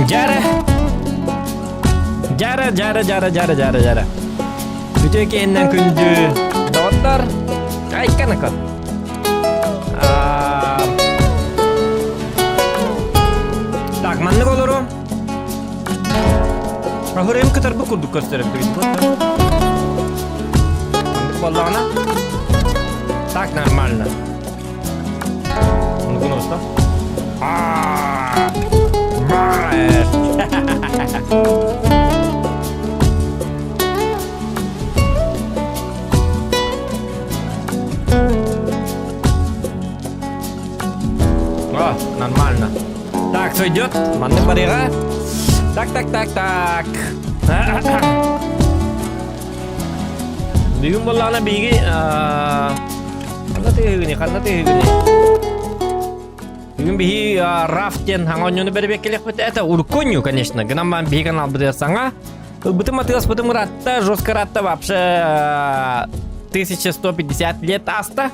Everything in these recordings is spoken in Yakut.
Дьара. Дьара, дьара, дьара, дьара, дьара, дьара. Үтүө киһиннэн күндү доҕоттор. Айканакот. Так, маннык олору. Аһырайым кытарбы курдук көстөр эбит. Маннык буоллаҕына. Так нормально. Ну, О, нормально. Так, сойдет. Маннык барыга. Так, так, так, так. Бүгүн буоллаҕына биһиги ханна тыаһыгыный, ханна тыаһыгыный? Бүгүн биһи Раф диэн саҥа оонньууну бэрэбиэккэлиэхпит. Это урукку конечно. Гынан баран биһи каналбытыгар саҥа. Ылбытым атыыласпытым ыраатта, жестко ыраатта вообще 1150 лет ааста.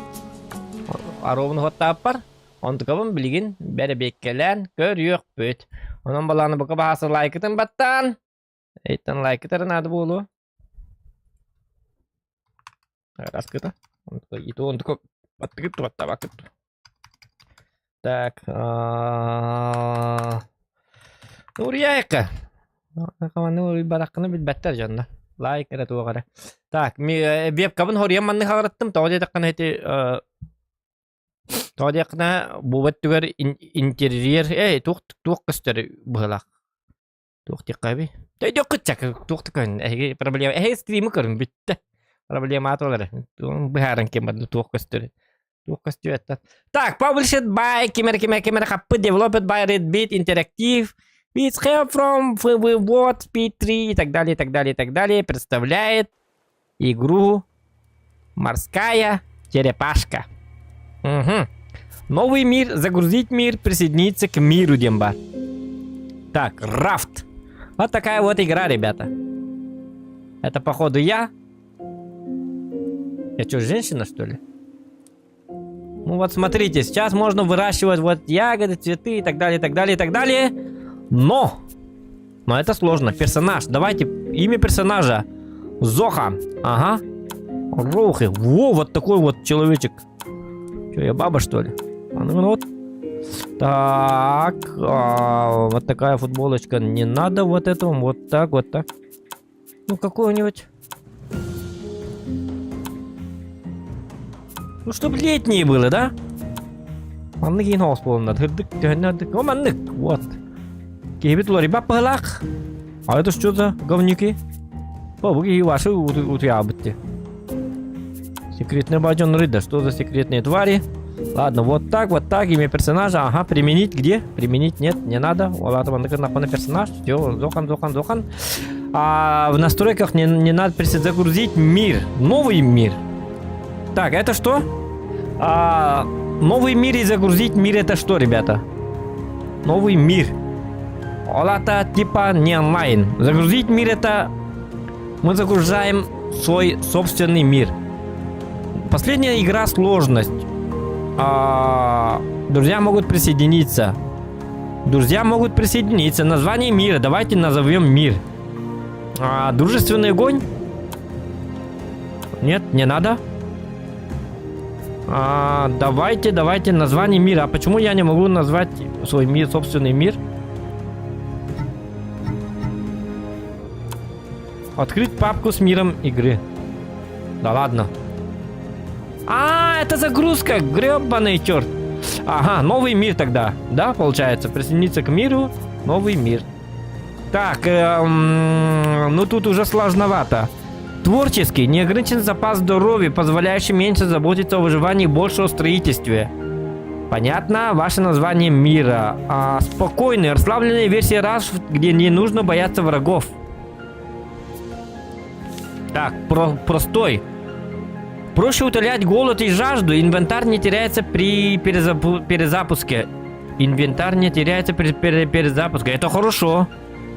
Аровну хоттааппар. Онтукабын билигин бэрэбиэккэлээн көрүөхпүт. Онон балааны бука баһааса лайкытын баттаан. Эйтэн лайкытары наада буолуо. Раскыта. Онтука баттыгыт туаттабакыт. Так. Уруйаайка. Команды бараххына билбэттэр дьонно. Лайк эрэ туох эрэ. Так, вебкабын хоруйан маннык хаҕыраттым. Тоҕо диэтэххинэ ити тоҕо диэххинэ бу өттүгэр интерьер эй туох туох көстөр быһыылаах. Туох диэххэ Өйдөххүт чак туох да көрүн эһиги проблема эһиги стримы көрүн бүттэ. Проблема атылар. Быһааран ким барда туох көстөр. Туох көстүбэт. Так, published by кимер кимер кимер хаппы developed by Red Bit Interactive with help from what P3 и так далее, и так далее, и так далее представляет игру Морская черепашка. Угу. Новый мир, загрузить мир, присоединиться к миру, диэн баар. Так, Рафт. Вот такая вот игра, ребята. Это, походу, я. Я что, женщина, что ли? Ну вот смотрите, сейчас можно выращивать вот ягоды, цветы и так далее, и так далее, и так далее. Но! Но это сложно. Персонаж. Давайте имя персонажа. Зоха. Ага. Рохи. Во, вот такой вот человечек. Что, я баба, что ли? А ну вот. Так, а, вот такая футболочка. Не надо вот этого. Вот так, вот так. Ну, какого-нибудь. Ну, чтоб летние было, да? Маннык иин оҕус буолунна. Тырдык, төһөннө О, маннык. Вот. Киһибит уларыйбат быһылаах. А это что за говнюки? О, бу киһи ваши утуйаабыт ти. Секретные баджон рыда. Что за секретные твари? Ладно, вот так, вот так, имя персонажа. Ага, применить где? Применить нет, не надо. Ладно, на персонаж. Все, зохан, зохан, зохан. А в настройках не, не надо загрузить мир. Новый мир. Так, это что? А, новый мир и загрузить мир это что, ребята? Новый мир. Ол это типа не онлайн. Загрузить мир это мы загружаем свой собственный мир. Последняя игра сложность. А, друзья могут присоединиться. Друзья могут присоединиться. Название мира. Давайте назовем мир. А, дружественный огонь? Нет, не надо. А, давайте, давайте название мира. А почему я не могу назвать свой мир, собственный мир? Открыть папку с миром игры. Да ладно. А, это загрузка, гребаный черт. Ага, новый мир тогда, да, получается? Присоединиться к миру, новый мир. Так, ну тут уже сложновато. Творческий, неограниченный запас здоровья, позволяющий меньше заботиться о выживании и больше о строительстве. Понятно, ваше название мира. А, спокойная, расслабленная версия Raft, где не нужно бояться врагов. Так, простой. Проще утолять голод и жажду. Инвентарь не теряется при перезапуске. Инвентарь не теряется при перезапуске. Это хорошо.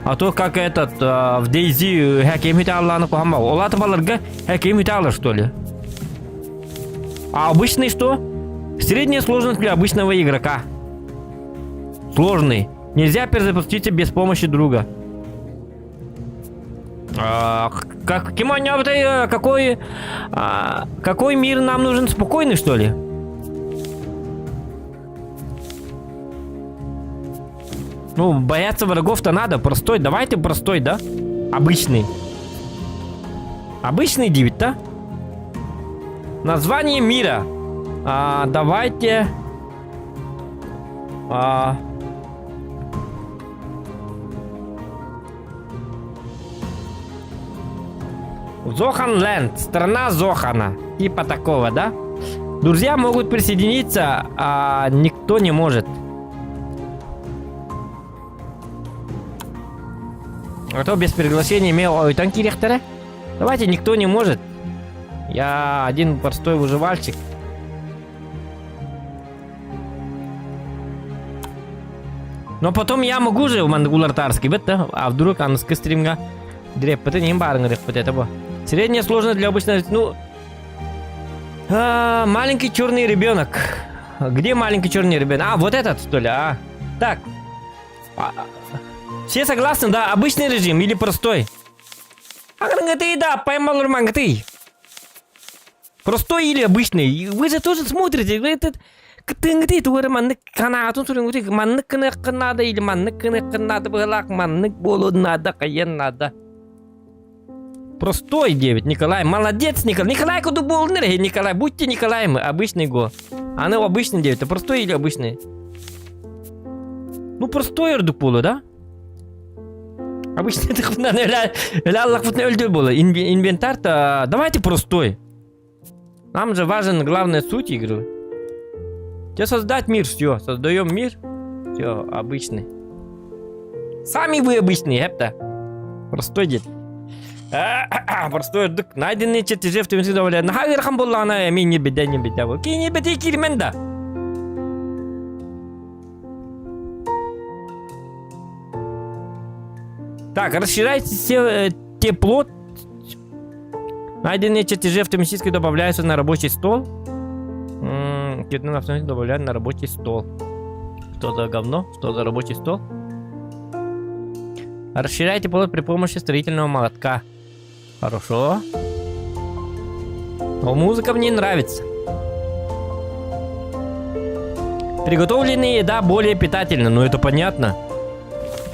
А то как этот э, в DayZ хаким хиталланы кухамма. Олаты баларга хаким хиталлар что ли? А обычный что? Средняя сложность для обычного игрока. Сложный. Нельзя перезапуститься без помощи друга. А, как, э, какой, а, какой мир нам нужен? Спокойный, что ли? Ну, бояться врагов-то надо. Простой. Давайте простой, да? Обычный. Обычный 9, да? Название мира. А, давайте... А... Зоханленд, страна Зохана. Типа такого, да? Друзья могут присоединиться, а никто не может. А то без приглашения имел ой, танки ректора. Давайте никто не может. Я один простой выживальщик. Но потом я могу же в Мангулартарский, да? А вдруг аныскы стримга дреппыты ним барың рэппыт это бо. Средняя сложность для обычного, ну, а, маленький черный ребенок. Где маленький черный ребенок? А, вот этот, что ли? А. Так. А, все согласны, да? Обычный режим или простой? Ты, да, поймал ты. Простой или обычный? Вы же тоже смотрите. Этот кытыҥытый тугу эрэ маннык санаатын суруйуҥутуй маннык гыныаххын наада или маннык гыныаххын наада быһалаах маннык буолуон наада хайыан наада Простой 9, Николай. Молодец, Николай. Николай куда буолун эрэ, Николай. Будьте Николаем, обычный го. Аны обычный 9. Простой или обычный? Ну, простой ордук буолуо, да? Обычный өлдүр буолуо. Инвентарь-то давайте простой. Нам же важен главная суть игры. Тебе создать мир, все. Создаем мир. Все, обычный. Сами вы обычные, эпта. Простой дед. Простой ордук. Найденные чертежи в төмөнсү добавляют. Наһаа ыарахан буоллаҕына эмиэ не беда, не беда. Окей, не беда киирмэн да. Так, расширяйте все тепло. Найденные чертежи автоматически добавляются на рабочий стол. Автоматически добавляют на рабочий стол. Что за говно? Что за рабочий стол? Расширяйте плот при помощи строительного молотка. Хорошо. Но музыка мне нравится. Приготовленная еда более питательна, ну это понятно.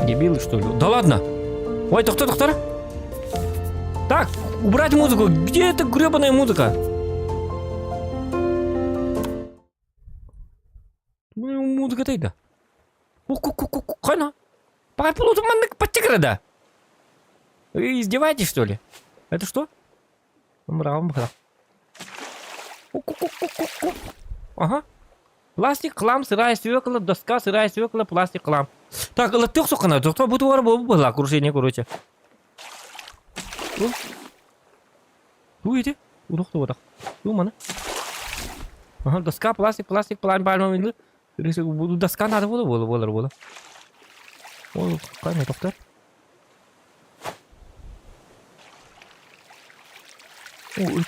Дебилы, что ли? Да ладно! Ой, доктор, доктор! Так, убрать музыку! Где эта гребаная музыка? Музыка тайда. Хана. Маннык да. Вы издеваетесь, что ли? Это что? Ага. Пластик, хлам, сырая свекла, доска, сырая свекла, пластик, хлам. Так, латтык сокана, доктор бутуар была крушение, короче. Видите? Удохту Думана. Ага, доска, пластик, пластик, план, пальма, доска надо было, было, было, было. Ой, какая доктор.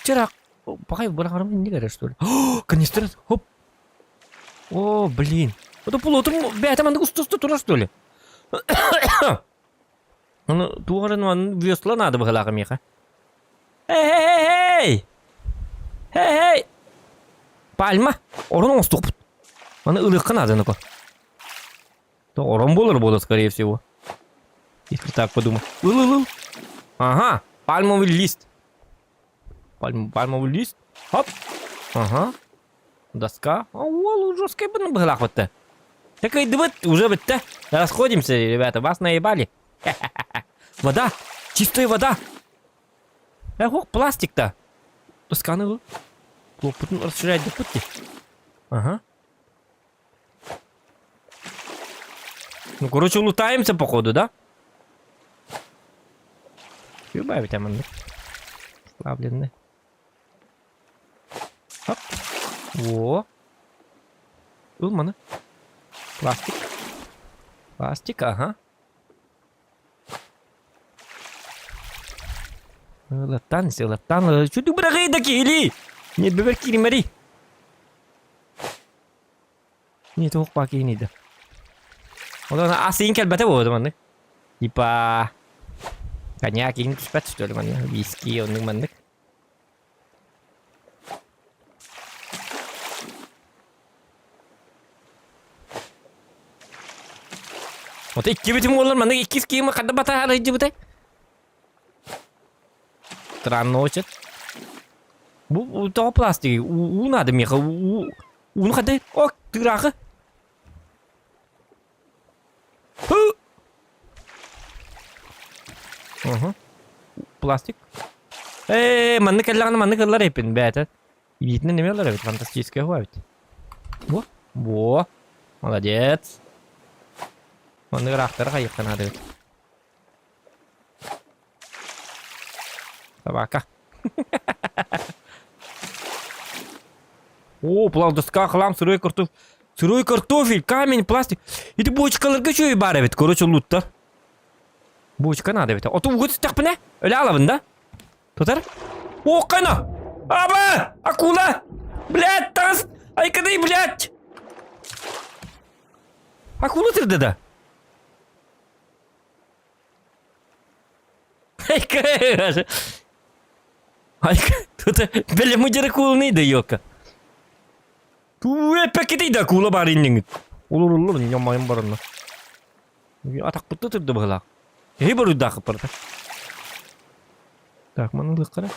Вчера Пахай бырахарым не говорят, что ли? Канистр, хоп. О, блин. Это полуотум, бля, там усту тура, что ли? Ну, тугарын весла надо было меха. Эй, эй, эй! Эй, эй! Пальма! Орон оҥостуохпут. Маны ылыахха наада ну Орон буолар буолар, скорее всего. Если так подумать. Ыл-ыл-ыл. Ага, пальмовый лист. Пальм, пальмовый лист. Хоп. Ага. Доска. А, уол, жесткая быһылаах бытта. Так вот, уже бытта. Расходимся, ребята, вас наебали. Вода! Чистая вода! Эх, пластик-то! Досканы расширять до пути. Ага. Ну, короче, лутаемся, походу, да? Убавить там, Слабленный. Хоп. Во. Ылманы. Пластик. Пластик, ага. Ылаттан, ылаттан, чүдүк бырагый да киһили! Нет, бэбэр киримэри. Не туох баа киһини да. Онон ас иин кэлбэтэ буолуо маннык. Типа коньяк иин түспэт что ли манна виски оннук маннык. Вот иккибитин буоллар маннык иккис киимэ хадда батаһар сылдьыбытай? Странно очень. Бу тоҕо пластик уу надо миэхэ уу ууну хаддай о тыыраахы Угу. Пластик. Ээ, маннык кэллэҕинэ маннык ыллар эппин бээтэ. Илиитинэн эмиэ ылар эбит, фантастическая уһуа эбит. Во, во, молодец. Маннык ыраахтары хайыахха наада эбит. Собака. О, доска, хлам, сырой картофель. Сырой картофель, камень, пластик. Ити бочкаларга үчүгэй баар эбит, короче, луттар. Бочка надо эбит. Оту угут түстэхпинэ, өлө алабын да? Тутар? О, кайна! Аба! Акула! Блядь, тас! Айкадай, блядь! Акула тырды да? Тут бэлэ мудьара куулный да ёка. Туэппэккитий да куула баар инниҥит. Олоруллар ньамайым баранна. Атахпытта турда быһылаах. Эһи боруйдаахыт барыта. Так, маны ылыаххара.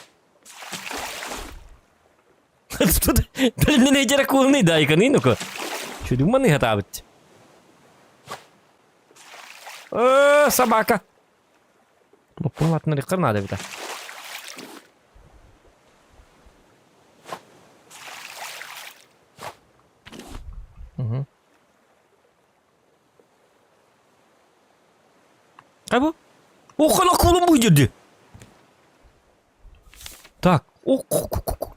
Тут бэлэмнэн эйдьэрэ куулный да айканы ну-ка. Чүдүг маны хатаабыт. Э, собака. Лоппун атын надо эбит. Угу. Хайбу? Охана кулум бу жерде. Так, о,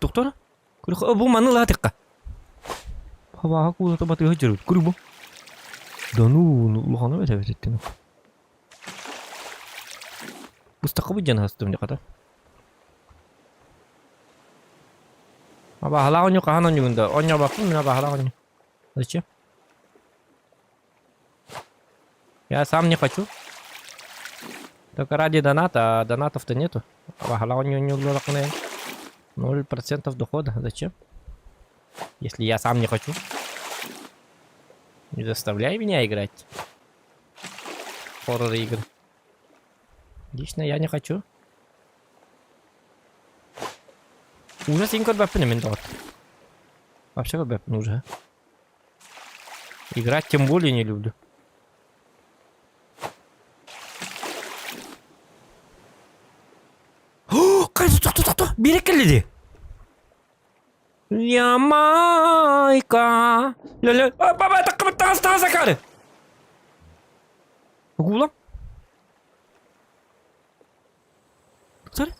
доктор. Бу маны лаатыкка. Хабааха куулата батыга жүрүт. Көрү бу. Да ну, улахана бэт эбит эттин. Быстакка бу дьан хастым дьаката. Абаһалаах онньу хаһан онньугун да онньообоппун мин абаһалаах онньу. Зачем? Я сам не хочу. Только ради доната, а донатов-то нету. 0% дохода. Зачем? Если я сам не хочу. Не заставляй меня играть. Хоррор игры. Лично я не хочу. Ужас иҥ көрбөппүн мин доҕор. Вообще көрбөппүн ужас. Играть тем более не люблю. Тохто, тохто, биэрэ кэллэ дии. Ямайка. Лөлө, баба, таккыбыт таҥас таҥас акаары. Угулам. Sorry.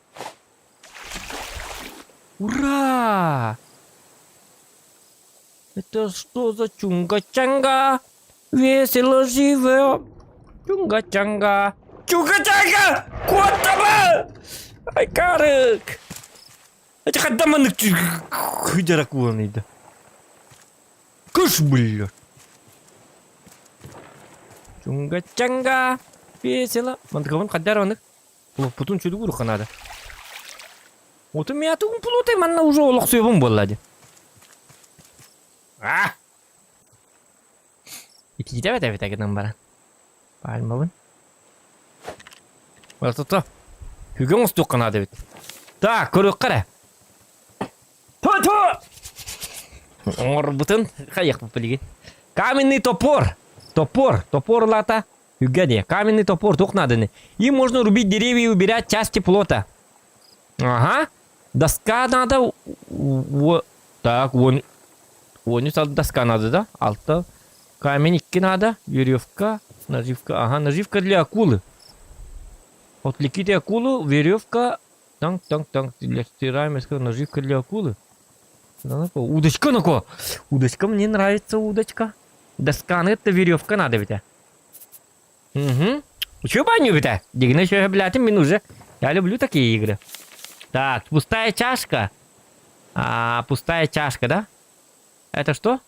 Ура! Это что за чунга-чанга? Весело живем. Чунга-чанга. Чунга-чанга! Куоттаба! Айкарык! Эти хаддаманык хыдярак уоныйда. Кыш, бля! Чунга-чанга! Весело. Мандыгабын хаддар онык. Улуппутун чүдүгүр ханаада. Оту миатугун пулутай манна уже олохсуйбун буолла ди. А! Итиитэ бэт эбит гынан баран. Пальмабын. Ото Хүгэн устук наада эбит. Так, көрүөххэ эрэ. Ту-ту! Оҥорбутун хайыахпыт билигин. Каменный топор. Топор. Топор лата. Үгэ Каменный топор туох нааданы. Им можно рубить деревья и убирать части плота. Ага. Доска надо. Так, вон. Вон доска надо, да? Алта. Камень икки надо. Веревка. Наживка. Ага, наживка для акулы. Отвлеките акулу, веревка. Танк, танк, танк. Для стираем, наживка для акулы. Удочка на Удочка, мне нравится удочка. Доска, это веревка надо ведь. Угу. Учу баню ведь? Дигна еще блядь, мин уже. Я люблю такие игры. Так, пустая чашка. А, пустая чашка, да? Это что?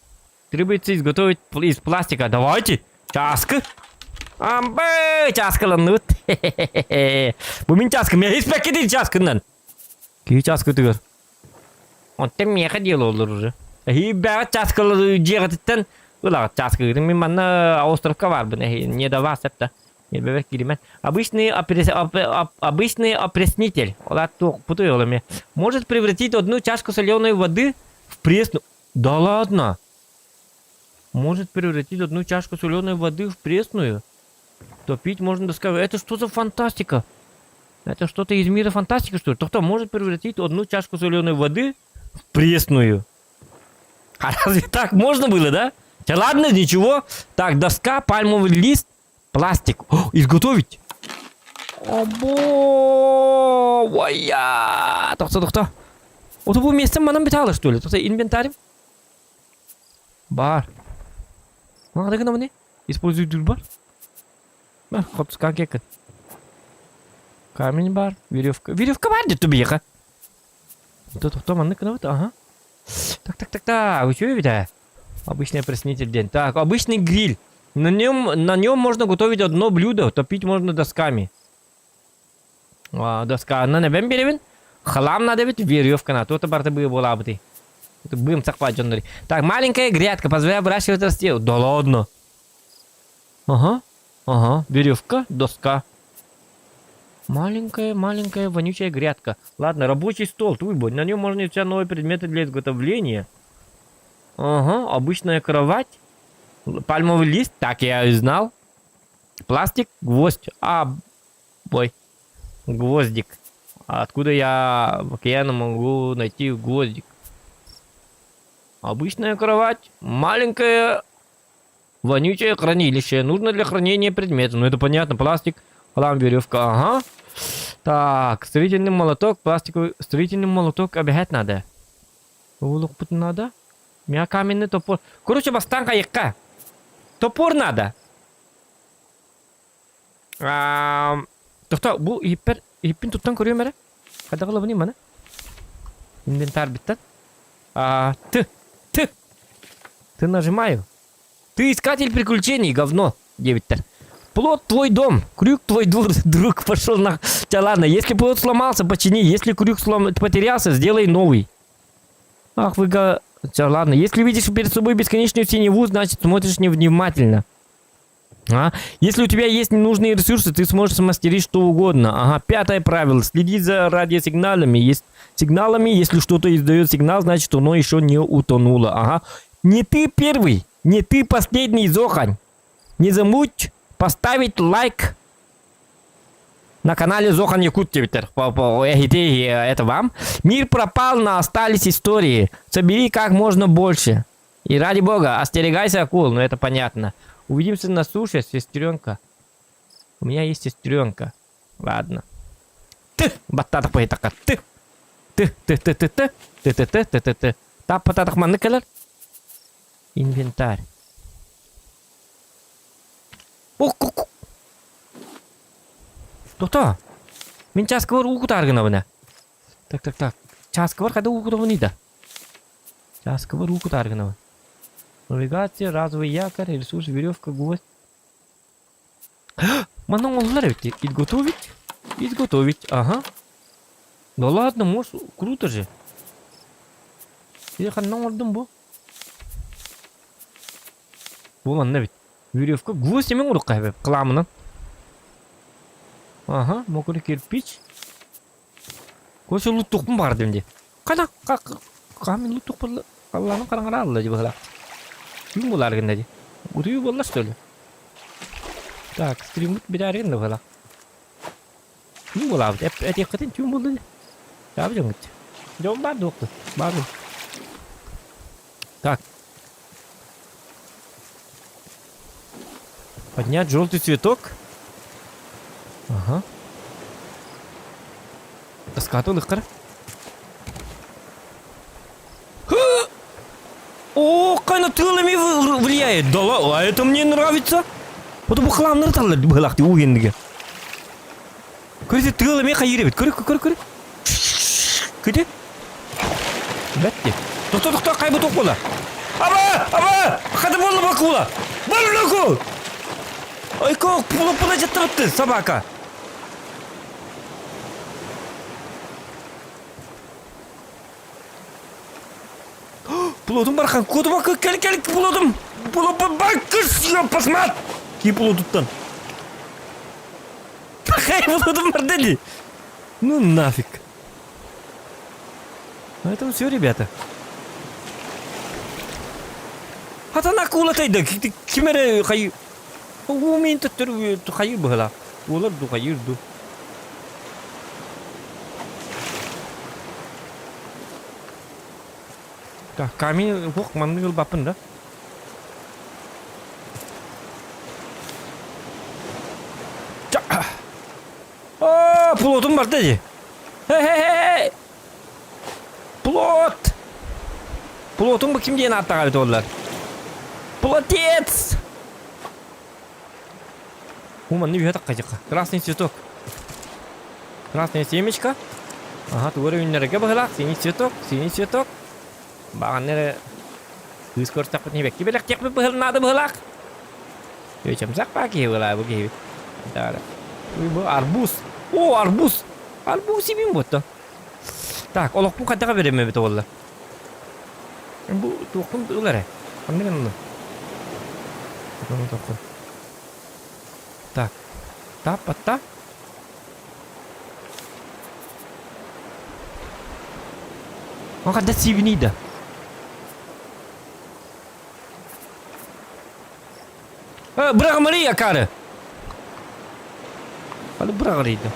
Требуется изготовить из пластика. Давайте! Чааскы. Амбай, чааскыланныбыт. Бу мин чааскым. Мен испэккэ дии чааскыннан. Киһи чааскытыгар. Онтон миэхэ дело олор уже. Эһиибээҕит чааскылары дьиэҕититтэн ылаҕыт чааскыгытын. Мин манна островка баарбын. Эһи не до вас это. Небебер киримэн. Обычный, опрес... оп... оп... обычный опреснитель. Ола туох путуй ол эми. Может превратить одну чашку соленой воды в пресную. Да ладно! Может превратить одну чашку соленой воды в пресную? То пить можно доска. Это что за фантастика? Это что-то из мира фантастики, что ли? То кто может превратить одну чашку соленой воды в пресную? А разве так можно было, да? Да ладно, ничего. Так, доска, пальмовый лист, пластик. О, изготовить. Обо, вая. Тохто, тохто. Вот бу место манан битала, что ли? Тохто, инвентарь. Бар. Мана гына Используй бар. Хотскан кекет. Камень бар, веревка. Веревка бар где тубиха. Тут кто маннык вот, ага. Так, так, так, так, вы что видите? Обычный опреснитель день. Так, обычный гриль. На нем, на нем можно готовить одно блюдо, топить можно досками. А, доска. На небем беребин. Хлам надо ведь, веревка на. То-то барты бы была бы ты. Бым цахпать Так, маленькая грядка позволяет выращивать растения. Да ладно. Ага, ага, веревка, доска. Маленькая, маленькая вонючая грядка. Ладно, рабочий стол, твой бой. На нем можно изучать новые предметы для изготовления. Ага, обычная кровать. Пальмовый лист, так я и знал. Пластик, гвоздь. А, бой. Гвоздик. А откуда я в океане могу найти гвоздик? Обычная кровать, маленькая вонючее хранилище. Нужно для хранения предметов. Ну это понятно, пластик, хлам, веревка. Ага. Так, строительный молоток, пластиковый... Строительный молоток обегать надо. Улукпут надо. Меня каменный топор. Короче, бастан кайыкка. Топор надо. Тохто, бу иһиппэр, иһиппин туттан көрүөм эрэ. Хайдах ылабыный маны? Инвентарь биттен. А, ты, ты, ты нажимаю. Ты искатель приключений, говно, диэбиттэр. Плот твой дом, крюк твой двор, друг пошел на... Хотя ладно, если плот сломался, почини, если крюк слом... потерялся, сделай новый. Ах вы га... Хотя ладно, если видишь перед собой бесконечную синеву, значит смотришь невнимательно. А? Если у тебя есть ненужные ресурсы, ты сможешь смастерить что угодно. Ага, пятое правило. Следить за радиосигналами. Есть сигналами, если что-то издает сигнал, значит оно еще не утонуло. Ага. Не ты первый, не ты последний, Зохань. Не забудь поставить лайк на канале Зохан Якут диэбиттэр. Это вам. Мир пропал, но остались истории. Собери как можно больше. И ради бога, остерегайся акул, ну это понятно. Увидимся на суше, сестренка. У меня есть сестренка. Ладно. Ты, баттатах поэтака, ты. Ты, ты, ты, ты, ты, ты, ты, ты, ты, ты, ты. Таппататах маннык кэлэр. Инвентарь. Ох, Тохто. Мин чааскыбар уу кутаар гынабына. Так, так, так. Чааскыбар хайда уу кутабыный да? Чааскыбар уу кутаар гынабын. Навигация, разовый якорь, ресурс, веревка, гвоздь. Манна оҥоһуллар эбит. Изготовить? Изготовить, ага. Да ладно, может, круто же. Я ханна оҥордум бу. Бу манна эбит. Веревка, гвоздь эмиэ оҥоруохха эбит, кыламынан. Ага, мокрый кирпич. Короче, луттуохпун баҕардым дии. Хана, хаһан мин луттуохпун халлааным хараҥара алла дии быһыылаах. Түүн буолаары гынна дии. Утуйуу буолла что ли? Так, стриммут бүтээри гынна быһыылаах. Түүн буолаабыт. Этиэххитин түүн буолла дии. Таабы дьоҥҥут. Дьон баар дуохту? Баар дуо? Так. Поднять желтый цветок. Ага. Тоската ылыххара. О, на тыл влияет. Да ладно, а это мне нравится. Вот бу хламнар таллар быһылаах уу гендиге. Көрү тыал эмиэ хайыр эбит. Көрү көрү көрү. Күтү. Бэтти. Тохто тохто хайбы туох буола? Аба! Аба! Хата буолла бакула! Баллаку! Ойко, пулоппуна дьаттабытты, собака! Пулотум бархан, куотума кэл кэл пулотум! Пулоппун бар кыс, посмат! Ки пулотуттан. Пахай пулотум бар дели. Ну нафиг. На этом все, ребята. Хатан акула тайда, ким эрэ хай... Уумин төттөр хайыр быһыла. Уолар ду хайыр ду. Так, камень ух маннык ылбаппын да. О, плотум барда дии. Хе-хе-хе! Плот! Плотум бу ким диэн ааттаҕа эбит буоллар? Плотец! Бу манна үһэ таккайдьыкка. Красный цветок. Красное семечко. Ага, тугу эрэ үүннэрэргэ быһыылаах. Синий цветок, синий цветок. Баҕанна эрэ кыыс көрсөхпүт небекки бэлэхтиэхпит быһыл наада быһыылаах. Чөмсөх баа киһи быһыылаах бу киһибит. Бу арбуз. О, арбуз! Арбуз сибин буотта. Так, олохпун хайдаҕа берем эбит буолла. Бу туохпун ыл эрэ. Ханнык гынна? Так. Тап батта. Он когда сибини да. Быраҕымарый акаары. Аны быраҕарыйда.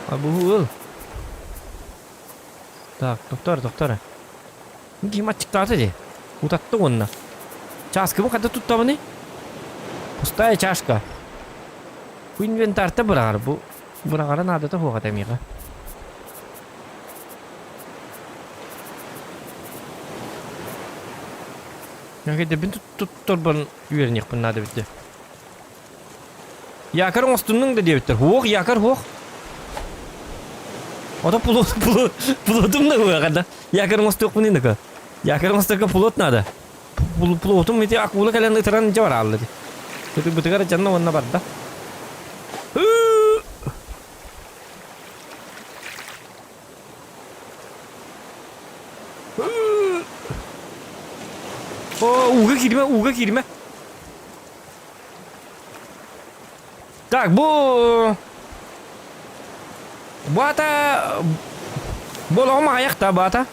А бу ыл. Так, доктор, доктор. Ким аччыктаата дии? Утатты уонна. Чааскыбын хайда туттабыный? Пустая чашка. Бу инвентарьта быраҕар. Бу быраҕара наадата суох этэ миэхэ. Кэдэбин туттарбын үөрэниэхпин наада эбит дии. Якорь оҥостуннуҥ да диэбиттэр. Һуох, якорь һуох. Ото плот, плот, плотум да уоҕа да. Якорь оҥостуохпун инака. Якорь оҥосторго плот надо. Плотум ити акула кэлэн ытыран дьэ бараалла ди. Ытырбытыгар дьанна уонна барда. О, ууга киирмэ, ууга киирмэ. Так, бу... Бу ата... Бу олоҕум аҕыйах да, бу ата.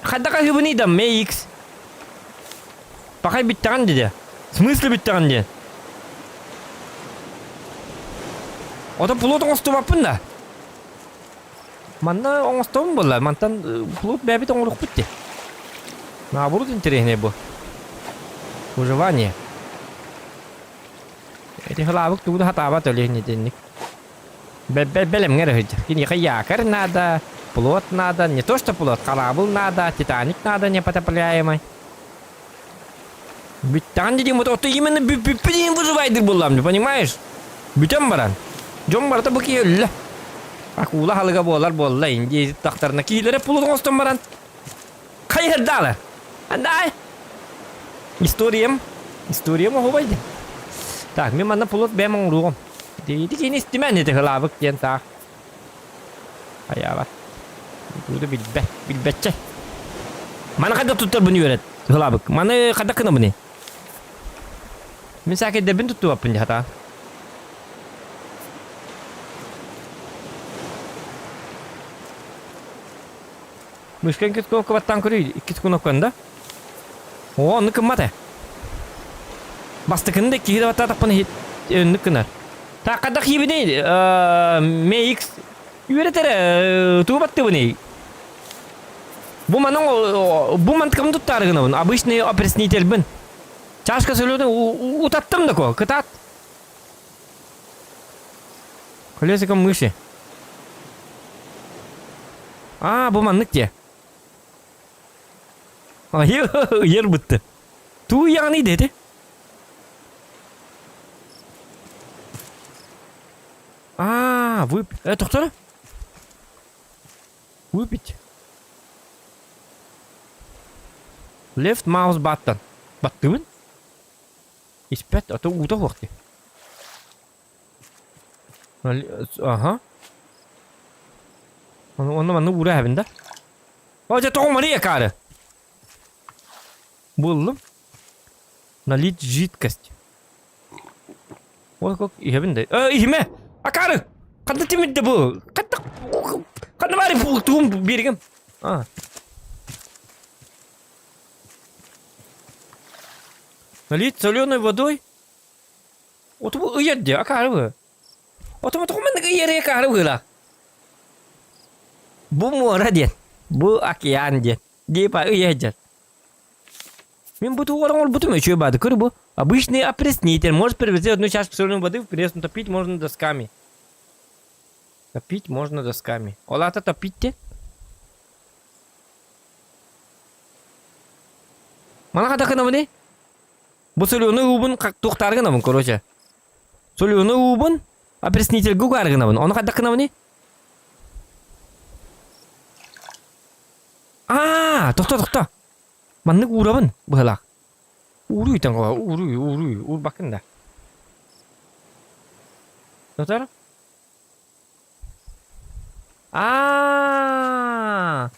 Хайдах аһыыбыный да, MX. Пахай бүттэҕин диде. В смысле бүттэҕин диэн? Ото плот оҥостубаппын да. Манна оҥостобун буолла. Мантан плот бэйэбит оҥоруохпут дии. Наоборот интэриэһинэй бу. Выживание. Эти хылаабык тугу да хатаабат өлүөн итинник. Бэлэмҥэ эрэ сылдьар. Киниэхэ якорь надо, плот надо, не то что плот, хараабыл надо, Титаник надо непотопляемый. Бүттэҕин диэн вот ото именно бүппүт диэн выживайдыр буоллам, понимаешь? Бүтэн баран. Дьон барыта бу киһи өллө. Акула халыга буолар буолла инди тахтарына киилэрэ пулун оҥостон баран хайырдаалы. Андай. Историям. Историям оһубайды. Так, мен манна пулот бэм оҥоруом. Ити кини истимэн ити хылаабык диэн таах. Хайаабат. Тугу билбэт, билбэтчэ. Маны хайдах туттарбын үөрэт, Хылаабык. Маны хайдах гынабыный? Мин саакайдарбын туттубаппын дии хатаа. Мышка иккис кнопка баттаан көрүй, иккис кнопканы да. О, оннук гыммат ээ. Бастакыны да иккиһи да баттаатахпына иһит оннук гынар. Так, хайдах иибиний? MX үөрэтэрэ тугу баттыбыный? Бу манан бу мантыкабын туттаары гынабын. Обычный опреснительбин. Чашка сөлүөтүн утаттым да ко, кытаат. Колесиком мыши. Аа, бу маннык дии. Ыйар бытты. Туу ыйаҕыный дети. Аа, вып... Э, тохтора. Выпить. Left mouse button. Баттыбын. Испэт, а то уута суох дии. Аха. Онно маннык уура эһэбин да. О, дьэ тоҕо Мария каары. Буллум. Налить жидкость. Ой, как иһэбин да. Э, иһимэ! Акары! Ханна тимирдэ бу? Ханна ханна баары бу тугум биэригим? А. Налить соленой водой? Оту бу ыйар дии, акаары бу. Оту тоҕо маннык ыйар акаары быылаах. Бу муора диэн, бу океан диэн. Типа ыйа сылдьар. Мин бу тугу оҥорбутум үчүгэй баады. Көр бу. Обычный опреснитель. Может привезти одну чашку соленой воды в пресну. Топить можно досками. Топить можно досками. Ол аата топить диэн. Мана хата гынабыный? Бу соленый уубун туохтаары гынабын, короче. Соленый уубун опреснительгэ угаары гынабын. Ону хайдах гынабыный? Аа, тохто, тохто. Маннык уурабын быһалаах. Ууруй таҥха, ууруй, ууруй, уурбаккын да. Тотор? Аа!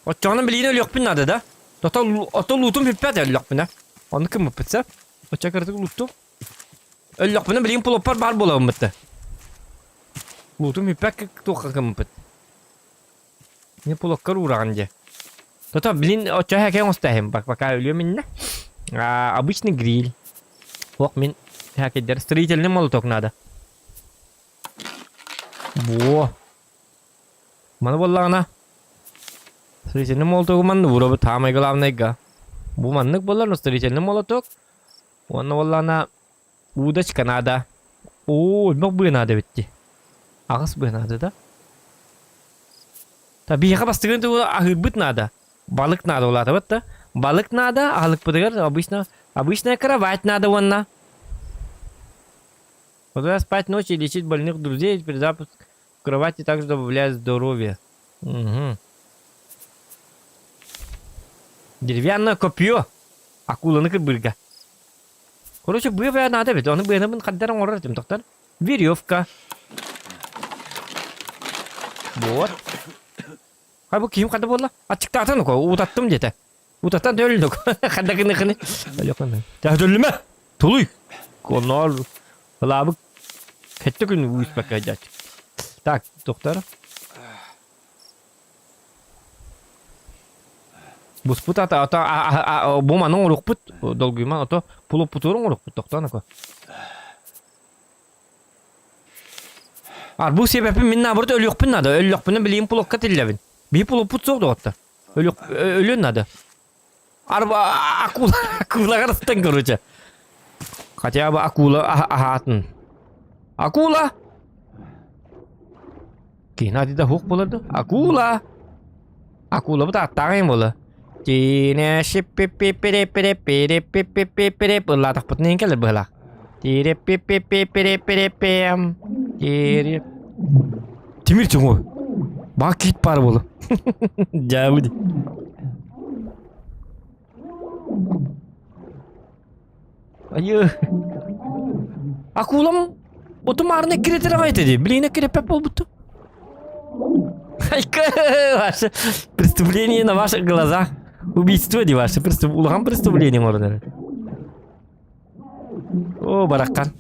Оччоҕуна билигин өлүөхпүн наада да? Тото ото луутум бүппэт өллөхпүнэ. Оннук гыммыппыт сөп. Оччо кыратык лууттум. Өллөхпүнэ билигин плоппар баар буолабын бытта. Луутум бүппэт туохха гыммыппыт. Не пулоккар уураҕын дьэ. Тото, блин, оччо хэкэ оҥостоһым, пока өлүөм иннэ. А, обычный гриль. Ох, мин хэкэйдэр строительный молоток надо. Во. Маны буоллаҕына строительный молотогу манны уурабыт самое главное Бу маннык буолар, но строительный молоток. Уонна буоллаҕына удочка надо. Оо, элбэх быа наада эбит дии. Аҕыс быа наада да? Та биһиэхэ бастакы тугу аһыырбыт наада. Балык наада улаатабыт да. Балык наада, аһылыкпытыгар обычно обычная кровать надо уонна. Позволяет спать ночью и лечить больных друзей при запуск кровати также добавляет здоровье. Угу. Деревянное копье. Акуланы кырбыырга. Короче, быа наада эбит. Ону быанабын хандар оҥорор этим, тохтор. Веревка. Вот. Хай бу киһим ханна буолла? Аччыктаатан уко, утаттым диэтэ. Утаттан төллүк. Ханна гыны гыны. Өлөкөн. Тәһдөллүмэ. Тулуй. Конор. Ылаабык. Хетте күн уйуспакка дьач. Так, доктор. Буспут ата ата бу маны оҥоруохпут долгуйуман ото пулуппутугар оҥоруохпут тохтоон око. Арбуз сиэбэппин мин наоборот өлүөхпүн наада. Өллөхпүнэ билигин пулокка тиллэбин. Биһи пулуппут суох доҕоттор. Өлүөх өлүөн наада. Арба акула акулаҕар ыстан короче. Хотя бы акула аһаатын. Акула! Киһини да хук буолар да. Акула! Акулабыт ааттааҕа им буола. Тиинэ шиппиппиппиреппиреппиреппиппиппирип ыллаатахпытын иһин кэлэр быһалаах. Тиреппиппиппиреппиреппиэм. Тирип. Тимир чуҥу. Баа кит баар буолу. Дьаабы. Айыы. Акулам отум аарына эккирэтэр аҕай этэ дии. Билигин эккирэппэт буолбутту. Айка, ваше преступление на ваших глазах. Убийство дии ваше преступ... улахан преступление оҥорон эрэр. О, бараккан.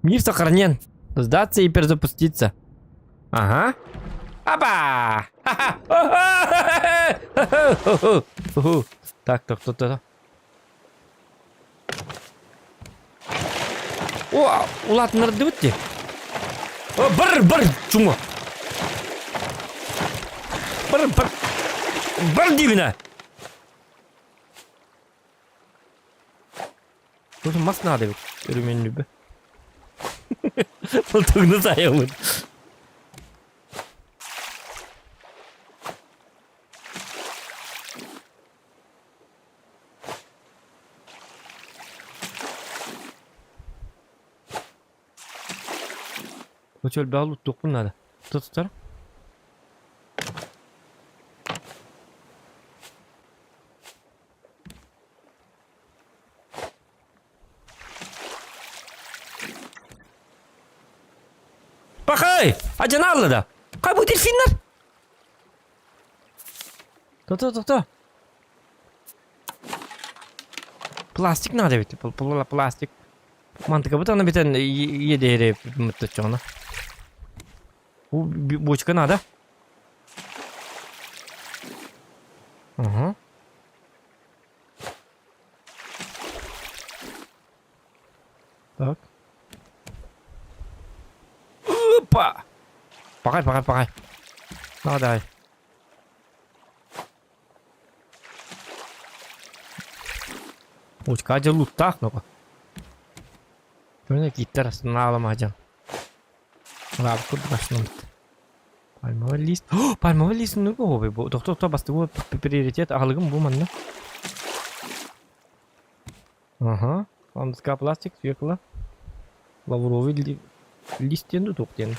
Мир сохранен. Сдаться и перезапуститься. Ага. Апа! Так, так, так, так. О, улаатыннардыбыт дии. О, бар, бар, чума. Бар, бар. Бар диибин ээ. Тут мас наада эбит. Өрүмүннүбэ. Мылтыгны сайабыт. Очо элбэҕи луттуохпун наада. Тутар. Пахай! Адьанаалла да! Хай бу дельфиннар! Тото, тото. Пластик надо ведь, пластик. Мантыкабыт аны бүтэн иэдэһири мыттыччоҕуна. Бу бочка надо. Угу. Так. Опа! Пахай, пахай, пахай. Ну, давай. Учка дьылуттаах ну-ка. Көне киттер астынаалама дьан. Лаап курдук астынамыт. Пальмовый лист. О, пальмовый лист ну го бу. Тохто тохто бастыгы приоритет аҕалыгым бу манна. Ага. Андыска пластик, свекла. Лавровый ли... лист диэн туох диэн.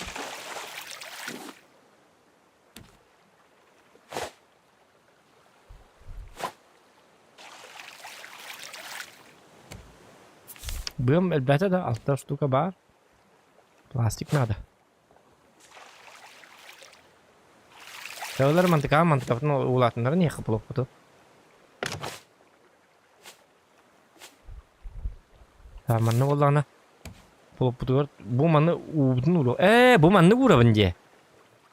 Быам элбээтэ да, алта штука баар. Пластик надо. Төбөлөр мантыкаҕа мантыкабытын улаатыннаран иһиэххэ буолуохпутун. Манна буоллаҕына Болоппутугар бу маны уубутун ууруо. Ээ, бу маннык уурабын диэ.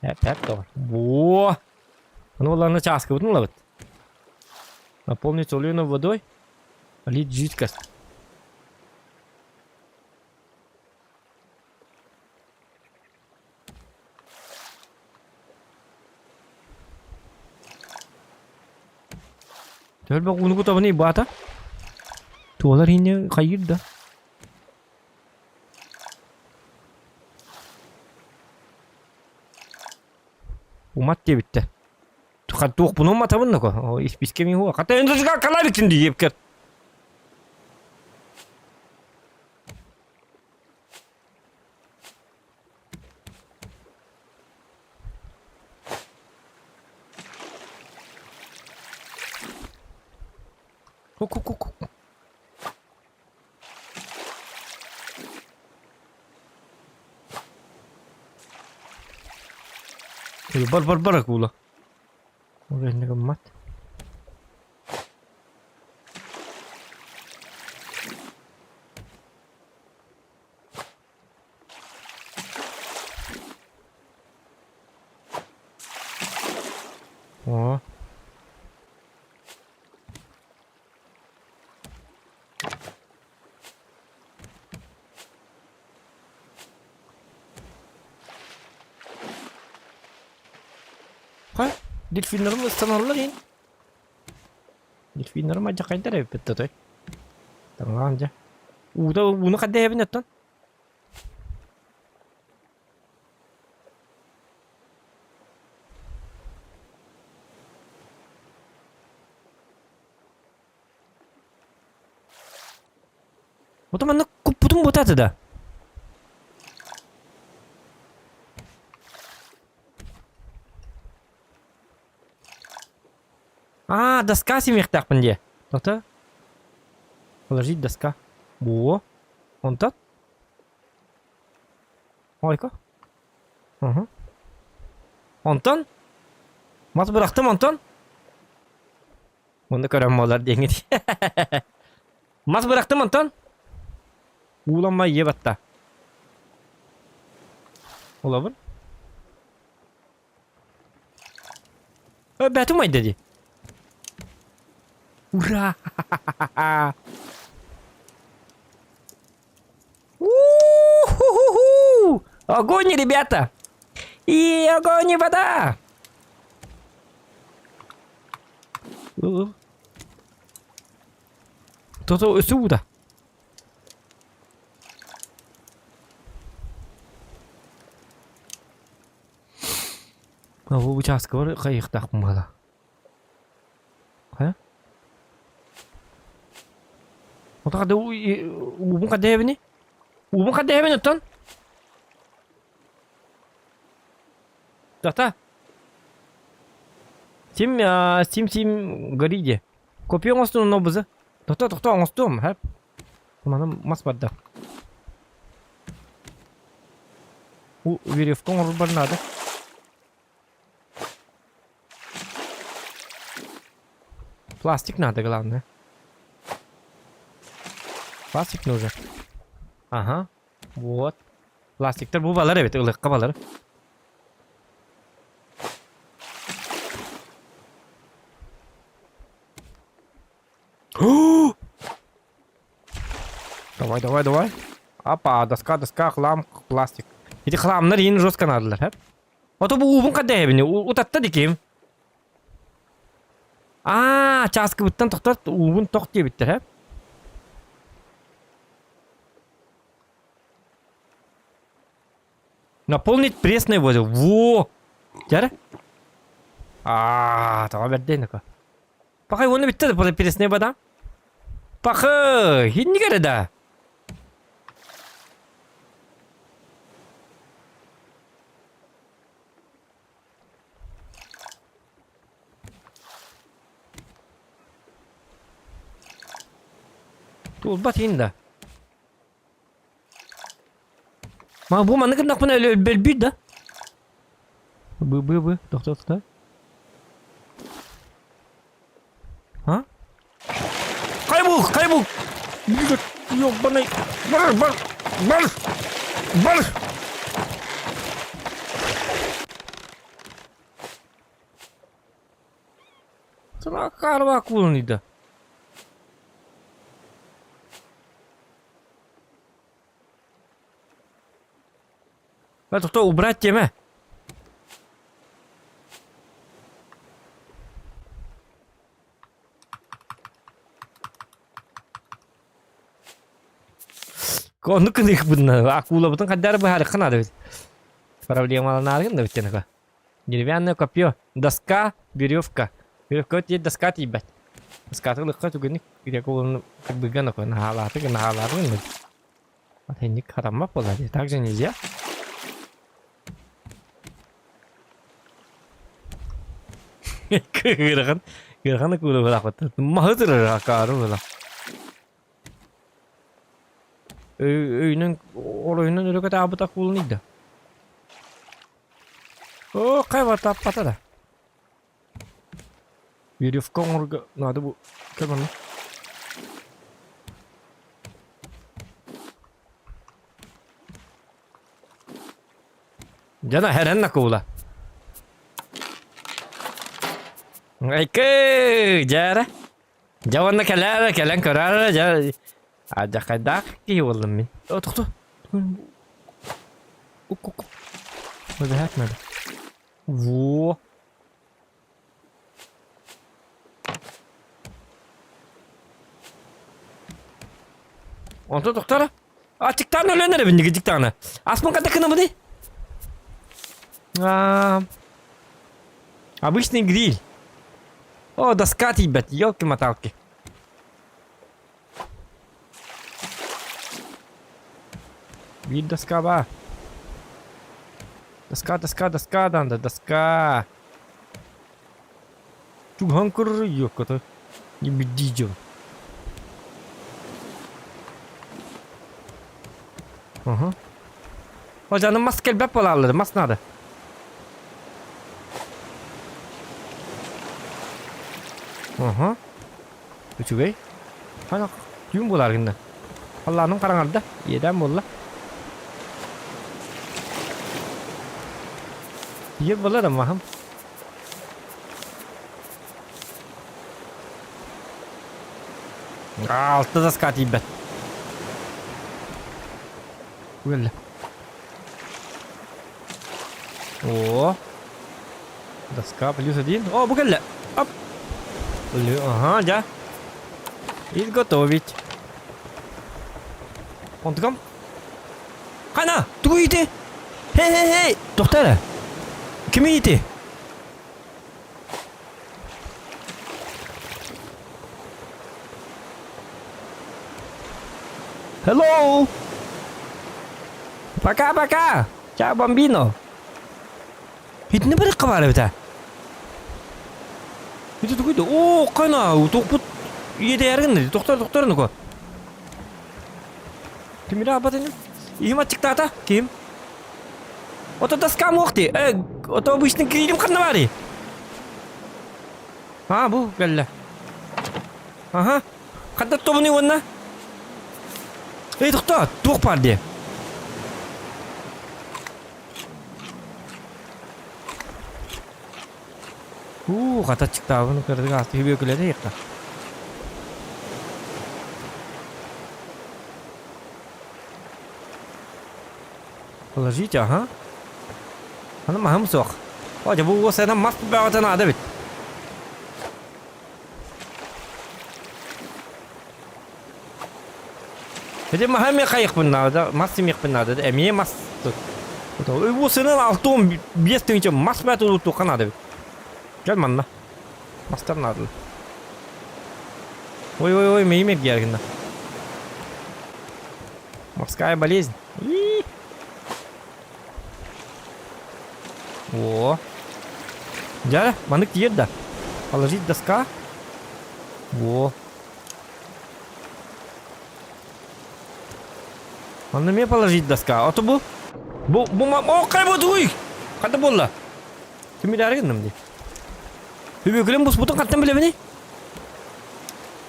Эп, эп доҕор. Буо! Аны буоллаҕына чааскыбытын ылабыт. Наполнить соленой водой. Лить жидкость. Төлбө ууну кутабыный баата? Туолар иһинне хайыыр да? Умат диэбиттэр. Туохпун уматабын да испискэ миһуо. Хата эндужга калабитин диэпкер. Ку-ку-ку-ку. Бар бар бар акула. Ол инне гыммат. О. Хай, дельфиннэрим ыстаналлар ин. Дельфиннэрим адьахайдар эбиппит той. Таҥаан дьэ. Уута ууну хаддэһэбин оттон. Ото манна куппутум бутааты да. А, доска симиэхтээхпин диэ. Тота. Положить доска. Буо. Онтон? Ойко. Угу. Онтон? Мас бырахтым онтон? Онно көрөн буолар диэҥҥит. Мас бырахтым онтон. Ууламма ийэ батта. Олобун. Бәтім майда ди. Ура! У-ху-ху-ху! Огонь, ребята! И огонь и вода! То-то өссө уута. Бу участкабар хайыахтаахпын баҕала. Хайа? Ото хада уубун хадэһэбини? Уубун хадэһэбин оттон? Тата. Сим сим сим гори диэ. Копия оҥостун онно бызы. Тохто тохто оҥостуом хэп. Маны мас барда. Веревка оҥорорбор наада. Пластик надо, главное. Пластик нужен. Ага. Вот. Пластиктар бу балар эбит, ылыахха балар. Давай, давай, давай. Апа, доска, доска, хлам, пластик. Эти хламнар иин жестко надылар, хэ? Ото бу уубун каддэһэбини, утатта диким. Аа, чааскыбыттан тохтот, уубун тох диэбиттэр, хэ? Наполнить пресной воду. Во! Дьэ Аа, тоҕо бэрдэй нака. Пахай уонна бүттэ да пресная вода. Пахы, хинник эрэ да. Туолбат иһин да. Ма бу маннык гыннахпына өлбүт да. Бы бы бы тохто тохто. А? Хайбул, хайбул. Ёбаный. Бар, бар, бар. Бар. Карва кулнида. Это кто убрать темэ? Оннук гыныахпытына акулабытын хайдары быһаарыахха наада эбит. Проблемаланааргын да бүттэнэко. Деревянное копье, доска, веревка. Веревка тиийэ доска тиийбэт. Доскатын ылыахха түгэнник акуланы кырбыыга нохуй наһаалаатык наһаалаатыгын Ник хатаммат буолла дии. Так же нельзя. Кыырхан, кыырханы куура бырахпыт. Маһы турар акаары була. Өйүнэн оройунан өрө катаабыт акуланы да. О, хайва таппата да. Веревка оҥорго наада бу кэл манна. Дьоно хэрэн акула. Айкы, дьээрэ. Дьэ уонна кэлээр, кэлэн көрөөр, дьэ. Адьахайдаах киһи буоллум мин. О, тохто. Ук-ук. Выбирать надо. Во. Онто тохтора. Ачыктаан өлөн эрэбин дьиктаана. Аспын хата кынабыный? А, обычный гриль. О, доска тиийбэт, елки-моталки. Биир доска баар. Доска, доска, доска да доска. Чугаһан көрөр ёккото. Не бдидел. Ага. О, мас кэлбэт буолааллар, мас надо. Ага. Үчүгэй. Хана түүн буолар гынна. Халлааным хараҥарда. Иэдээн буолла. Ийэ буолар аммаһым. Алта доска тиийбэт. Үөллэ. О, доска плюс один. О, бу кэллэ. Оп. Ага, дьэ. Изготовить. Онтукам. Хана, тугу ити? Хей, хей, хей! Тохто эрэ. Кими ити? Hello! Пока-пока! Ciao, bambino! Итини барыкка баар эбит ээ. Ити тугуй да? Оо, хана, тохпут иэдээри гынна. Тохтор, тохтор нуку. Тимире абат ини. Иһим аччыктаата. Ким? Ото доскам уох дии. Э, ото обычный киирим ханна баарый? А, бу кэллэ. Аха. Ханна тобунуй уонна? Эй, тохтоо, туох баар дии? Уу, хата чыктаабын кырдык ааста үбүөкүлэри иэххэ. Положите, ага. Аны маһым суох. О, дьэ бу уосайынан мас бөҕөтө наада эбит. Ити маһа эмиэ хайыхпын наада, мас симиэхпин наада, эмиэ мас тут. Уосайынан 65 тыһыынча мас бөҕөтө улуттуохха наада эбит. Кэл манна. Мастар наадалар. Ой-ой-ой, мэйим эргийэр гынна. Морская болезнь. И О. Дьэ, маннык тиийэр да. Положить доска. Во. Манна эмиэ положить доска. Ото бу. Бу бу о хай бу тугуй? Хата буолла? Кимилээри гынным дии. Үбүкүлүм буспутун хантан билэбиний?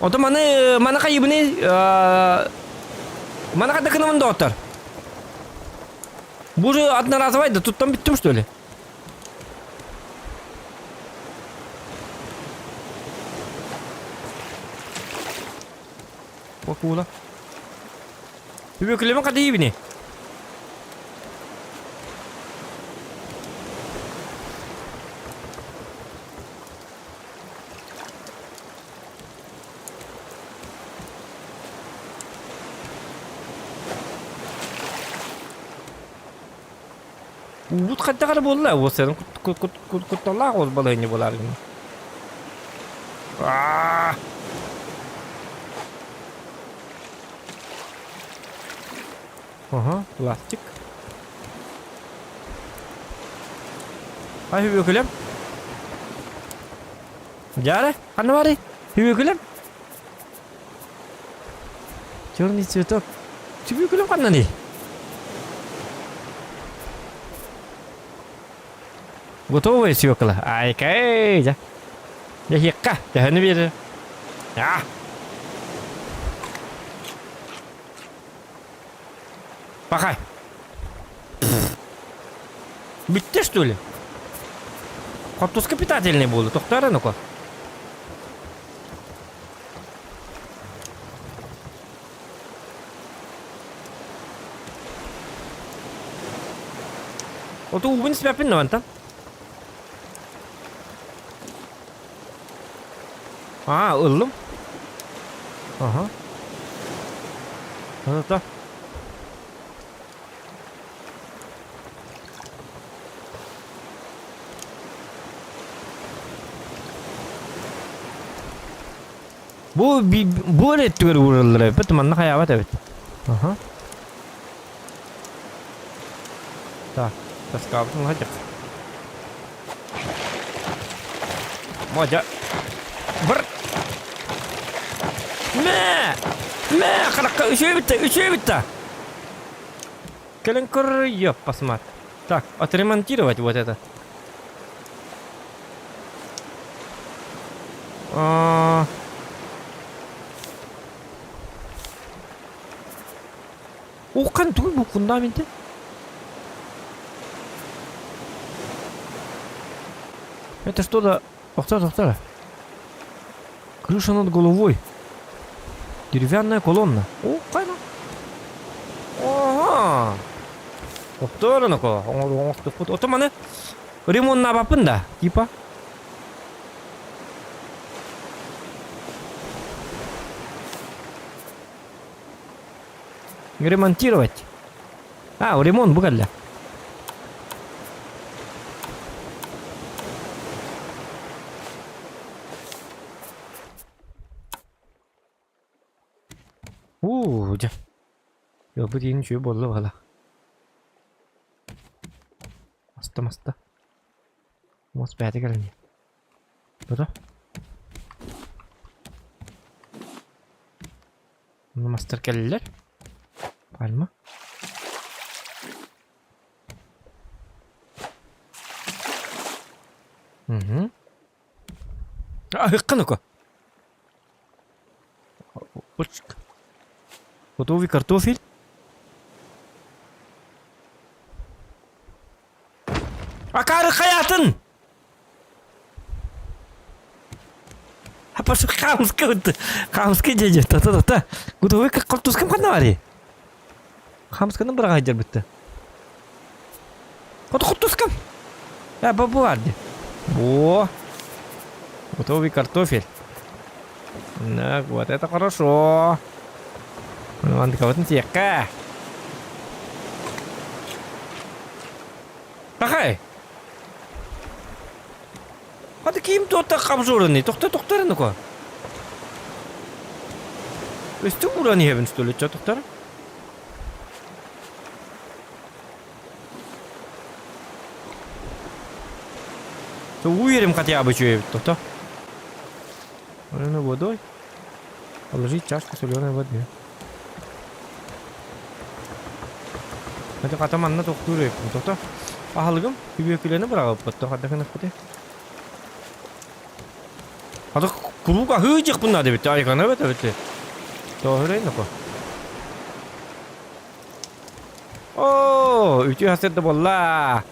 Ото маны маны хайыбыный маны хата кынамын доҕоттор. Бу же одноразовай да туттан бүттүм что ли? Акула. Үбүкүлүмүн хата ийибини? Уубут хайдах эрэ буолла, уоссайын кутталлаах ол балаһыанньа буолаар гына. Аа! Ага, пластик. Ай, үбүөкүлэм. Дьаара, ханна барый? Үбүөкүлэм. Черный цветок. Үбүөкүлэм ханнаный? Готовая свекла. Айкай, дьэ. Дьэ, хиэкка, төһөнү биэрэр? А! Пахай. Бүттэ, что ли? Хортуска питательный буолла. Тохтоо ну-ка. Ото уубун испэппин да мантан. Аа, ыллым. Аха. Ата. Бу бу эрэ өттүгэр уураллар эбит, манна хайаабат эбит. Аха. Так, таскаабытын хадьах. Модя. Бір. Мэ! Мэ! Харакка үчүгэй бүтте, үчүгэй бүтте. Кэлэн көр, ёп, посмотри. Так, отремонтировать вот это. А... Уххан тугуй бу фундаменте? Это что-то... Тохтоо, тохтоо. Крыша над головой. Деревянная колонна. О, хайна. Ага. Тохтоо эрэ Ото маны ремоннаабаппын да, типа. Ремонтировать. А, ремонт бу кэллэ. Уу, дьэ. Ылбыт иин үчүгэй буолла баҕалаах. Маста маста. Муос бэйэтэ кэлэн иһэр. Тута. Мастар кэллилэр. Пальма. Угу. Аһыккын око. Готовый картофель. Акары хаятын! Апашы хамска хамска дедет. Та-та-та. Готовый картошкам ханна бари? Хамсканы быраҕа сылдьарбытта. Хоту хортуускам. Э, бу бу баар дии. О, готовый картофель. Так, вот это хорошо. Мандыкабытын сиэххэ. Пахай! Хата ким туота хабжураны? Тохто тохтор ну-ка. Өстү уран иһэбин что ли? Тохтор? Уверим хотя бы что тохто. Соленой водой. Положить чашку соленой воды. Это хата манна тохтуур эбиппин тохто. Аһылыгым күбүөкүлэни быраҕыппыт хата гыныппыты. Хата куруук аһыы дьиэхпин наада эбит айгана эбит эбит. Тоһурай ноко. Оо, үтүө сарсыарда буолла.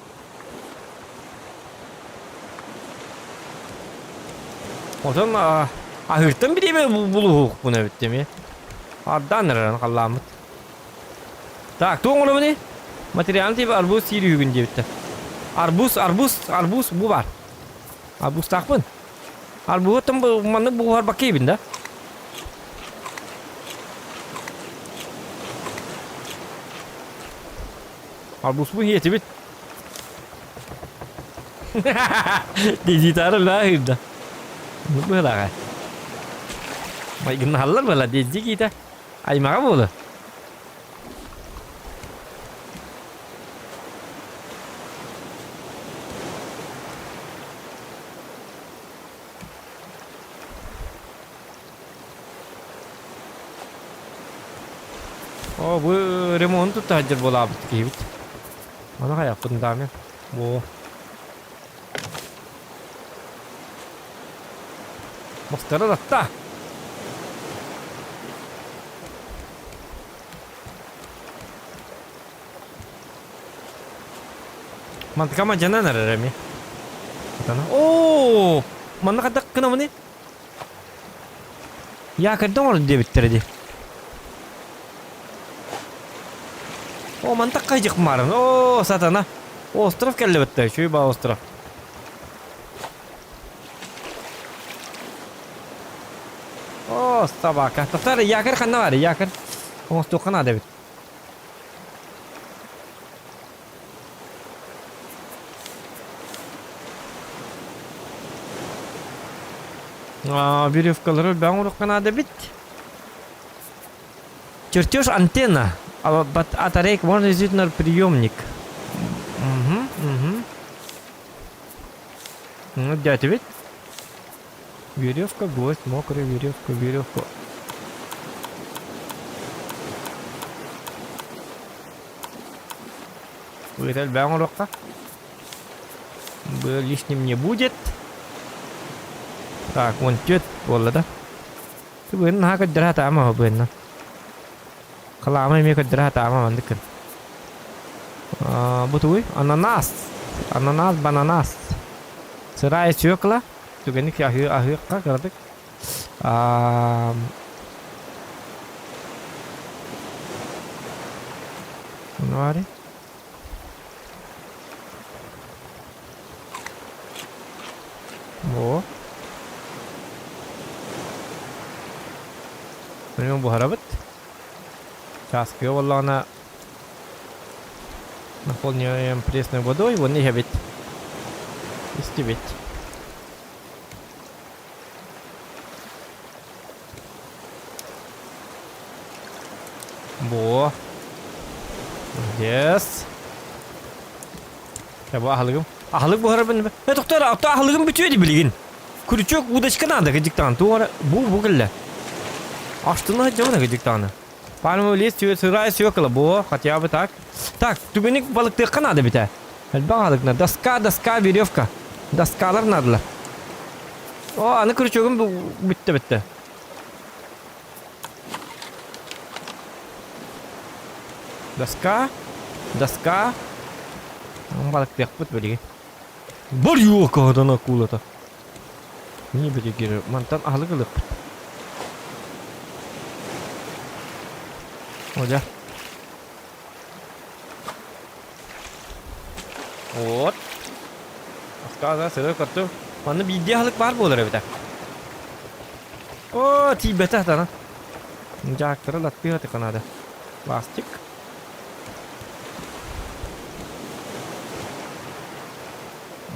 Отон аһыыртан бириэмэ булуһуохпун эбит эмиэ. Ардаан эрэн халлааммыт. Так, туох оҥоробуный? Материал типа арбуз сиир үһүгүн диэбиттэр. Арбуз, арбуз, арбуз бу баар. Арбузтаахпын. Арбуһуттан маннык буһарбакка иибин да? Арбузпун иэтибит. Дизитары лааһыырда. Быһылааҕа. Майгыннаһаллар была дизди киитэ. Аймаҕа буолу. О, бу ремонт тутта сылдьар буолаабыт киһибит. Маны хайахпын даҕаны. Во. Мастара татта. Мантыкама дьанан эрэр эми. Оо! Манна хайдах гынабыный? Якорьда оҥорон диэбиттэрэ дии. О, мантак хайдьых марын. О, сатана. Остров кэллибиттэ. Үчүгэй баа остров. О, собака. Тоқтар, якорь ханна бар, якорь. Оҥостуохха наада эбит. Веревкалары өлбөҕүн урукка наада эбит. Чертеж антенна. Батарейка можно действительно приемник. Угу, угу. Ну, дядя ведь. Веревка, гвоздь, мокрая веревка, веревка. Ыытар оҥоруохха. Бу лишним не будет. Так, вон түөт буолла да. Быын наһаа көрдөрө сатаама быынна. Халаама эмиэ көрдөрө сатаама маннык кын. Бу тугуй? Ананас. Ананас, бананас. Сырая свекла. Түгэнник аһыы аһыахха кыратык. Нуари. О. Билигин буһарабыт. Чааскыга буоллаҕына наполняем пресной водой, уонна иһэбит. Истибит. Бу. Yes. Я бу аһылыгым. Аһылык буһарабын. Э, тоқтар, авто аһылыгым бүтүө ди билигин. Крючок, удочка надо, кыдьыктаан. Туора, бу, бу кэллэ. Аштына сылдьабын кыдьыктааны. Пальмовый лист, сырая свекла, бу, хотя бы так. Так, түгэнник балыктыахха надо битэ. Элбэх аһылыкна. Доска, доска, веревка. Доскалар наадалар. О, аны крючогум бүттэ бүттэ. Доска, доска. Балыктыахпыт билигин. Бар юокадан акулата. Не билигир, мантан аһылык ылыахпыт. О, Вот. Аскаада сыры көртүм. Манна биирдии аһылык баар буолар эбитэ. О, тиийбэтэ атана. Дьаактара латтыа тыканаада. Пластик.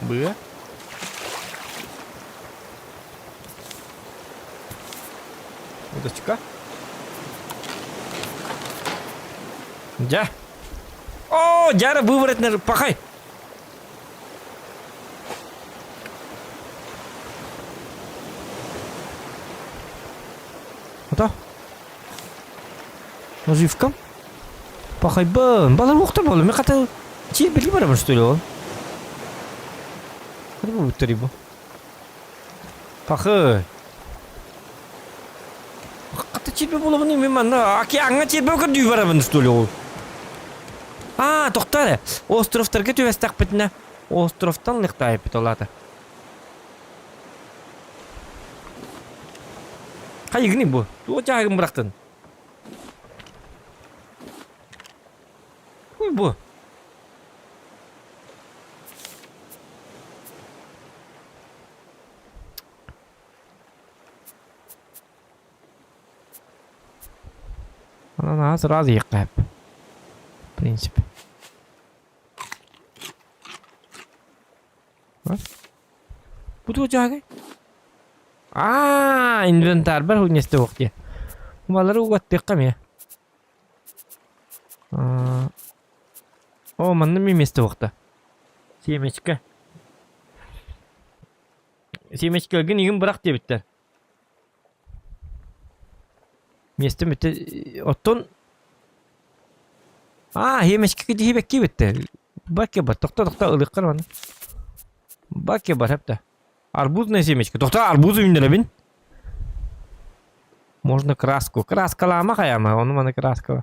Быа. Удочка. Дьэ. О, дьара выворотный пахай. Ото. Наживка. Пахайбын. Балар уохтар буолла. Мен хата чиир били барабын что ли ол? Хата бу буттари бу. Пахы. Хата чиирбэ буолабын мен манна океаҥҥа чиирбэ көрдүү барабын что ли ол? Аа, тохтоо эрэ. Островтарга түбэстэхпитинэ, островтан лыхтаайыппыт ол аата. Хайыгыный бу? Туох дьааһыгын бырахтын? Хуй бу? Онон сразу иэххэ сөп. В принципе. Бу туох дьааһыгай? Аа, инвентарбар миэстэ суох дии. Балары угаттыахха эмиэ. О, манна эмиэ миэстэ суох да. Семечка. Семечкалгын игин бырах диэбиттэр. Миэстэ бүтэ оттон Аа, семечка диэбэкки бүттэ. Бакке бар, тохто тохто ылыаххар маны. Бакке бар хэптэ. Арбузная семечка. Тохто арбуз үүннэрэбин. Можно краску. Краскалаама хайама, ону маны краскала.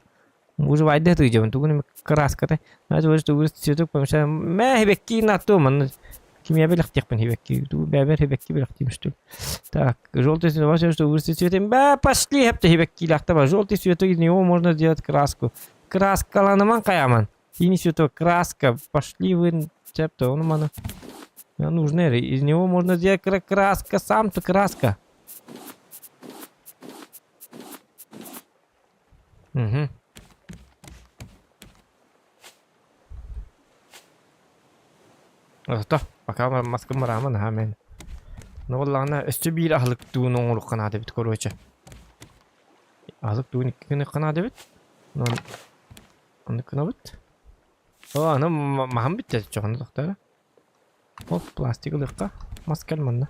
Выживайда тыдьабын, тугун краската. Знаете, вот что цветок помешаем. Мэ хибекки на то, манна Кимия билэхтиэхпин хибекки. Тугу бэбэр хибекки билэхтиим что ли. Так, желтый цвет, что вырастет цветом. Ба, пошли, хепте хибекки лахта. Желтый цветок, из него можно сделать краску. Краскаланыман хаяман. Синий цветок, краска. Пошли вы, цепто, он мана. Нужны, из него можно сделать краска, сам-то краска. Угу. Ото, пока маска мырааман аха мен. Ну буоллаҕына өссө биир аһылык туун оҥоруохха наада эбит короче. Аһылык туун икки гыныахха наада эбит. Онон оннук гынабыт. О, аны маһым бүттэ чоҕону тохтоо. Ол пластик ылыахха. Мас кэл манна.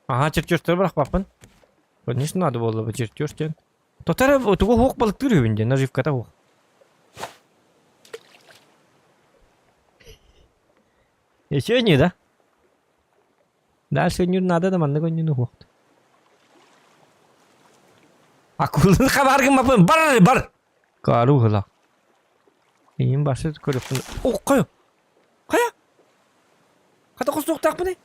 Аһаа чертежтары бырахпаппын. Конечно надо буолла бу чертеж диэн. Тотара тугу уһуох балыктыыр үһүбүн диэн наживката уһуох. Еще не, да? Дальше өннүүр наада да маннык өннүүн уһуохт. Акуланы хабар гыммаппын бар бар! Каару ыла. Ийин башы көрүөхпүн. О, хайа! Хайа! Хата хостуохтаахпыный?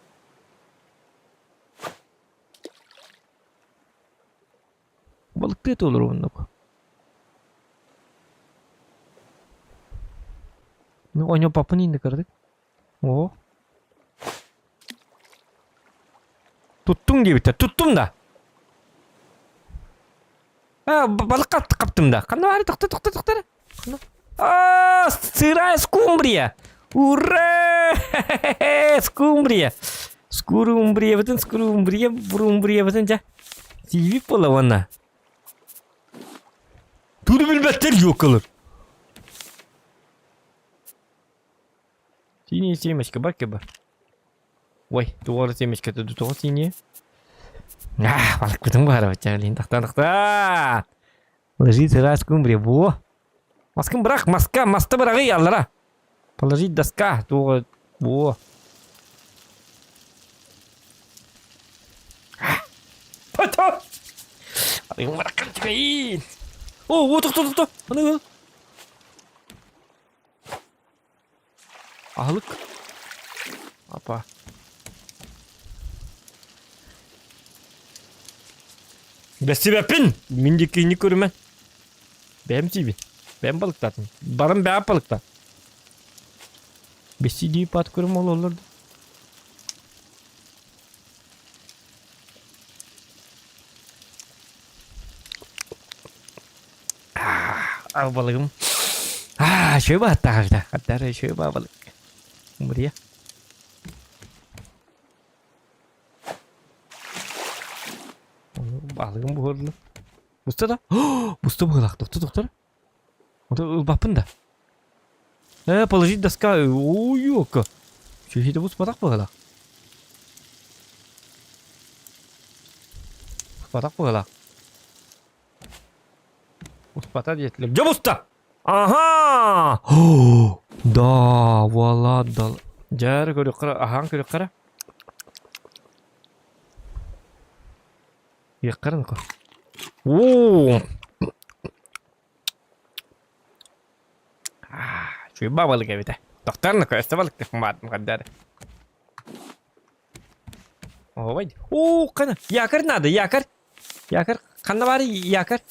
Балыктыы туолар оннук. Ну, оонньооппаппын ииннэ кыратык. Оо. Туттуҥ диэбиттэр. Туттум да. А, балык хаптым да. Ханна баары тохто тохто тохто эрэ. А, сырая скумбрия. Ура! Скумбрия. Скурумбриябытын, скурумбрия, бурумбриябытын дьэ. Тиийбит буолла уонна. Тугу билбэттэр юокалар. Синий семечка бар бар. Ой, туора семечка тоҕо синий? Аа, балыкпытын баарабыт чаалин тахтан тахта. Лежит сырая скумбрия. Во. Маскын бырах, маска, маста быраҕый аллара. Положить доска. Туох Во. О, о, тохто, тохто. Аны Аһылык. Апа. Бэстибэппин! Мин диэки көрүмэн. Бэйэм сиибин. Бэйэм балыктаатым. Баран бэйэм балыкта. Бэстии пат көрүм ололлор. Аа, балыгым. Аа, үчүгэй бааттаах Хаттар үчүгэй баа балык. Мурия. Балыгым буһурлу. Буста да? Буста быһылаах. Тохто, тохтор. Ото ылбаппын да. Э, положить доска. Ой, ёка. Чүһүтэ буспатах быһылаах. Буспатах быһылаах. Успата диэтилэр. Дьэ буста! Аха! Да, вуала, да. Дьэ, көрүөххэ, аһаан көрүөххэ. Иэххэрин көр. Оо! Үчүгэй балык эбитэ. Тохтор көстө балык баардым Ой, оо, қана, якорь надо, якорь. Якорь, ханна баар якорь?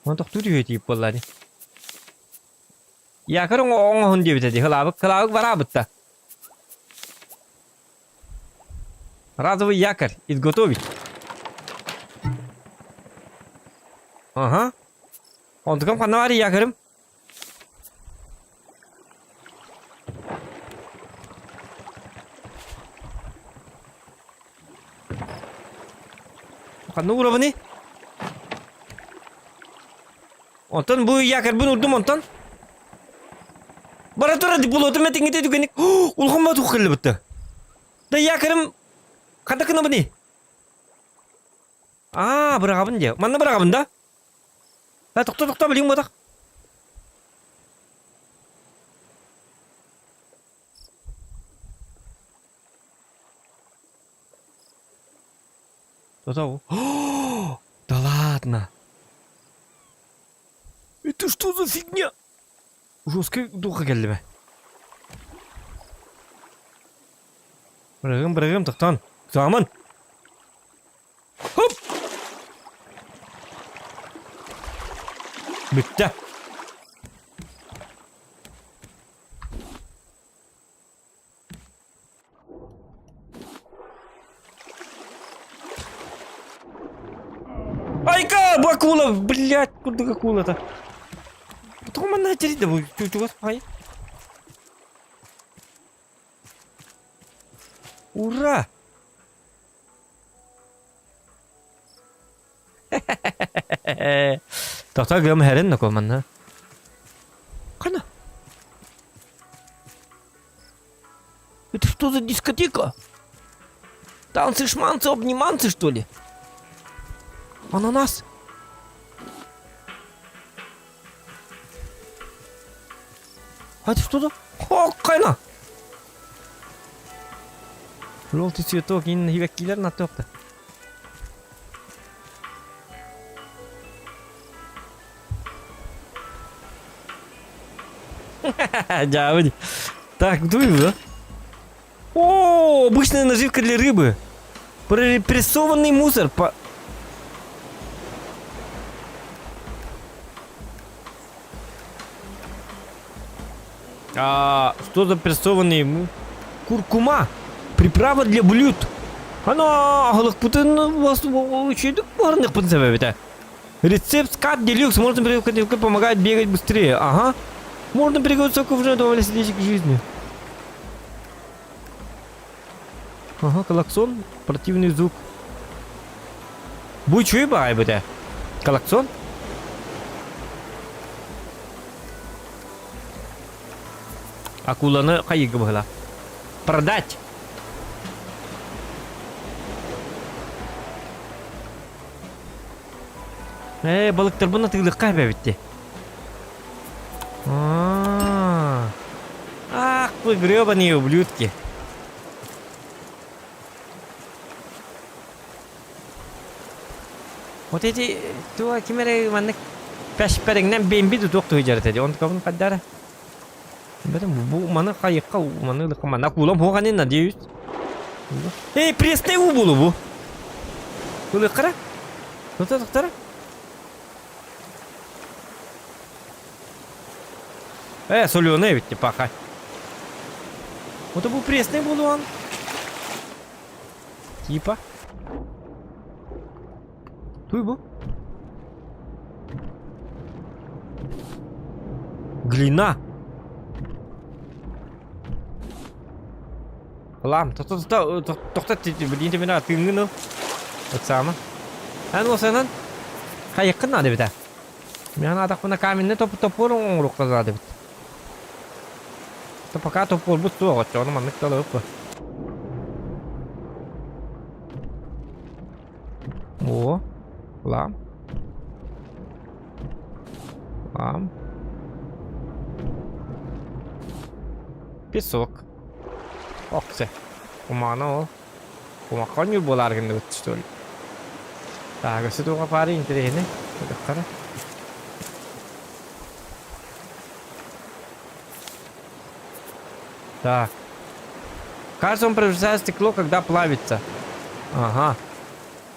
Оны тохтуу түһүө тиийип буолла дии. Якорь оҥоһун диэбитэ дии, кылаабык, кылаабык бараабытта. Разовый якорь изготовить. Ага. Онтукам ханна баар якорым? Ханна уурабыный? Онтон бу якорьбын урдум онтон. Бара тура диплотум этиҥҥите түгэнник улахан батух кэллибитте. Да якорым хата кынабыный? Аа, быраҕабын диэ. Манна быраҕабын да? Э, тохто, тохто, билиҥ буотах. Тото. Да ладно. Это что за фигня? Жесткий духа кэллибэ. Бырыгым, бырыгым, тохтон. Заман. Хоп! Бүттэ. Айка, бу акула, блядь, курдук акулата. Тоҕо манна тэрийдэ бу чугас пай. Ура! Тохтоо гым хэрин нокол манна. Хана? Это что за дискотека? Танцы, шманцы, обниманцы, что ли? Ананас? А это что за? О, кайна! Желтый цветок, инна хибэккилэр натыахта. Дьаабы. Так, дуй, О, обычная наживка для рыбы. Прессованный мусор. По... А, что за прессованный му... Куркума. Приправа для блюд. Ана, аһылыкпытын вас үчүгэй барыныхпын сэбэбитэ. Рецепт скат делюкс можно приготовить, помогает бегать быстрее. Ага. Можно приготовить сок уже добавили сердечек к жизни. Ага, клаксон, противный звук. Бу үчүгэй баҕайы бытэ. Клаксон? Акуланы хайыга быһыла. Продать! Ээ, балыктарбын атыылыахха эбэбит дии. Аа. вы гребаные ублюдки. Вот эти туа ким эрэ маннык пэшпэриҥнэн бэмби тутуох туһуйдьар этэ дии. Онтукабын хайдара? Бэтим бу маны хайыкка маны ылыкка манна куулам хуоханин надеюсь. Эй, пресный уу булу бу. Ылыккара? Тута туктара? Э, соленый эбит паха. Вот бу пресный буолуон. Типа. Туй бу. Глина. Лам, тохтот билиин тимина тыыҥҥын ыл. Ыксаама. Эн осанан хайыккын наада эбит Мен атахпына каменный топор оҥоруохха наада эбит. Пока топорбут суох, оччоҕуна маннык талыахпы. О, лам. Лам. Песок. Оксе. Кумаана ол. Кумахха ньур буолаары гынныбыт, что ли? Так, өссө туоха паары интэриэһинэй. Көрүөххэ Так. Кажется, он превращает стекло, когда плавится. Ага.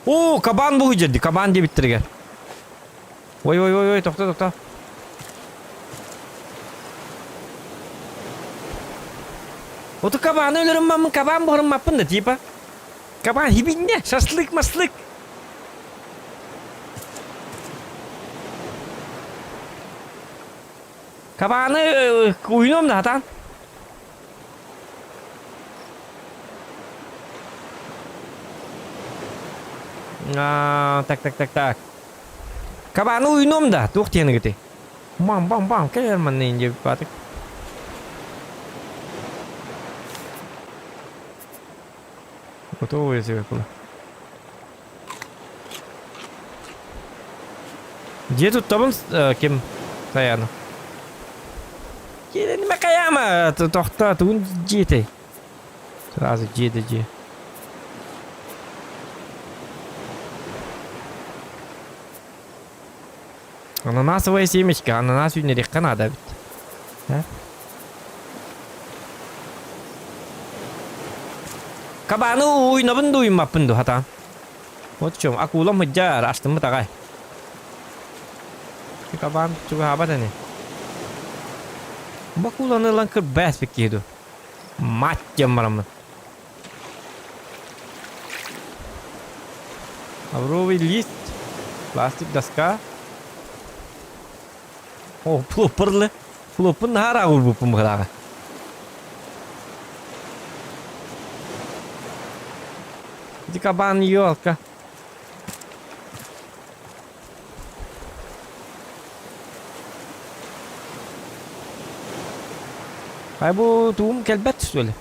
О, кабан бу дьэрди, кабан диэбиттэригэр. Ой, ой, ой, ой, тохто, тохто. Оту кабаны өлөрүм кабан буһарыммаппын да типа. Кабан хибинне, шашлык маслык. Кабаны уйнуом да хатан. А, так, так, так, так. Кабаны уйнуом да, туох диэн ыгыты. Бам, бам, бам, кэлэр манна инде баатык. Готовые себе куда. Где тут табын ким Саяна? Кириниме каяма тохто тугун дьиэтэй. Сразу дьиэ да дьиэ. Ананасовая семечка, ананас үүнэриэххэ наада эбит. Э? Кабаны уйнабын да уймаппын ду хатаан. Вот в чем. Акулам сылдьар, астыммыт аҕай. Кабан чугаһаабат ини. Бу акуланы ылан кырбаас киһи ду. Мать диэн бараммын. Лавровый лист, пластик доска. О, плоппырлы. Плоппун наһаа ыраах уурбуппун быһылааҕа. Ити кабан елка. Ай бу туум кэлбэт что ли?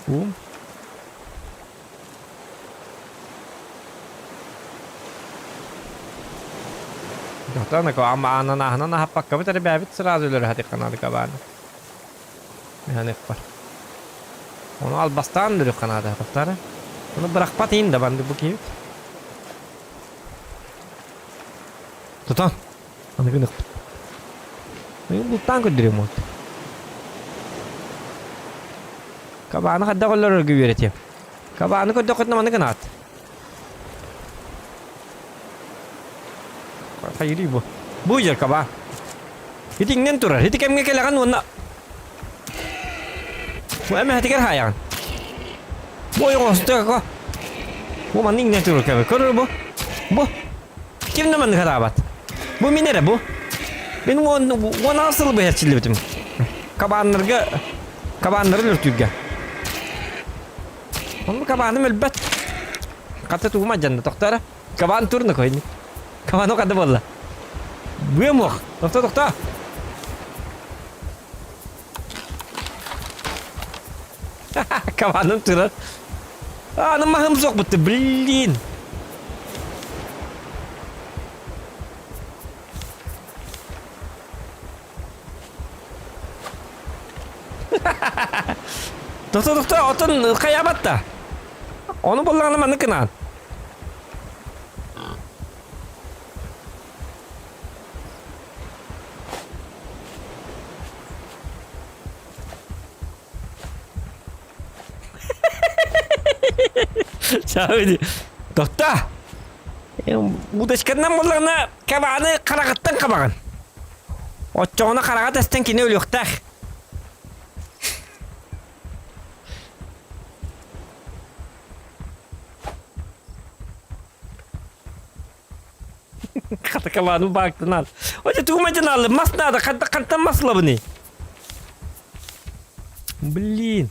Туум. Тохтоон ананааһынан аһаппаккабыт эрэ бэйэбит сразу өлөрө сатыахха наада кабааны. Миһаныахпар. Ону албастаан өлөрүөххэ наада тохтоон. Ону бырахпат иин да банды бу киһибит. Тутан. Аны гыныхпыт. Мен бултаан көрдөрүөм вот. Кабааны хайдах өлөрөргө үөрэтиэм. Кабааны көрдөххүтүнэ маны гынаат. Хайырый бу. Бу дьэр кабаан. Ити иҥнэн турар. Ити кэмҥэ кэлэҕин уонна Бу эмэһэтигэр хаайаҕын. Бу ойоҕосто Бу манна иҥнэн турар кэбэ. Көрөр бу. Бу. Ким да маннык хатаабат. Бу мин эрэ бу. Мин 16 сыл быһа эрчиллибитим. Кабааннарга кабааннары өлөртүүргэ. Онну кабааным өлбөт. Хата тугум адьанна тохтоо Кабаан турна койни. Кабаан хада буолла. Быа муох. Тохто тохто. Кабааным турар. А, ну маһым суох бутты, блин. Тохто, тохто, отон хайаабат да. Ону буллаҕына маннык гынаан. Чаабыди. Тохто! Удочканнан буллаҕына кабааны хараҕыттан хабаҕын. Оччоҕуна хараҕа тэстэн кини өлүөхтээх. Хатакалааны баактынан. Оте тугу мадьынаалы мас надо, хантан мас ылабыный? Блин.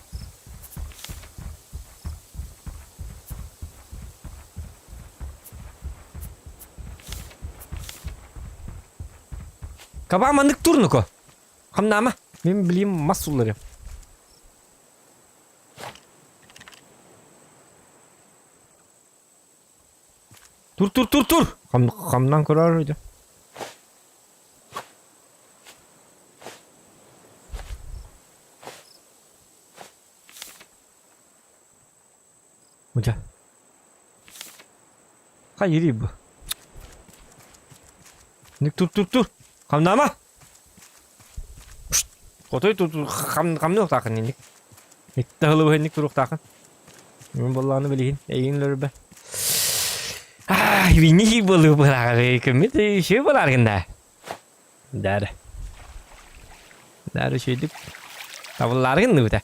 Кабаа маннык турнуко. Хамнаама. Мен билим мас суллары. Тур тур тур тур. Хам хамнан көрөр өйдө. Муча. Хайырый бу. Ник тур тур тур. Хамнаама. Хотой тур тур хам хамныахтаахын инник. Иттаһылыбы инник туруохтаахын. Мен боллааны билигин эйигин өлөрбө. Аа, винни болу булаар көмүт еще болар гында. Дары. Дары шөйдүк. Табыллааргын ныбыта.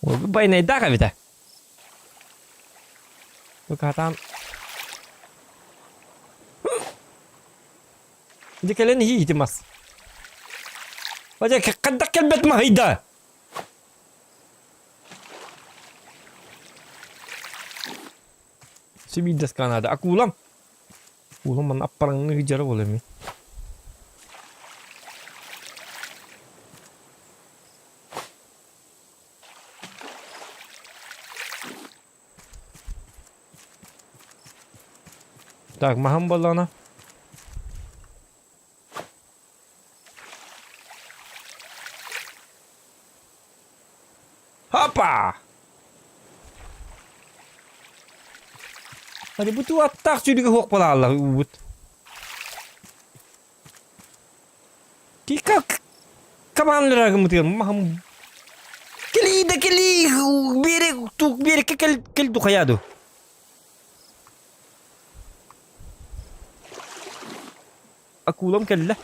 Ол байнайдаах эбитэ. Бу катаан Дьэ кэлэн иһии мас. Дьэ хайдах кэлбэт маһыйда? Сибиир доска наада. Акулам. Акулам манна аппараҥҥа дьара буолар эми. Так, маһым буоллаҕына. Хопа! Hadi bu аттаах сүүрүгэ суох буолааллар уубут. Кика командалара гыммытыгар маһым кэлии да кэлии биэри тук биэриккэ кэл кэл духайаа ду акулам кэллэ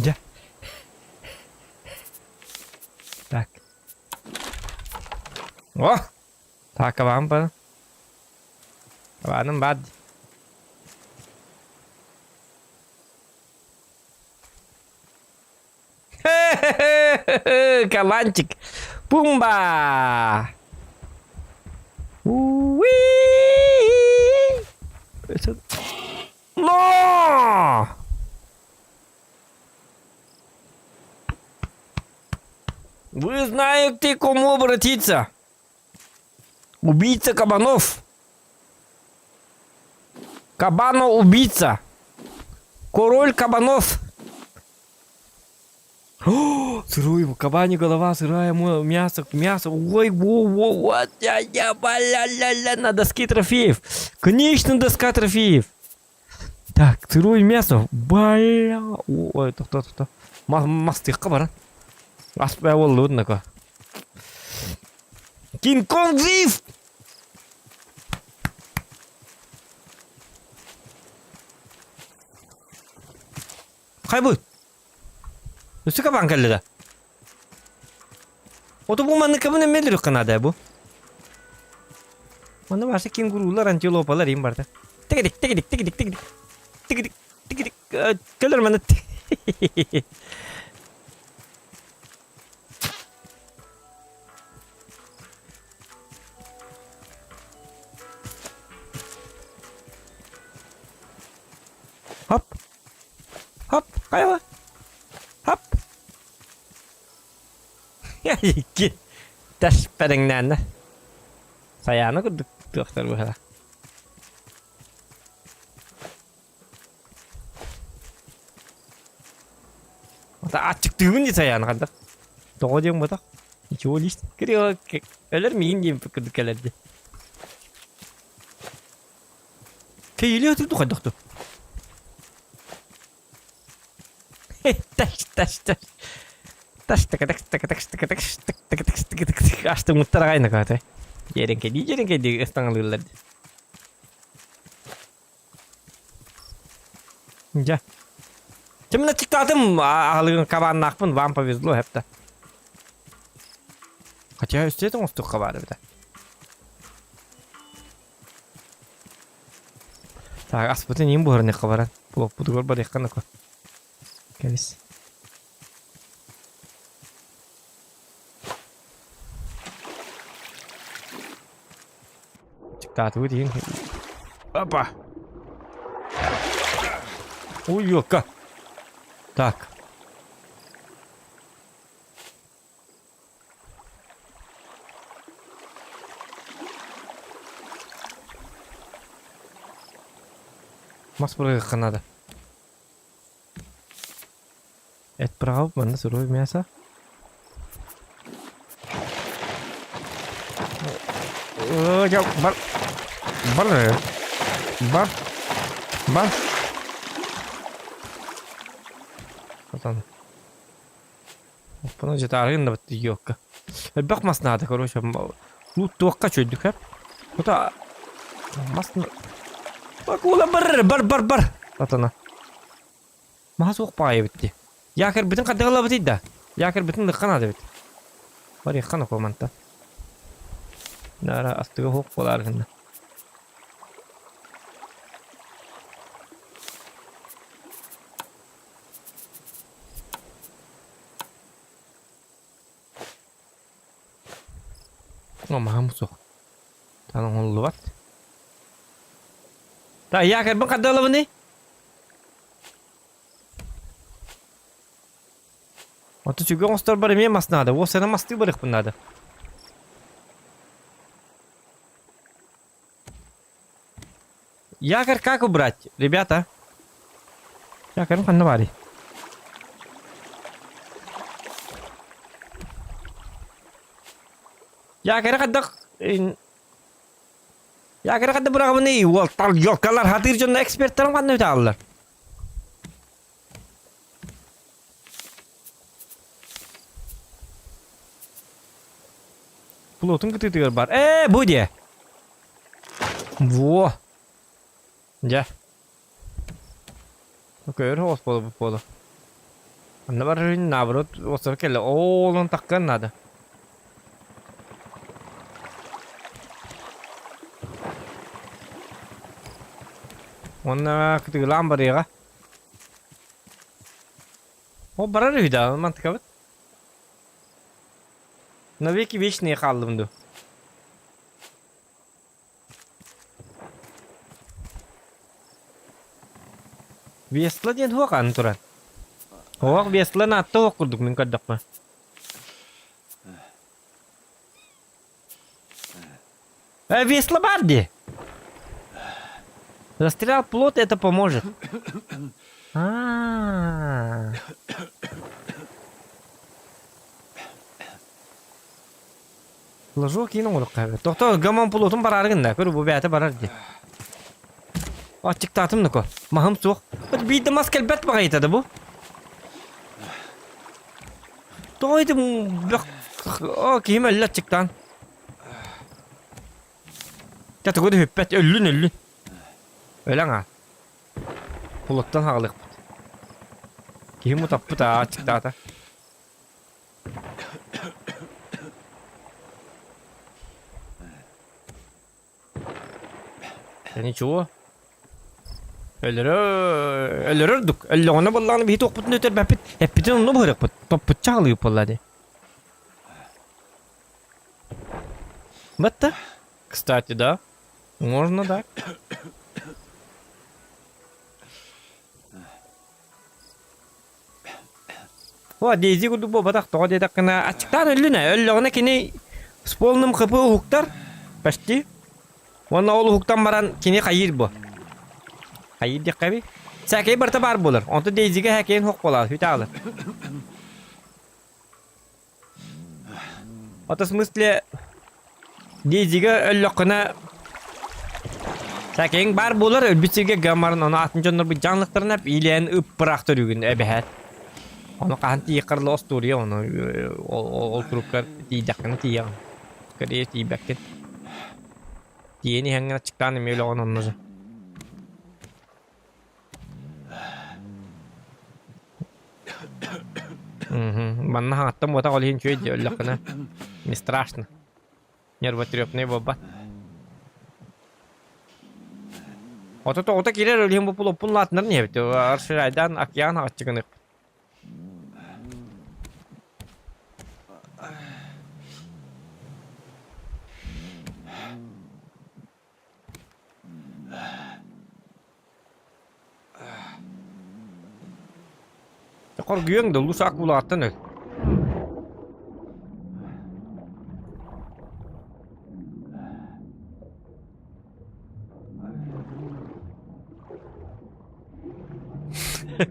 дьэ так о так кабаан бара Кабааным баар дии. Кабанчик. Пумба! Уи! Но! Вы знаете, к кому обратиться. Убийца кабанов. Кабано-убийца. Король кабанов. О, сырой, кабани голова, сырая мясо, мясо. Ой, во, во, во, я, я, ля, ля, ля, на доске трофеев. Конечно, доска трофеев. Так, сырое мясо. Бля. Ой, тохто, тохто. Мастыхка баран. Аспай болду, Кинг-Конг жив! Хайбыт. Өссө кабан кэллэ да. Ото бу маннык кабын эммелер канада бу. Манна баша кенгурулар, антилопалар им барда. Тигидик, тигидик, тигидик, тигидик. Тигидик, тигидик. Кэлэр манна. Хоп. Хоп, хайа. Хоп. Икки тас пэрэҥнээннэ. Сайаана курдук туохтар быһала. Аччыктыыбын дии сайаан ханна. Тоҕо диэн буотах. Ничего лично. Кирилл өлөр миигин диэн курдук кэлэр дии. Кэйилиэ өтүрдү хайдахту. Таш таш таш. Таш так так так так так так так так так так так астымыттар аҕайна каата. Дьиэрэҥкэдии дьиэрэҥкэдии ыстаҥалыыллар. Дьэ. Чымна чиктаатым аһылыгын кабааннаахпын, вам повезло хэпта. Хотя өстүөт оҥостуохха баар эбитэ. Так, аспытын иин буһарыныахха баран. Плоппутугар барыахха нако. Кэбис. Чыктаатыбыт иһин. Опа! Ой, елка! Так. Мас бырагыахха надо. Эт быраҕабыт манна сырой мясо. Бар. Бар. Бар. Бар. Потом. Оппону дьэ да тиийиэххэ. Элбэх мас наада, короче, лууттуохха үчүгэйдик сөп. Кута мас Акула бар бар бар бар. Атана. Маһа суох баҕайы эбит дии. Якорьбытын хайдах ылабытый да? Якорьбытын ылыахха наада эбит. Барыахха нохуо мантан. Наара астыга суох буолаары гынна. Маһым суох. Таан оҥоһуллубат. Та якорьбын хайдах ылабыный? Ото сүгэ оҥосторбор эмиэ мас наада. Уопсайынан мастыы барыахпын наада. Якорь как убрать, ребята? Якорь ханна баарый? Якорь хайдах Якорь хайдах быраҕабыный? Уолтар, ёлкалар хатыыр дьонно эксперттэрин ханна үтааллар? Плотун кытыытыгар бар. Ээ, бу диэ. Во. Дьэ. Көөр соҕус буолбут буолу. Анна барарын наоборот остров кэллэ. Оо, онон таккан надо. Уонна кытыылаан барыаҕа. Ол барар үһү да, мантыкабыт. Навеки вечные хааллым дуу. Весла диэн суох аны туран. Оһох Весла наатта оһох курдук мин көрдөхпүнэ. Э, Весла баар дии. Застрял плот, это поможет. А-а-а. Ложок киин оҥоруохха эбит. Тохтоо, гамон плотун бараары гынна. Көр, бу бэйэтэ барар дии. Аччыктаатым да ко. Маһым суох. Вот биирдэ мас кэлбэт баҕайыта да бу. Тоҕо ити бөх... О, киһим өллө аччыктаан. Дьэ тугу да бүппэт, өллүн өллүн. Өлөҥ аа. Плоттан хаалыахпыт. Киһим утаппыт аа, аччыктаата. Да ничего. Өлөрөр, өлөрөр дук. Өллөҕүнэ буоллаҕына биһи туохпутун өтөрбөппүт. Эппитин онно быһырыахпыт. Топпутча аҕалыып буолла дии. Батта. Кстати, да. Можно так. О, Дейзи курдук буолбатах, тоҕо диэтэххинэ, аччыктаан өллүн ээ. Өллөҕүнэ кини с полным хп уһуктар, почти. Уонна ол уһуктан баран кини хайыыр бу? Хайыыр диэххэ эбий? Сээкэй барыта баар буолар. Онтон Дейзигэ һээкэйин суох буолаар, хүтэ Ото смысле Дейзигэ өллөххүнэ сээкэйиҥ баар буолар, өлбүт сиргэ гаммарын ону атын дьоннорбут дьаҥлыктарына иилээн ыппыраах төрүүгүн эбэһээт. Ону хаһан тиийиэххэр ыла остуоруйа ону ол туруккар тиийдэххинэ тиийэҕин. Скорее тиийбэккин. Тиийэн иһэҥҥин аччыктаан эмиэ өлөҕүн онно же. Манна хаҥаттан буотах ол иһин үчүгэй дии өллөххүнэ не страшно. Нервотрепный буолбат. Ото тоҕута киирэр ол иһин бу пулоппун лаатынар не эбит. Арширайдаан океан аҕаччыгынык. Хоргуйуоҥ да улуус акулаҕыттан өл.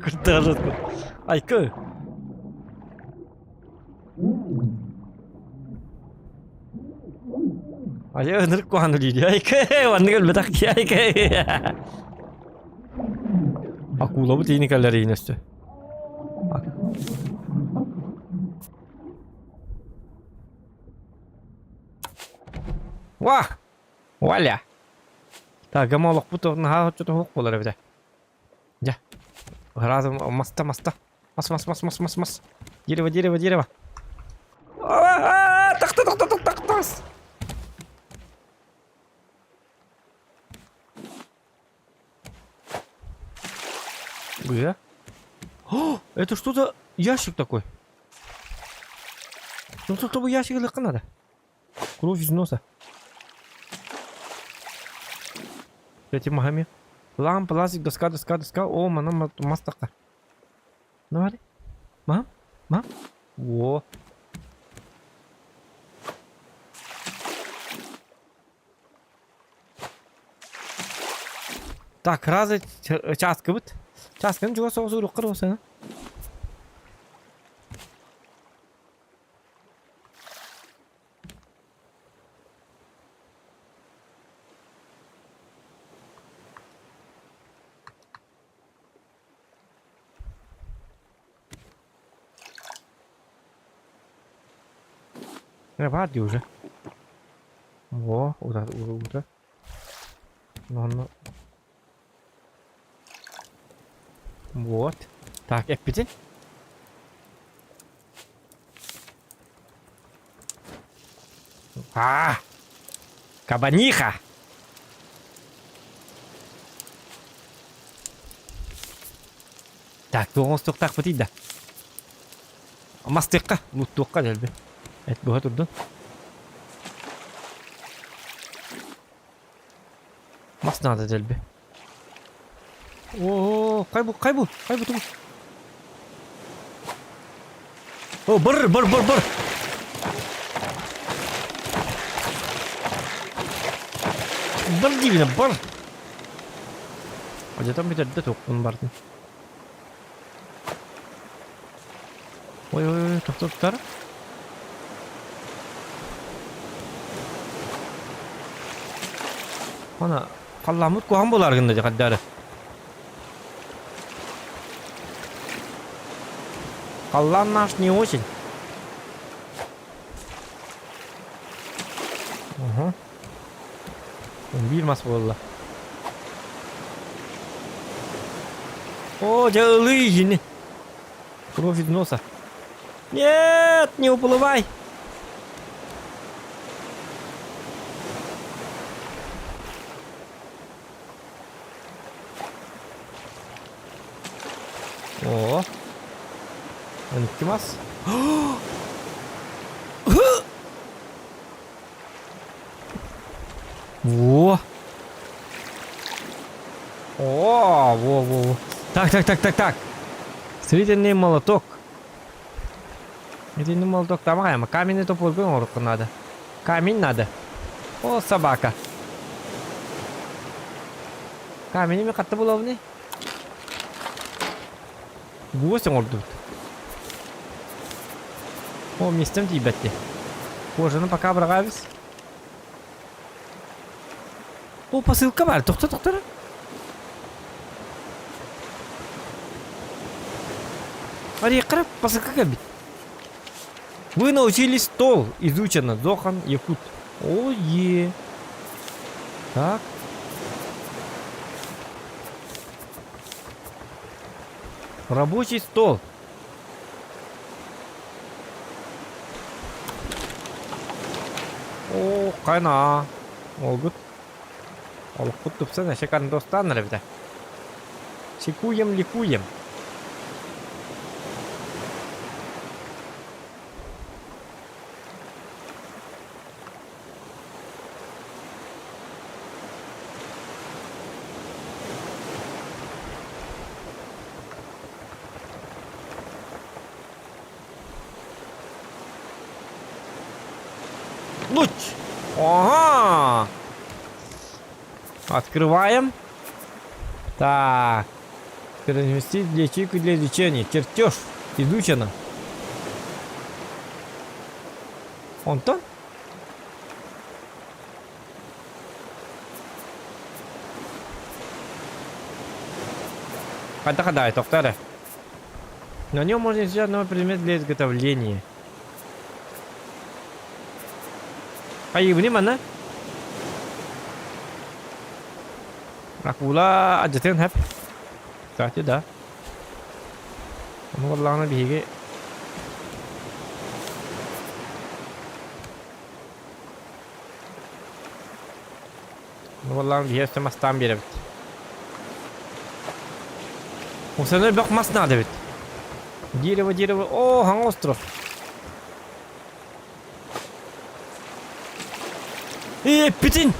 Куртаҕа Айкы. Айа ынырык куһаҕан үлүйдү. Айкы, маннык өлбөтөх киһи айкы. Акулабыт иини кэлэр иин өстө. Вах! Валя! Так, гама олохпут наһаа оччото суох буолар эбитэ. Дьэ. Разом маста маста. Мас мас мас мас мас мас. Дерево дерево дерево. Тахта тахта тахта тахта. Бля. О, это что за ящик такой? Ну, чтобы ящик легко надо. Кровь из носа. Эти махами. Лампа, лазик, доска, доска, доска. О, мана мастака. Давай. Мам? Мам? О. Так, разы чааскыбыт. Чаасканы чугас соҕус уруохха да Баар дии уже. О, ура, Ну, Вот. Так, эппитин. А! Кабаниха! Так, туох оҥостуохтаахпытый да? Мастыахха, луттуохха дэлби. Эт быһа турдун. Мас наада дэлби. О, хай бу, хай бу, хай бу тугу? О, бар, бар, бар, бар. Бар диибинэ, бар. Одьатан бүтэрдэ туохпун бардым. Ой, ой, ой, тохтоттар. Ана, халламмыт куһаҕан буолаар гынна дьэ хаддаары. Халлаан наш не очень. Ага. Биир мас буолла. О, дьэ ылыы иһини. Кровь из носа. Нет, не уплывай. О, 12 мас. Во! О, во, во, во. Так, так, так, так, так. Строительный молоток. Строительный молоток там, а, каменный топор оҥоруохха надо. Камень надо. О, собака. Камень ми хатта булабыный? Гвоздь оҥордубут. О, миэстэм тиийбэт дии. Кожаны пока быраҕаабыс. О, посылка баар. Тохто, тохто. Арыйахха посылка кэлбит. Вы научились стол. Изучено. Зохан Якут. О, е. Так. Рабочий стол. О, қана. Олгут. Олохпут тупсан эше карандостан эбитэ. Чекуем, ликуем. Луч! Ага! Открываем. Так. Переместить ячейку для изучения. Чертеж. Изучено. Онтон? Хайда хадай, тохтоо эрэ. На нем можно сделать новый предмет для изготовления. Хайыбыны манна? Акула адьытыан хэп. Кстати, да. Ону буоллаҕына биһиги Ону буоллаҕына биһиги өссө мастаан биэрэбит. Усаны бөх мас наада эбит. Дерево, дерево. О, хаҥа остров. Э, эппитин!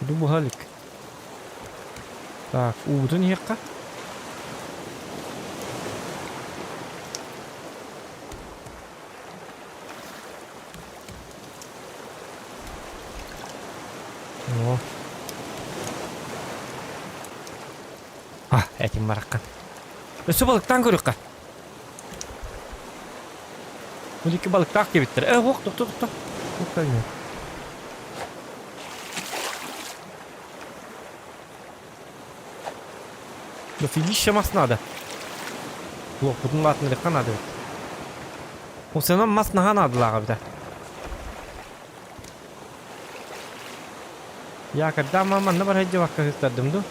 Дубуһа илик. Так, уубутун иһиэххэ. О. А, этим бараххан. Өссө балыктаан көрүөххэ. Бу икки балыктаах диэбиттэр. Э, ох, тохто, тохто. Дофигища мас надо. Лоппутун лаатынырыкка надо эбит. Осенон мас наһаа наадалаах эбитэ. Якорьдаан манна бар сылдьыбакка сыстардым дуу?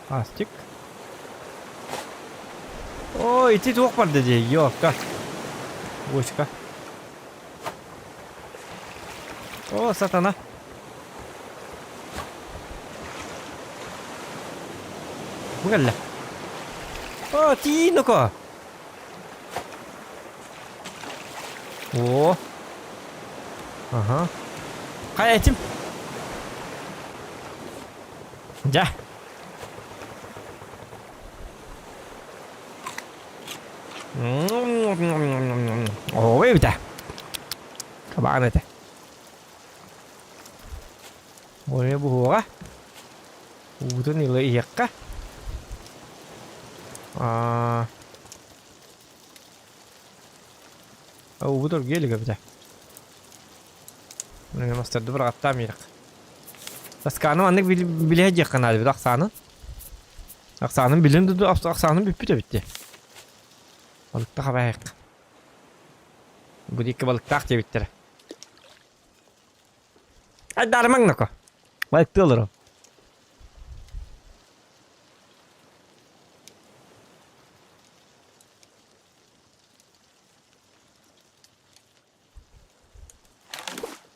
Астик. О, ити туох барда дии, ёлка. Бочка. О, сатана. Бу кэллэ. О, тиий ноко. О. Ага. Хайа этим. Дьэ. Ой, эбитэ. Кабаан этэ. Ой, буһуоҕа. Уутун ыла иһиэххэ. Аа. Уубут оргуйа илик эбитэ. Мастарды быраҕаттаам иһиэх. Таскааны маннык билиһэ диэххэ наада эбит ахсаанын. Ахсаанын билин да ахсаанын бүппүт эбит дии. Балыктаах абайык. Бу диэки балыктаах диэбиттэрэ. Айдаарымаҥ ноко. Балыктыы олорон.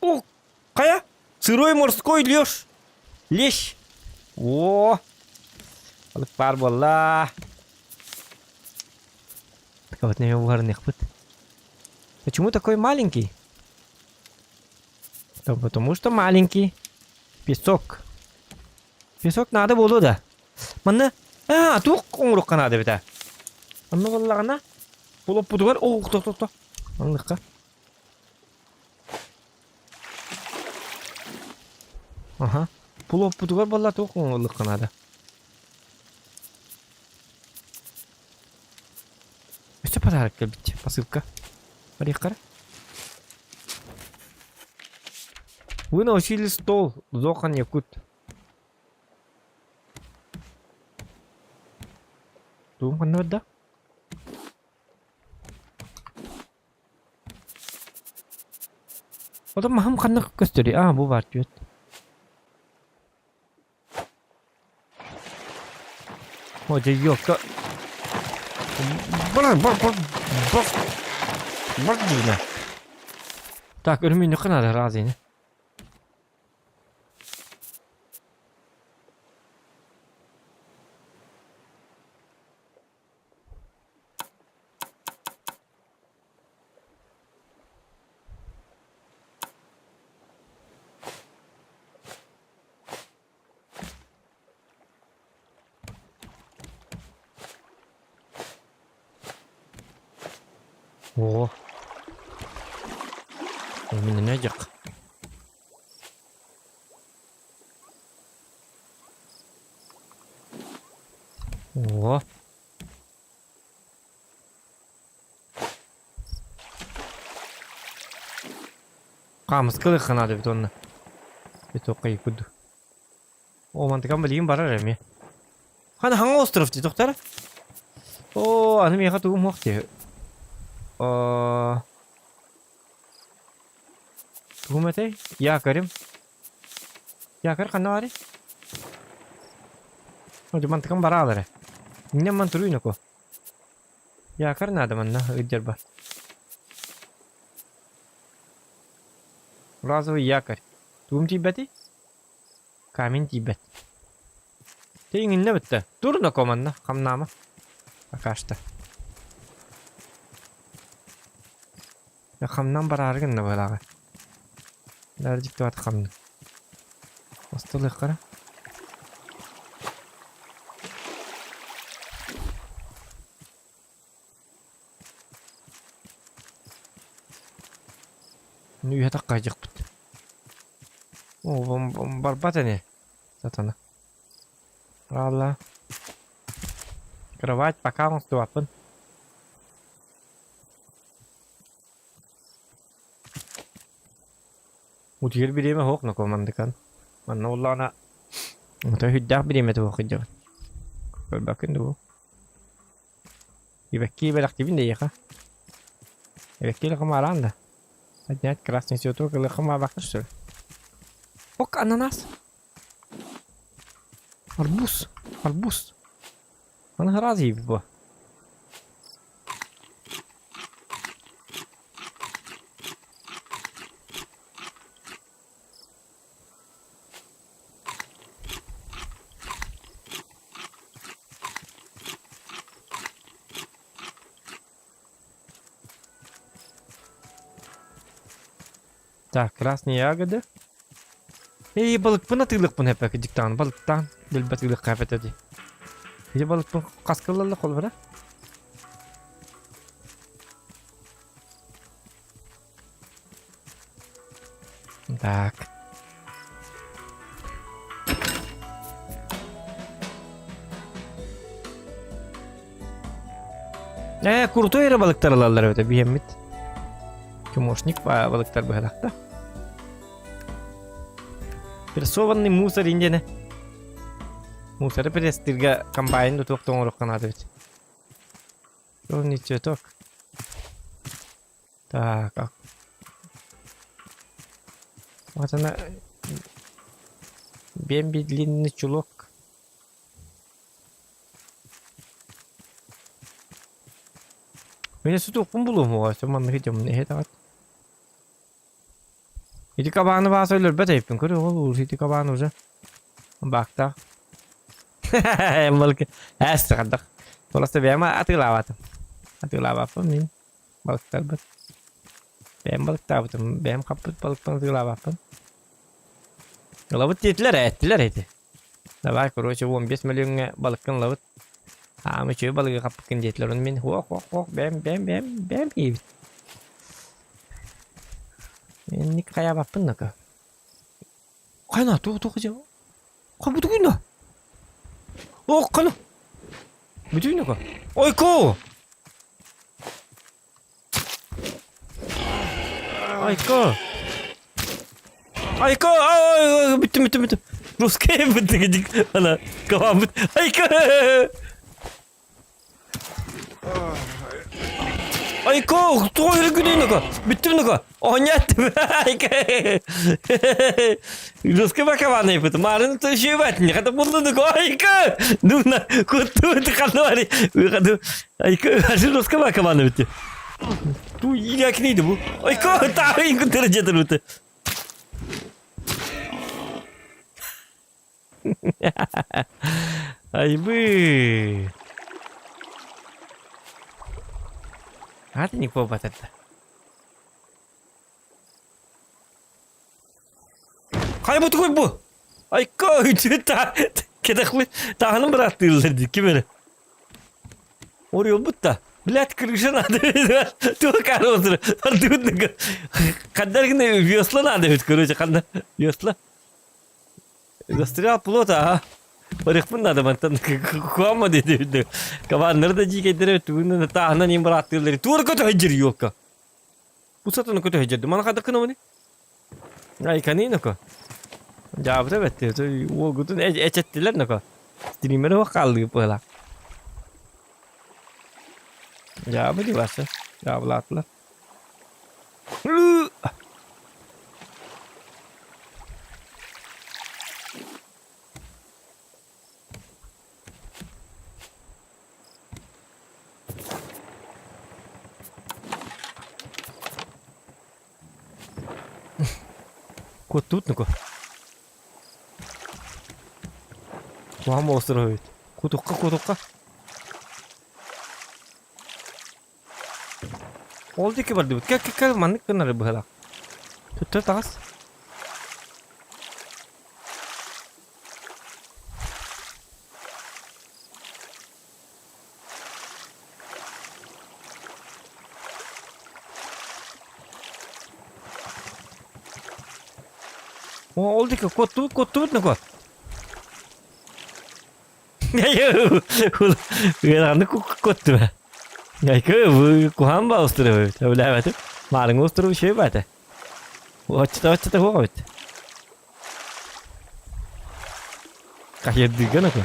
О, хайа? Сырой морской леш. Лещ. О, балык баар буолла. Так вот нее угарныхпыт. Почему такой маленький? Да потому что маленький. Песок. Песок надо буолуо да. Манна аа туох оҥоруохха наада эбит ээ. Онно буоллаҕына булоппутугар оо тохто тохто. Манныхха. Аха. Пулоппутугар буолла туох оҥорлукка наада? Өссө подарок кэлбит. Посылка. Барыаххара. Вы научили стол, Зохан Якут. Тугун ханна барда? Оттон маһым ханна көстөрүй? Аа, бу баар түөт. О, дьэ, ёлка. Бар, бар, бар, бар. Бар дьиҥэ. Так, өрүмүнүөххэ наада разыйны. О, Именно дьах. О. Хаамыска ылыахха наада эбит уонна. Битокка курдук. О, мантыкам билигин барар эмиэ. Хана хаҥа остров дии тохтор. О, аны миэхэ тугум суох дии. О, тугум этэй? Якорем. Якорь ханна баарый? О, мантыкам бараалар эрэ. Иннем ман туруй ноко. Якорь надо манна ыдьарбар. Разовый якорь. Тугум тиийбэтий? Камень тиийбэт. Тэйиҥиннэ бүттэ. Тур ноко манна, хамнаама. Пока что. Хамнан бараары гынна быһылааҕа. Даже дьиктибат хамны. Остолыаххара. Үһэ таккайдьахпыт. О, барбат ини. Сатана. Алла. Кровать пока оҥостубаппын. Утуйар бириэмэ суох нокоо мандыкан. Манна буоллаҕына отой сүрдээх бириэмэтэ суох сылдьабын. Көрбөккүн дуу? Ибэкки бэлэхтиибин да эйиэхэ. Эбэкки лакымаараан да. Поднять красный цветок лакымаабакка что ли? Ок, ананас. Арбуз. Арбуз. Аны раз бу. Так, красные ягоды. Эй, балыкпын атыылыкпын эппэкэ диктаан балыктаан билбэт ылыахха эпэтэ дии. Ити балыкпын хаска ылаллар холобура? Так. Ээ, крутой эрэ балыктар ылаллар эбит биһиэммит. Чумошник балыктар быһалахта. Прессованный мусор индиэне. Мусоры пресстиргэ комбайн тутуох тоҥоруохха наада эбит. Черный цветок. Так, а... Вот она... Бемби длинный чулок. Мин сутуукпун булуом уҕа, маннык идем эһэ таҕат. Ити кабааны бааса өлөрбөт эбиппин, көрү ол ити кабаан уже. Баактаах. Балык ээс сахардах. Просто бэйэм атыылаабатым. Атыылаабаппын мин. Балыктарбыт. Бэйэм балыктаабытым, бэйэм хаппыт балыкпын атыылаабаппын. Ылабыт диэтилэр, эттилэр ити. Давай, короче, 15 мөлүйүөҥҥэ балыккын ылабыт. Аам үчүгэй балыгы хаппыккын диэтилэр. Ону мин хуох хуох хуох бэйэм бэйэм бэйэм бэйэм иибит. Инник хайаабаппын нака. Хайна туох туох дьэ? Хобутугуна. О, хана. Бүтүнү Ойко! Айка! Айка! Ай, бүттүм, бүттүм, бүттүм. Русская бүттү, ана, кабан бүт. Айка! Айка, тоҕо өргүнүй нука? Бүттүм нука. Оонньоттум. Айка! Русская бакабан айпыт. Марын төшөбөт. Хата булду нука. Айка! Дуна, кутту хануари. Айка, русская бакабан бүттү. Ту иякнейді бу. Айка, тағы күтірі жетір бүті. Айбы. Аты не это. Хайа бу тугуй бу? Айка, кетахлы тағыным быраттыылар дии ким эрэ. Оройбут да, блядь, крыша надо туох хаары ханна гына весла надо эбит короче ханна весла застрял плот ага барыахпын надо мантан куама диэбит кабааннары да дьиикэйдэрэ тугунан тааһынан иин бырааттыыллар туора көтө сылдьар елка бу сатана көтө сылдьар маны хайдах гынабыный Айканыы ноко. Дьаабыта бэтти уолгутун эчэттилэр ноко. Стримери суох хааллыгыт быһыылаах. Дьаабы дии барса. Дьаабылаатылар. Куоттубут нуку. Куһаҕан буолустар эбит. Кутукка, кутукка. Ол диэки бардыбыт. Кэл, кэл, кэл, маннык гынары быһалаах. Туттар таҕыс. О, ол диэки куоттубут, куоттубут нөкө. Ыарааннык куоттуба. Айка куһаан баҕыстырабыт. Сөбүлээбэтим. Маарыҥҥа устуруу үчүгэй баата. Оччото оччото суох эбит. Хайырдыыга нөкө.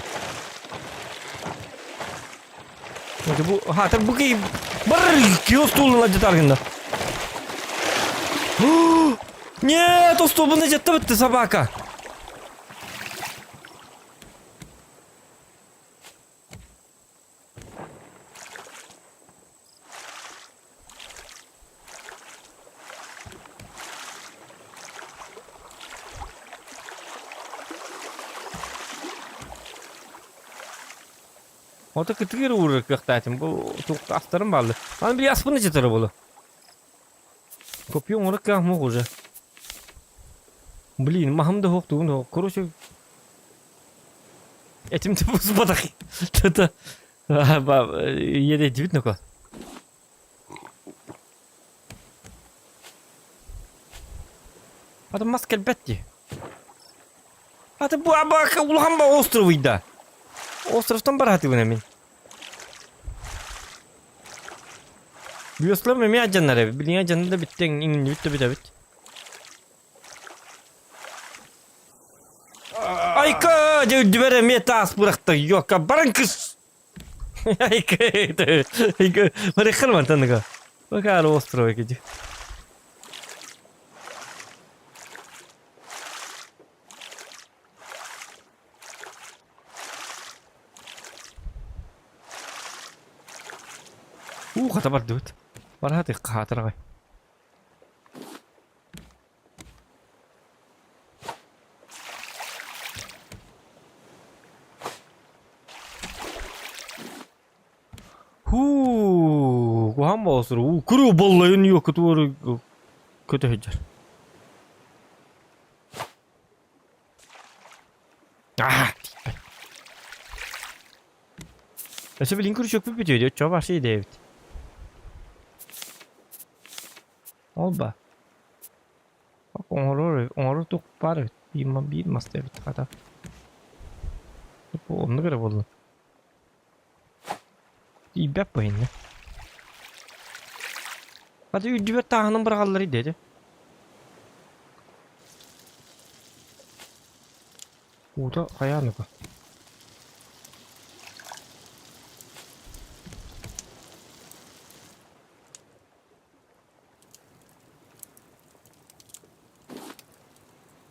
Бу хаатар бу кий бар киос туулуна дьытаргында. Нет, остуолбуна дьатта бытты собака. Ото кытыгыр уурар кыахтаатым. Бу туохтаахтарым бааллар. Аны били аспын ичетер болу. Копье оҥорор кыах муох уже. Блин, маһым да суох, тугум да суох. Короче, этим да буспатах. Это иэдэйдибит ноко. Аты мас кэлбэт дии. Аты бу абака улахан ба островыйда. Островтан бараатыбын мин. Веслом эмиэ алдьанар эбит. Билиҥҥи алдьанна да бүттэ, иҥнибит да бүтэбит. Айка, дьэ үрдүбэр эмиэ таас бырахта. Йока, баран кыс! Айка, айка, барыххар мантаныга. Бакаар острова киди. Уу, хата бардыбыт. Барааты хаатыр аҕай. Һуу, куһаҕан буолсур. Уу, күрүө боллойун юокутуору көтө сылдьар. Аа, тиийбэт. Өссө билин күрүчүөкпүт бүтүө дии, оччоҕо барса идеябит. Ол ба. Оҥорор, оҥорор туох баар эбит. Биир, биир маста эбит хата. Оннук эрэ буолла. Тиийбэт бу иннэ. Хата үрдүбэр тааһынан быраҕаллар диэти. Уута хайаан уга.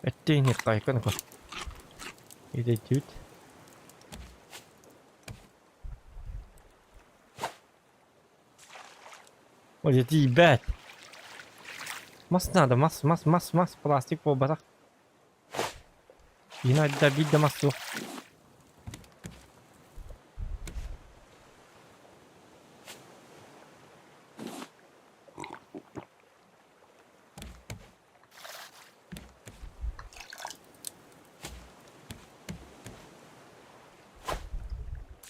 Эттиин хайкан уга. Идэтибит. Ой, тиийбэт. Мас надо, мас, мас, мас, мас, пластик буолбатах. Иногда биир да мас суох.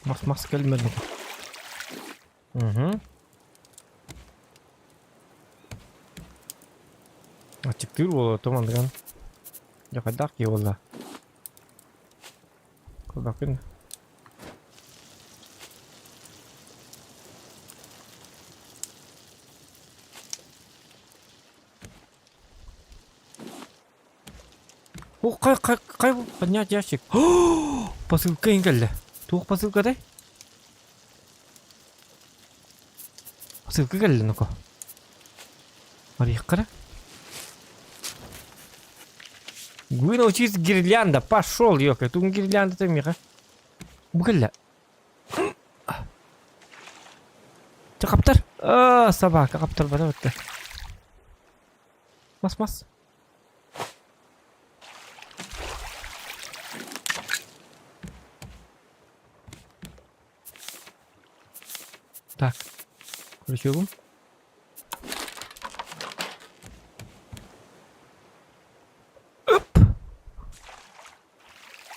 Мас мас кэлмэдэ. Угу. Аччыктыыр буолуо тумандыган. Дьэ хайдах киһи буолла? Кылбакын. О, хай, хай, хай, поднять ящик. Посылка иһин кэллэ. Туох посылкатай? Посылка кэллэ, ну-ка. Арыйыахха эрэ. Вы научись гирлянда. Пошел, ёка. Тугун гирлянда миэхэ. Бу кэллэ. Чэ, хаптар. А, собака хаптарбата бытта. Мас, мас. Так, включил. Оп!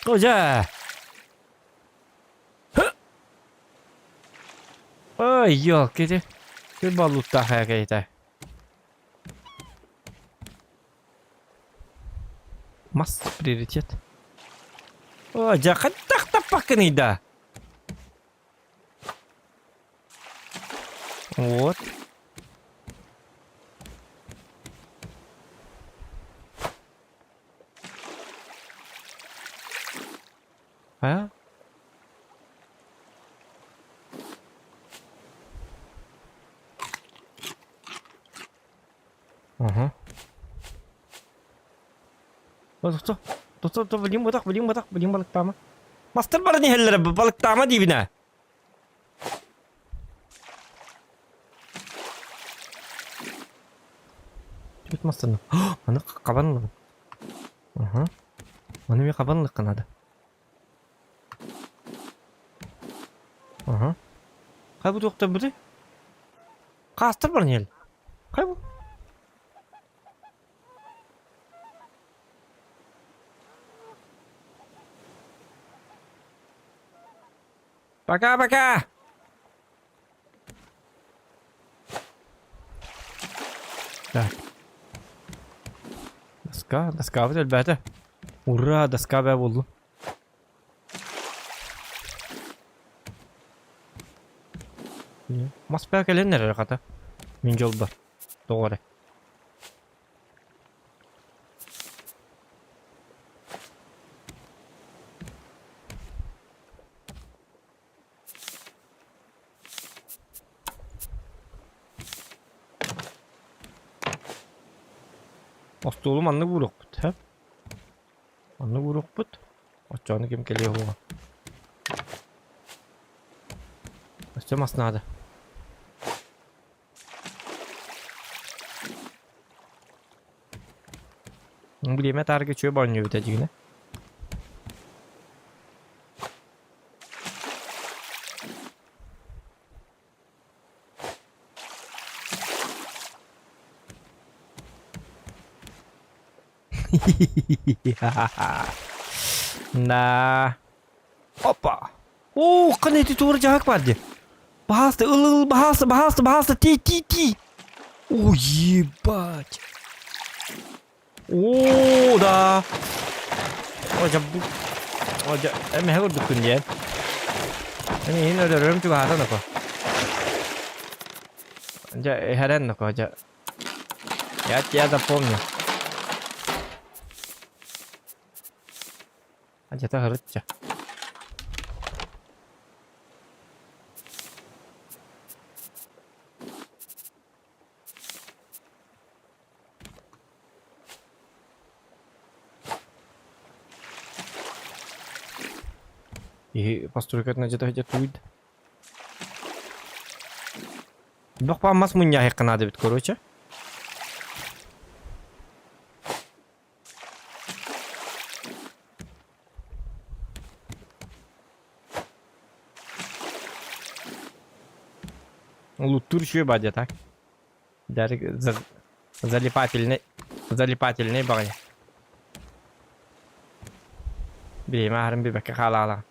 О, дьэ! Ой, ёлки ити. Күн баллуттаах кэйитэ. Мас приоритет. О, дьэ, хайдах таппаккыный да? Вот. А? Ага. Тохто, тохто, тохто, билим батах, билим батах, билим балыктаама. Мастар баран иһэллэрэ балыктаама диибинэ. Түбүт мастаны. Аны хабан ылабын. Ага. Аны мен хабан ылыахха наада. Ага. Хай бу туохтар бутый? Хаастар баран иһэл. Хай бу. Пока-пока! Так. Доска, доскабыт элбээтэ. Ура, доска бээ буоллум. Мас бээ кэлэн эрэр хата. Мин дьолбор. Тоҕо эрэ. Остуолу маннык ууруохпут, һэ? Маннык ууруохпут. Оччоҕуна ким кэлиэ уһуоҕа. Өссө мас наада. Бириэмэ таарга үчүгэй оонньуубут эдьигинэ. Да. Опа! О, қане ити туора дьаһак бар дии. Баһаалыста, ыл ыл, баһаалыста, баһаалыста, баһаалыста, ти ти ти. О, ебать. О, да. О, дьэ бу О, дьэ эмэһэ курдуккун диэн. Эн иһин өлөрөрүм чугаһаата ноко. Дьэ иһэрэн ноко, дьэ. Я тебя запомню. Адьата һырытча. Киһи постройкатын адьата сылдьар тууйда. Бөх мас мунньааһыахха наада эбит короче. Луттуур үчүгэй баа дьэ так. Дьарык залипательный залипательный баҕайы. Бириэмэ аһарын билбэккэ хаалаалаҕын.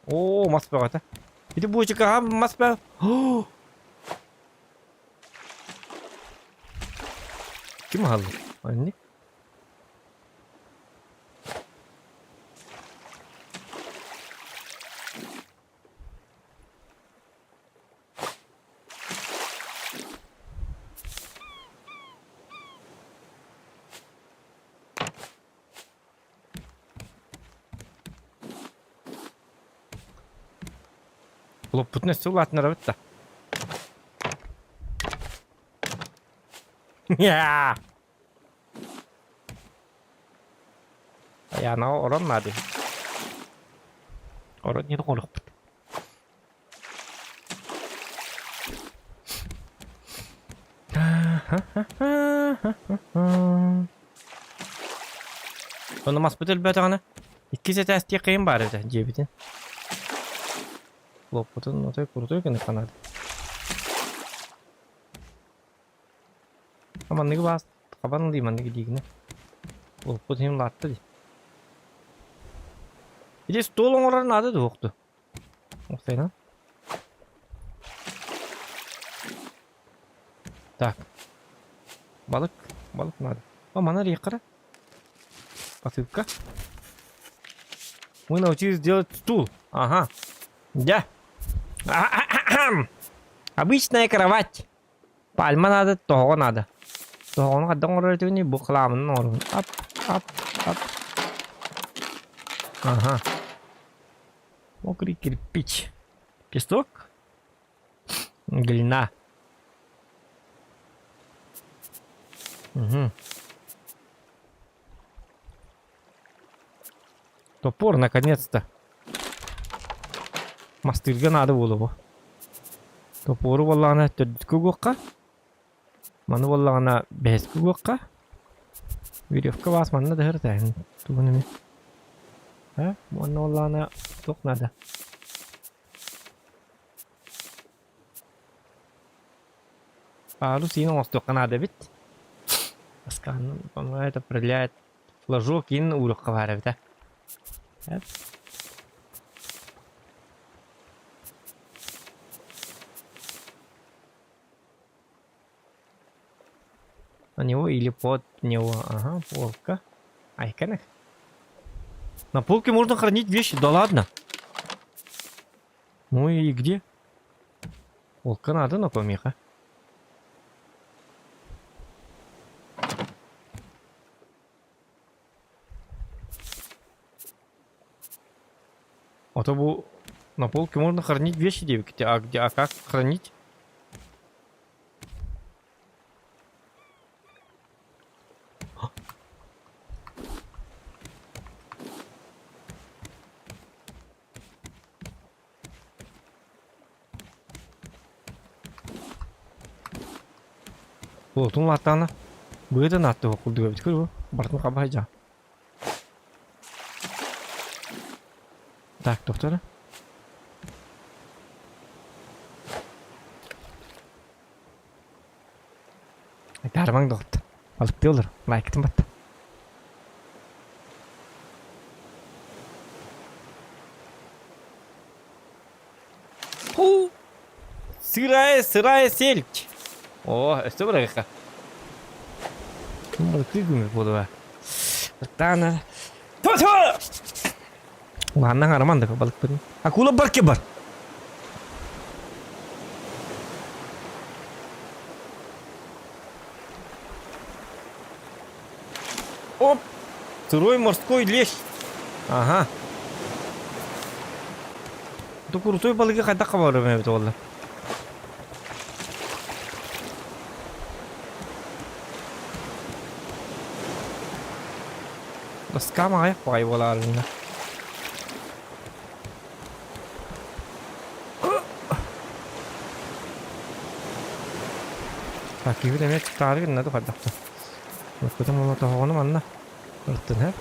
Оо, мас бөҕөтө. Ити буочукаҕа мас бөҕө. Ким аһаллар? Анник. Лоппутун өссө улаатынарабыт да. Айаанаҕа орон наада. Орон диэн оҥоруохпут. Ону маспыт өлбөтөҕүнэ иккис этээстиэх кыйын баар этэ дьиэбитин. Лоппутун отой курутой гыныахха наада. Манныгы баас хабан ылыы манныгы диигинэ. Лоппут иһин улаатта дии. Ити стол оҥорор наада дуохту. Уопсайынан. Так. Балык. Балык надо. О, мана рекара. Посылка. Мы научились делать стул. Ага. Да. Обычная кровать. Пальма надо, тоһоҕо надо. Тоһоҕону хайдах оҥорор этибиний? Бу кыламынан оҥоробун. Ап, ап, ап. Ага. Мокрый кирпич. Песок. Глина. Угу. Топор, наконец-то. Мастыырга наада буолуо. Топору буоллаҕына төрдүскэ угуохха. Маны буоллаҕына бэһискэ угуохха. Веревка баас манна да сырытаһын. Тугун эми. А? Уонна буоллаҕына туох наада? Парус иин оҥостуохха наада эбит. Аскаанын помогает определяет флажок иин уурукка баар эбит ээ. На него или под него. Ага, полка. Айканах. На полке можно хранить вещи, да ладно. Ну и где? Полка надо на помеха. А то бу на полке можно хранить вещи диэбиккит. А где, а как хранить? Уотун улааттаҕына быатын ааттыга курдук эбит көрүө барытын хаба сылдьаҕын. Так, доктора. Айтаарымаҥ доҕоттор. Балыктыы олор. Лайкытын батта. Ху! Сырая, сырая сельдь. О, өссө бырагыха. Балыктыы күҥҥэ буолуо. Ыртаана. Улааннаҥ араман да балыкпын. Акула бар ки бар. Оп! Сырой морской лещ. Ага. Бу крутой балыгы хайдах хабарым эбит буолла? Доска маҕайах баҕайы буолаарыҥна. Так, киһибит эмиэ чыктаары гынна да хайдахта. Өккөтүм уонна тоһоҕону манна ырыттын һэ.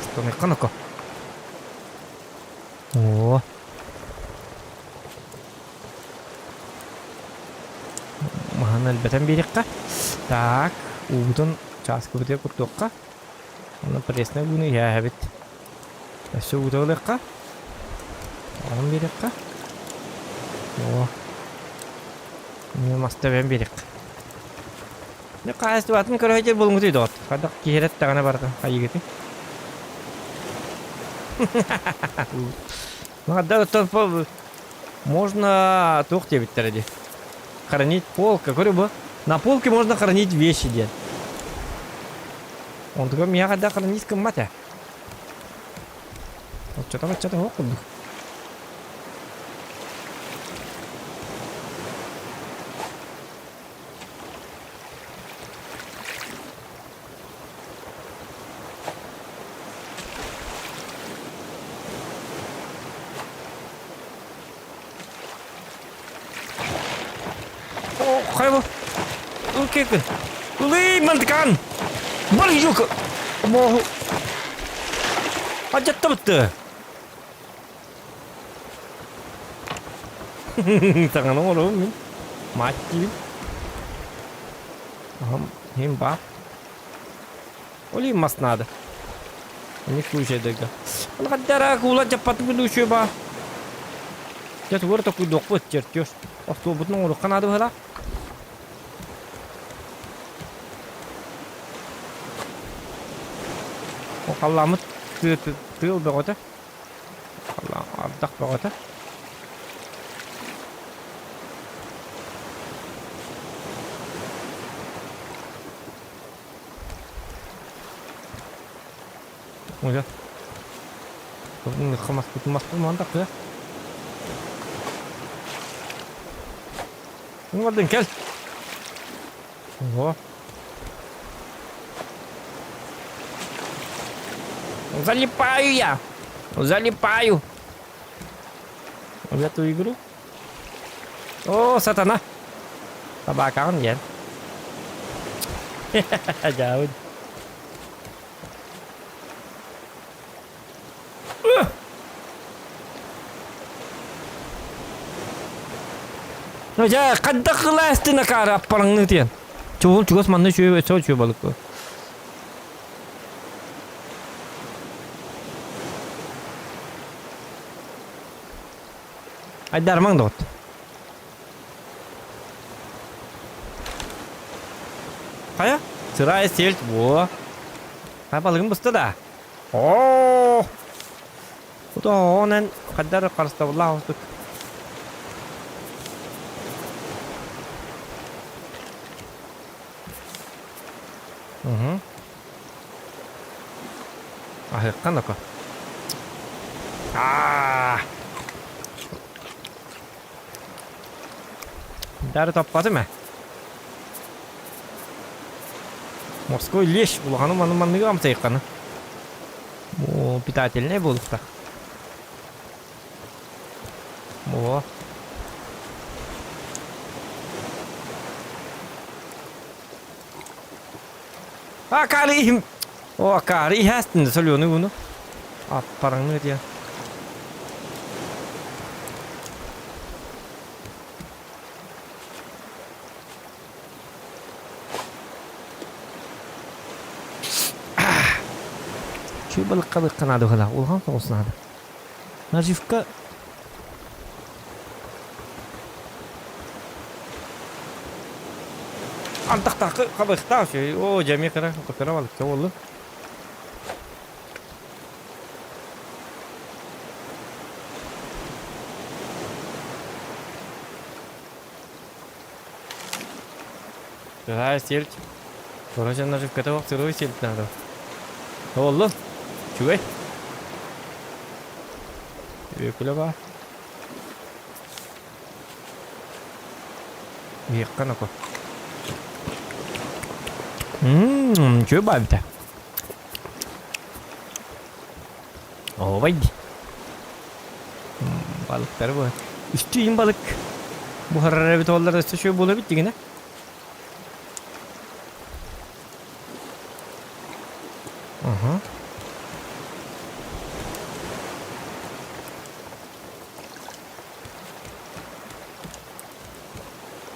Штаныхха ноко. Оо. Маһын элбэтэн биэриэххэ. Так, уубутун чааскыбытыгар куттуохха. Онно преснай ууну иһээһэбит. Өссө уута ылыахха. Оҕон биэриэххэ. Оо. Эмиэ мас тэбэн биэриэххэ. Дьэ хаһаайыстыбатын көрө сылдьар булуҥҥутуй доҕот. Хайдах киһи даҕаны барда хайыгытый? Ну, можно туох диэбиттэрэ дии. Хранить полка. Көрү бу. На полке можно хранить вещи диэн. Онтуга миэхэ да хранить гыммат ээ. Оччото-баччата суох курдук. О, хайа Ылкекы. Ылый, мантыкаан! Бар юк! Моһу. Адьатта бытты. Саҥаны оҥоробун мин. Мать диибин. Аһам, иһим баар. Ол иһин мас наада. Они случайдарга. Алҕаддара куула дьаппатыбын үчүө баа. Дьэ тугу эрэ токуйдуохпут чертеж. Остуолбутун оҥоруохха наада быһыылаах. О, халлааммыт тыал бөҕөтө. Ардах бөҕөтө. Уже. Маспытын Бардын кэл. Ого. Залипаю я. Залипаю. В эту игру. О, сатана. Табакаҕын диэн. Дьаабын. Дьэ, хайдах кылаастын акаары аппараҥныы диэн. Чугул чугас манна үчүгэй өссө үчүгэй балык бу. Айдармаҥ доҕот. Хайа? Сырая сельдь, во. Хайа балыгым буста да? Оо! Онон хайдар харыстабыллаах оҕустук. Угу. Аһыахха ноко. Аа! Дары топпатым ээ. Морской лещ улаханы маны манныгы амсайыкканы. О, питательный буолуохтаах. О. Акаары иһим. О, акаары иһээстин да соленый ууну. Аппараҥны диэн. Чүй балыкка быкка наада быһалаах, улахан соҕус наада. Наживка. Антахтаахы хабыахтаах үчүгэй. Оо, дьэ эмиэ кыра, кыра балыкка буоллун. Сырая сельдь. Короче, наживката суох сырой сельдь надо. Буоллун. Үчүгэй. Үөкүлэ баар. Иһиэххэ ноко. Ммм, үчүгэй баа эбитэ. Оһуобай дии. Балыктары бу. Үстүү балык буһарар эбит буоллар өссө үчүгэй буолуо эбит дигинэ. Ага.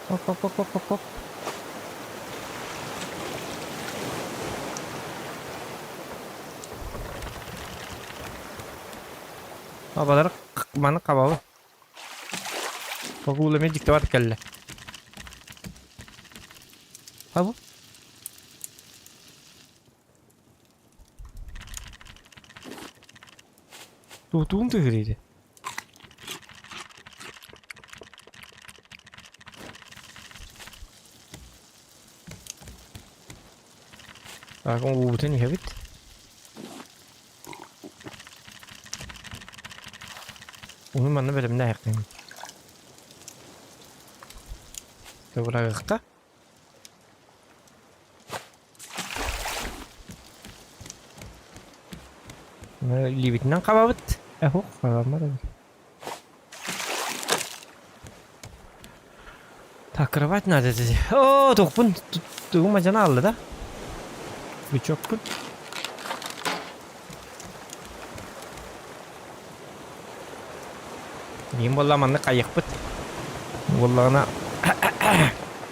Оп, оп, оп, оп, оп, оп. Абалар маны хабалы. Погул эмиэ дьикти бар кэллэ. Хабы. Туутуун тыһырыйды. Так, уубутун иһэбит. Уну манна бэлэмнээххин. Тыбырагыхха. Илиибитинэн хабабыт. Эһух, хабаммат эбит. Так, кровать надо здесь. О, туохпун, тугум мадьана алла да? Крючокпун. Иин буолла маннык хайыахпыт. Буоллаҕына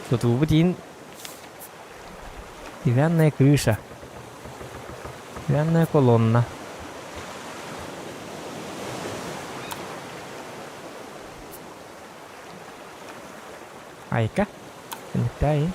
тутуубут иин деревянная крыша. Деревянная колонна. Айка. Ыныктай.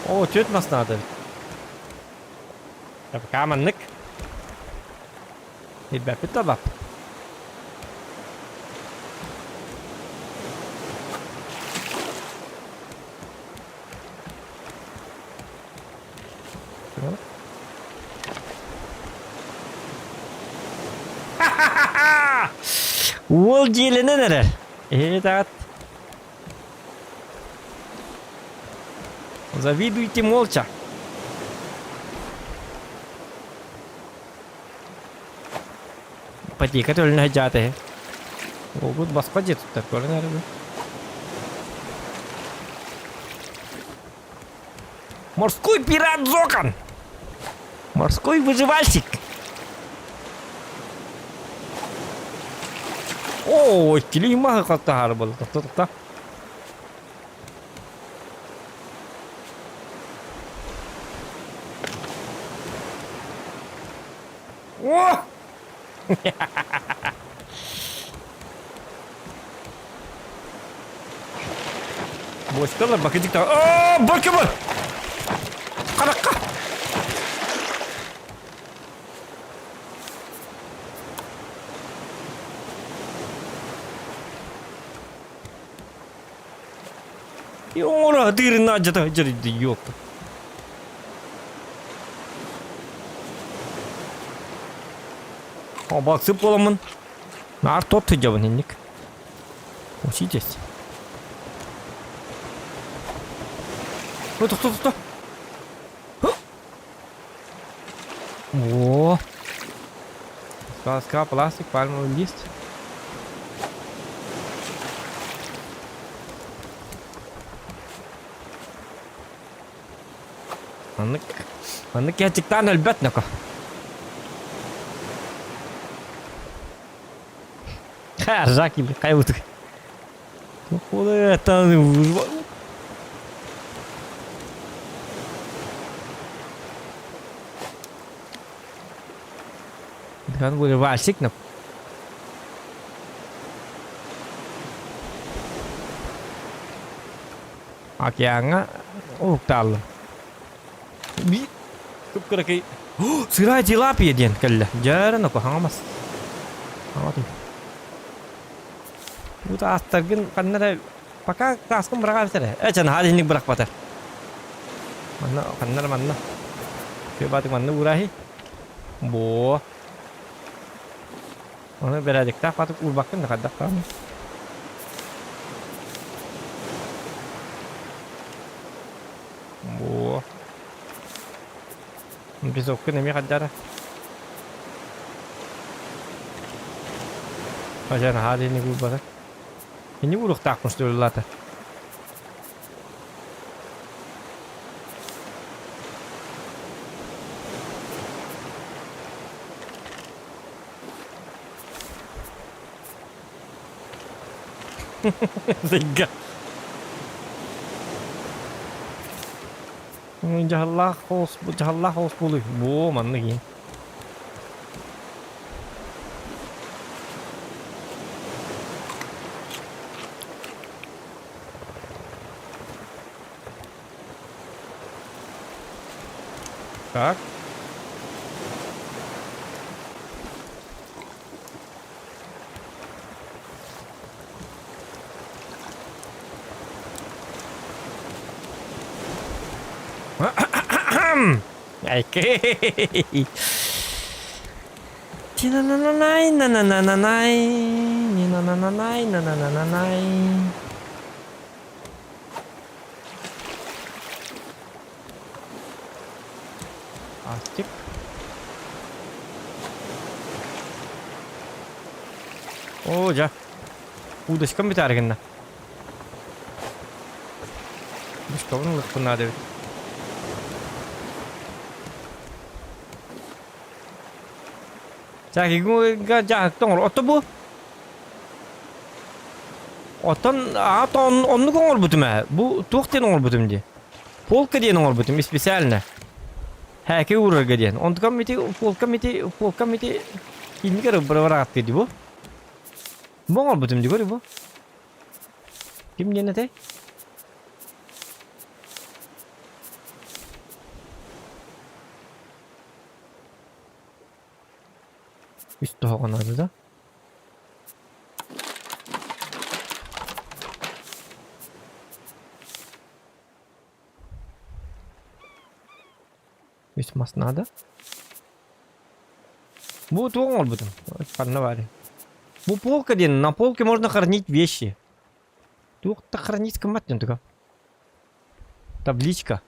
Оо, түөрт мас наада эбит. Пока маннык. Билбэппит да бап. Уол дьиэлэнэн эрэр. Эһиги Завидуйте молча. Ипотека төлөнө сылдьаата үһү. Уолбут босхо дьиэ туттар көрөн эрэ Морской пират Зокан! Морской выживальщик! Оо, иккилии маһы хаттаһаары буолла. Тохто, тохто. О! Бочкалар бакыдьык Оо, бочка бар! Харакка! Оҥоро тыырын адьата сылдьар ёпта. О, баксып буоламмын. Наар тот сылдьабын инник. Учитесь. Ой, тохто, тохто. О! Сказка, пластик, пальмовый лист. Маннык, маннык киһи аччыктаан өлбөт ноко. Ржаки, хайбытык. Вальсик на Океаҥҥа уһуктааллым. Биир кып-кыракый сыраа тилапия диэн кэллэ. Дьэ ноко хаҥамас. Хаҥатым. Бу таастаргын ханна эрэ пока тааскын быраҕаабыт эрэ. Э, чэ, наһаа итинник бырахпата. Манна ханна эрэ манна. Күөбаатык манна уурааһый. Боо. Ону бэрээдэктээх баатык уурбаккын да хайдах даҕаны. Боо. Песоккун эмиэ хайдара. Хача наһаа диэни уурбата. Ини уруохтаахпын что ли лата. Зайга. Дьаһаллаах хоос, дьаһаллаах хоос буолуй. Буо, маннык иһин. Так. Окей. Ти-на-на-на-най, на-на-на-на-най, ни-на-на-на-най, на-на-на-на-най. Астик. Оо, дьэ. Удочкам бүтээри гынна. Удочкабын ылыахпын наада эбит. Чаакигга дьааһыкта оҥор. Ото бу Оттон аата оннук оҥорбутум ээ. Бу туох диэн оҥорбутум дии? Полка диэн оҥорбутум специально. Һээки уурарга диэн. Онтукам ити полкам ити полкам ити иннигэр быраҕаттыы дии бу. Бу оҥорбутум дии көрү бу. Ким диэн этэй? Үс тоһоҕо наада да? Үс мас наада. Бу туох оҥорбутум? Ханна баарый? Бу полка диэн, на полке можно хранить вещи. Туох да хранить гыммат диэн туга. Табличка.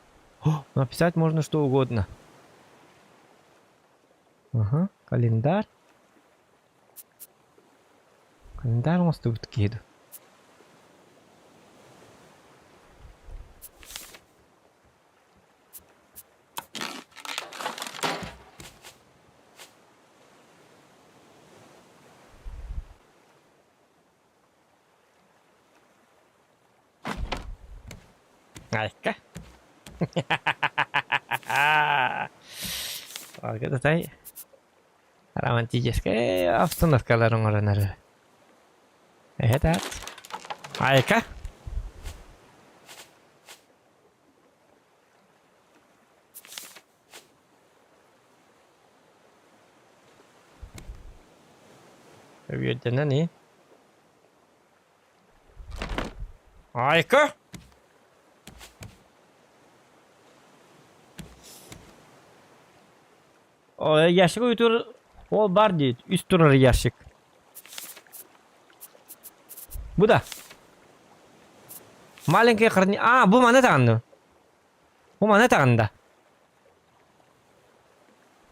О, написать можно что угодно. Ага, календарь. Календарь оҥостубут киһи дуу? Айка. Тай романтическай обстановкалар оҥоронор. Эһэ Айка. Үөрдэнэн и. Айка! О, ящик уйтур ол бар дейт. Үс турар ящик. Бу да. Маленький храни... А, бу маны таҕынны. Бу маны таҕында.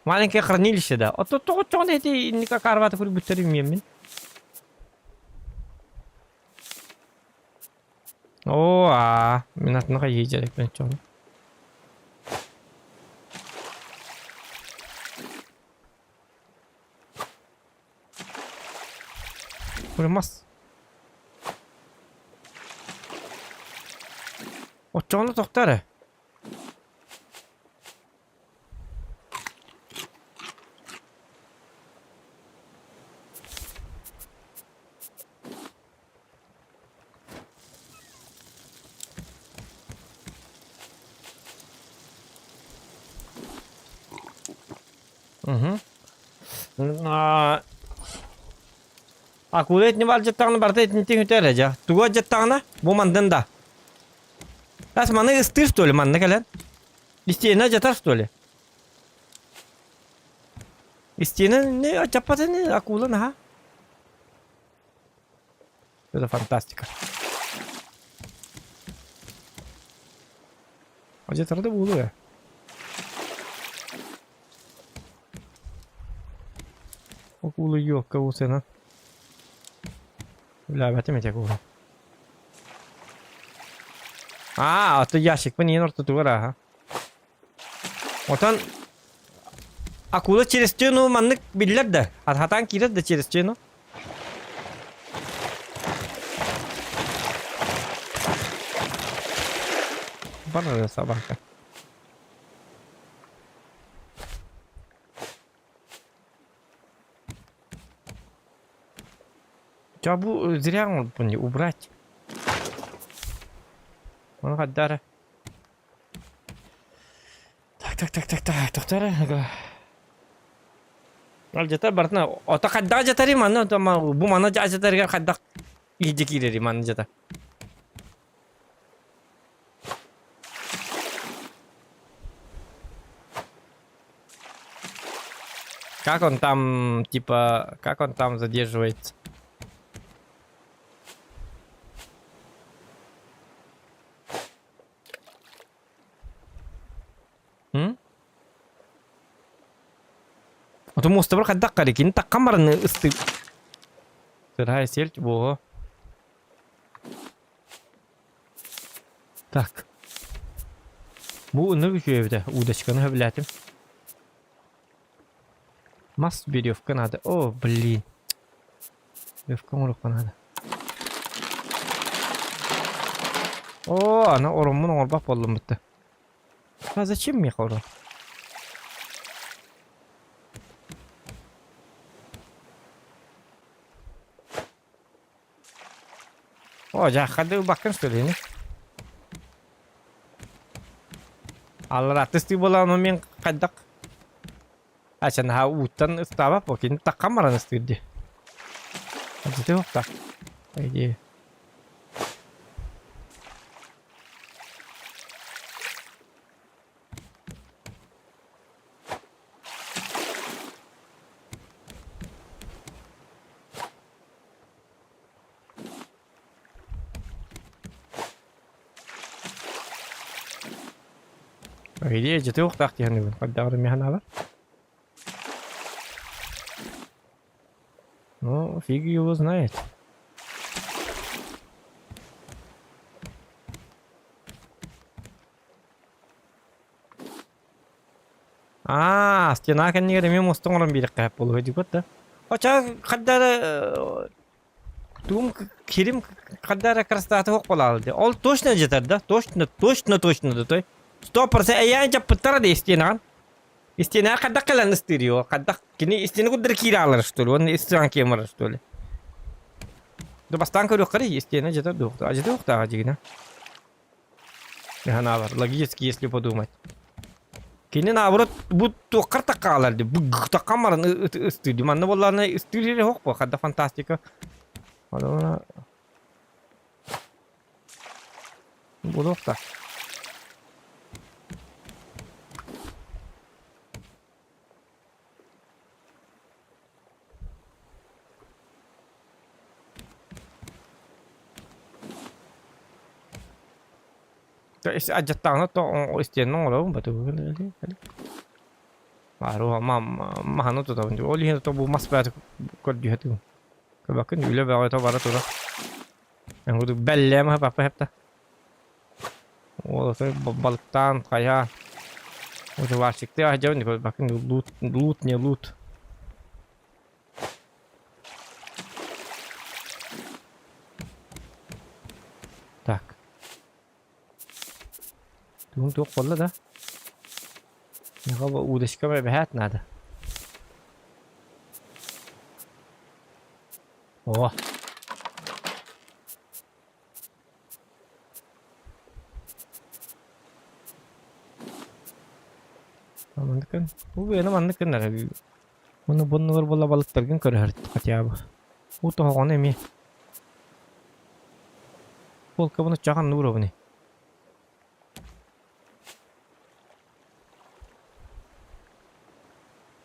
Маленькое хранилище да. Ото тоҕо чоҕун эти инника карваты көрбүттэр мин. Оо, аа, мин атына хайыы дьэрекпин чоҕун. Мас. Оччоҕуна тохтоо эрэ. Угу. Акула итини бардьыттаҕына барыта итинтиҥ үтэ эрэ дьэ. Тугу алдьаттаҕына бу мандын да. Тас маны ыстыыр что ли манна кэлэн? Истиэнэ алдьатар что ли? Истиэнэ не алдьаппат ини акула наһаа. Это фантастика. Алдьатар да буолуо. Акула ёлка усена. Үлээбэтим ити акула. Аа, аты ящикпын иин ортотугар ааха. Отон акула через стену маннык биллэр да. Хатаан киирэр да через стену. Бар собака. Ча бу зря оҥорбуппун убрать. Ону хаддара. Так, так, так, так, так, тохтара. Алдьатар барытына ото хайдах дьатарый манна бу манна дьатарыгар хайдах иһдьэ киирэрий манна дьата. Как он там, типа, как он там задерживается? М? Ото муостабар хайдах кини таккан баран ыстыы. Сырай сельдь буо. Так. Бу ынырык үчүгэй эбитэ. Удочканы сөбүлээтим. Мас веревка надо. О, блин. Веревка оҥоруохха надо. О, аны ороммун оҥорбот буоллум бытта. А зачем мне орон? О, дьааххарды ылбаккын что ли, не? Аллара тыстыы буолан мин хайдах Ача наһаа ууттан ыстаабат буо кини таххан баран ыстыыр дии. Ити так. Иди. Идея дьэ туохтаах диэн хайдаҕар эмиэ санаабар. Ну, фиг его знает. Аа, стена кэннигэр эмиэ муоста оҥорон биэриэххэ сөп буолуо диэбит да. Оча хардары тугум кирим хардары красота суох буолаалы дии. Ол точно дьэтэр да? Точно, точно, точно да той. 100% эйээн дьаппыттара да истиэнэҕин. Истиэнэҕэ хайдах кэлэн ыстыыр хайдах кини истиэнэ курдары киирэ аалар что ли? Уонна истиэн киэмэр что ли? Да бастаан көрүөххэ истиэнэ дьэтэр дуохта. Дьэтэ уохтааҕа дьигинэ. Наоборот, логически, если подумать. Кини наоборот бу туоххар таккаалар ди бу таккан баран ыстыыр ди манна буоллаҕына ыстыыр эрэ суох буо хадда фантастика Ону буолуохта Адьаттаҕына истиэнэ оҥоробун маһаны тутабын ол иһин бу мас бэйэтэ көрдүһэ тыгын көрбөккүн үлэ бөҕөтө бара турар бэллэм папа хепта ол балыктаан хайа варчиктыы аһдьабын көрбөккүн лут лут не лут. Тугун туох буолла да? Миэхэ удочкам эбэһээт наада. О! Маннык бу бэйэни маннык гыннар Уну буннугар була балыктаргын көрөһөр хотя бы. Уу тоһоҕону эмиэ. Полкабын оччоҕо нууробуни.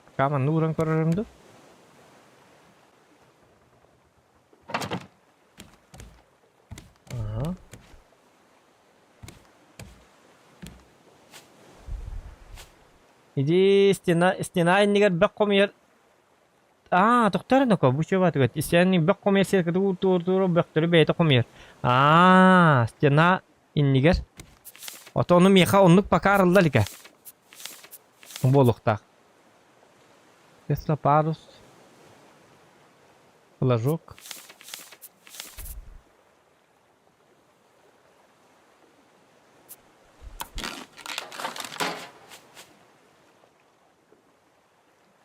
Пока манны ууран көрөрүм ду. Ага. Иди стена, стена иннигэр бөх хомуйар Аа, тохтор ноко, бу чуба тугат. Стена бөх хомуйар сиргэ тур тур бөхтөрү бэйэтэ хомуйар. Аа, стена иннигэр. Ото ону миэхэ оннук пока арылла илигэ. Буолуохтаах. Тесла парус. Флажок.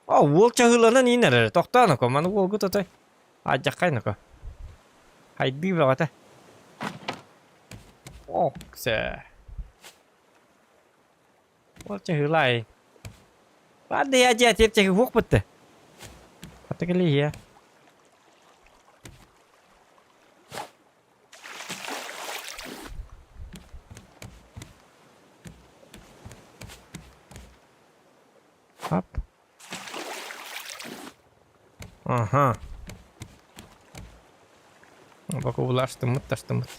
О, уол чаһыыланан иин эрэр. Тохтоо ноко, маны уолгут отой. Алдьаххай ноко. Хайдыы бөҕөтө. Оксэ. Уол чаһыылаай. Баар да я дьэ тиэп чаһыы хуох бытты. Хата кэлиһиэ. Ап. Ага. Бакуулаштыммыт, таштыммыт.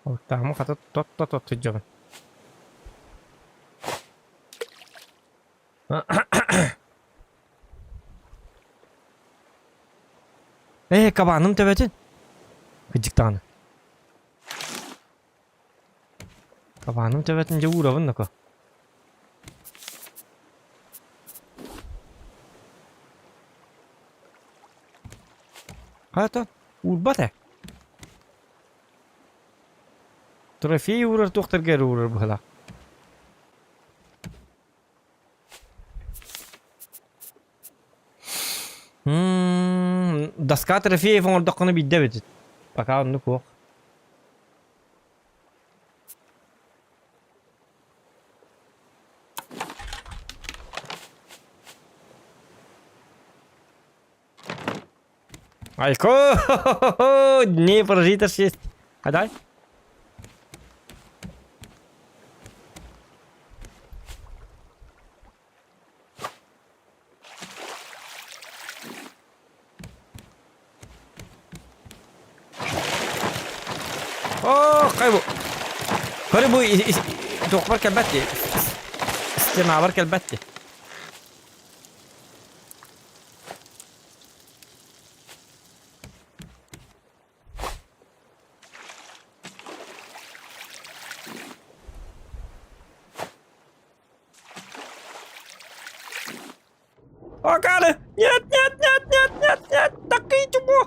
Оттаамы хата тот-тот сылдьабын. Ээ, кабаным төбөтүн. Кыдьык даҕаны. Кабаным төбөтүн дьэ уурабын ноко. Хаата, уурбат ээ. Трофей уурар туохтарга эрэ уурар быһыылаах. Доска трофеев оҥордоххуна биирдэ эбит. Пока оннук суох. Айко! Дней прожито шесть. А дай? О, хайбу. Көрү бу туохпар кэлбэт дии. Стенабар кэлбэт дии. Акары! Нет, нет, нет, нет, нет, нет! Такие чмо!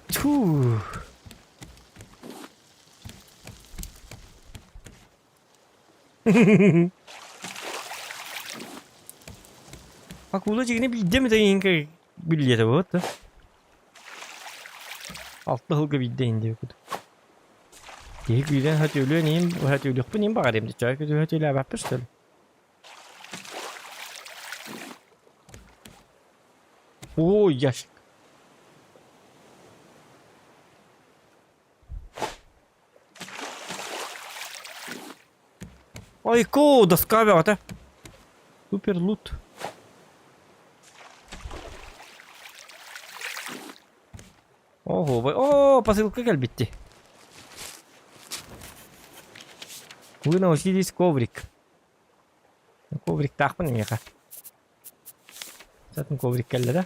Тьфу. Акула дьигини биирдэ эмит эйиҥкэ биллиэтэ буолуот да. Алта сылга биирдэ иһин диэбит. Киһи күүрэн хөтүөлүөн иһин хөтүөлүөхпүн иһин баҕарыам дии. Чой хөтүөлээбэппин что ли? Ой, ящик. Айко, доска бөҕөтө. Супер лут. Оһуобай. Оо, посылка кэлбитти. Вы научились коврик. Ковриктаахпын миэхэ. Сатын коврик кэллэ да?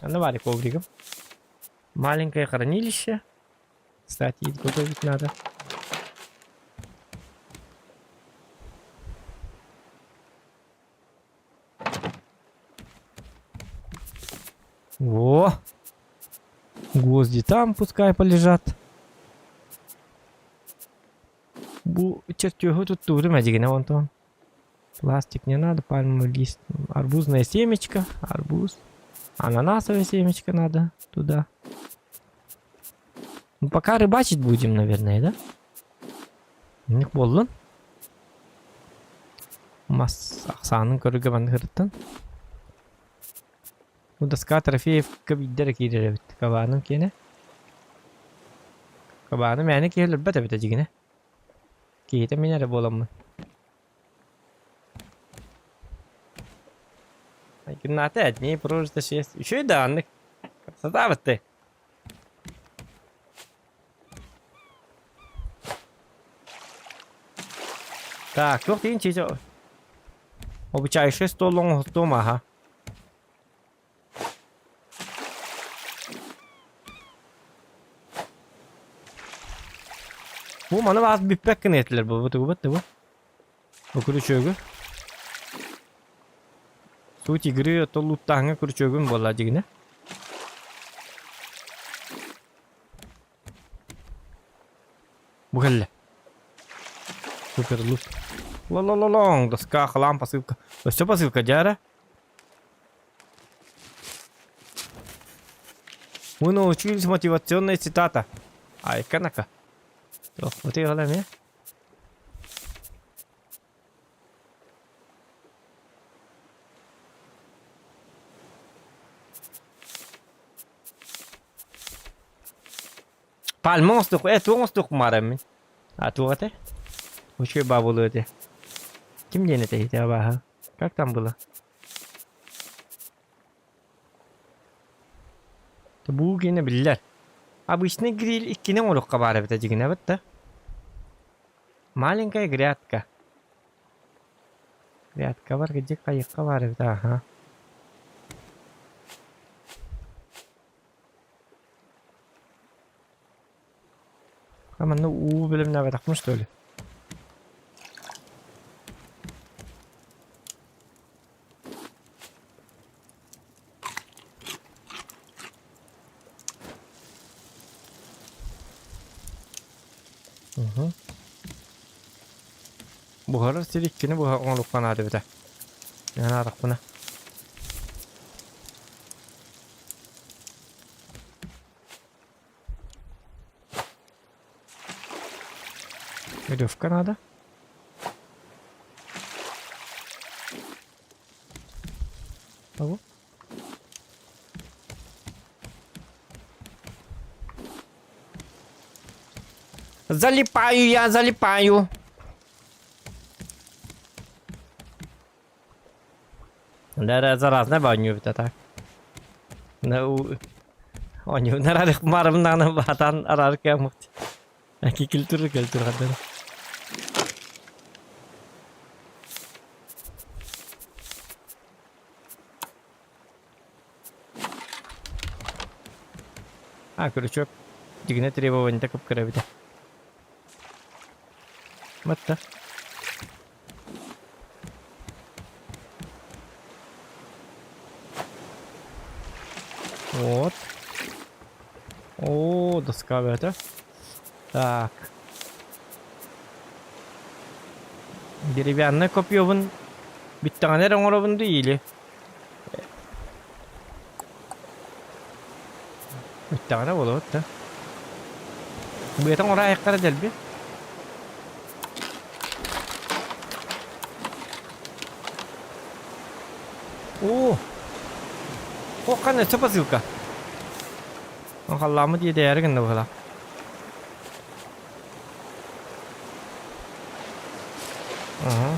Анна баар ковригым. Маленькое хранилище. Кстати, готовить надо. Во! Гвозди там пускай полежат. Бу чертежу туттуурум эдьигинэ онтон. Пластик не надо, пальмовый лист. Арбузное семечко, арбуз. Ананасовое семечко надо туда. Ну, пока рыбачить будем, наверное, да? Них буоллун. Мас ахсаанын көрүгэ манныгырыттан. Бу доска трофеевка биирдэ эрэ киирэр эбит. Кабааным киэнэ. Кабааны мээнэ киһи өлөрбөт эбит эдьигинэ. Киһитэ мин эрэ буоламмын. Гимната одни прожито шесть. Еще и данных. Красота вот ты. Так, туох диин чичо. Обучающий стол оҥоһуттуом аха. Бу маны баас бүппэккин этилэр бу бу бу. Бу күрүчүөгү. Суть игры толлуттааһыҥҥа күрүчүөгүм буолла дьигинэ. Бу кэллэ. Супер лут. Ло-ло-ло-лоҥ, доска, хлам, посылка. Өссө посылка дьара. Мы научились мотивационная цитата. Айка-нака. Вот и эмиэ. Пальма оҥостуох, э, туох оҥостуох маарым мин? А туох этэ? Үчүгэй баа буолуо этэ. Ким диэн этэй ити абааһы? Как там было? Бу гиэнэ биллэр. Обычный гриль иккини оҥоруохха баар эбитэ дьигинэбит да. Маленькая грядка. Грядкабар где хайыхха баар эбит аха. А манна уу бэлэмнээбэтэхпин что ли? Угу. Буһарар сир иккини буһа оҥоруохха наада эбитэ. Наадахпына. Веревка надо. Того. Залипаю я, залипаю. Заразная баню это так. Оонньуу марымнааны баатан араар кыаммыт. Килтүр кэлтүр хардары. А, күрүчүөк дьигинэ требованиета кып-кыра эбитэ. Батта. Вот. О, доска это. Так. Деревянное копьебун бүттэҕинэ эрэ оҥоробун дуу или Бүттэҕинэ буолуо да. Быатын оҥоро дэлби. Оо! О, ханна өссө посылка. Халлааммыт иэдэйээри гынна быһыылаах. Ага.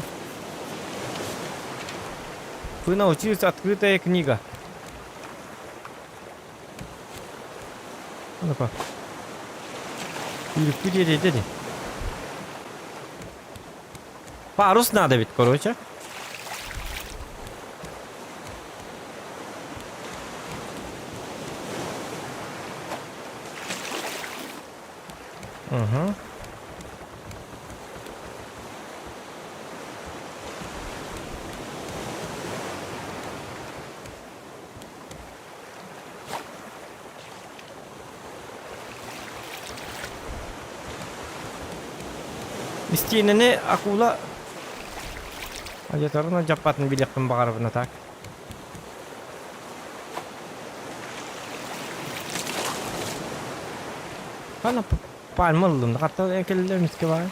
Вы научились открытая книга. Ну-ка. Үрүккү диэри дии. Парус надо ведь, короче. Угу. Истиэнэни акула алдьатарын алдьаппатын билиэхпин баҕарабын а так. Хана пальма ыллым да кэллэ эмискэ баар.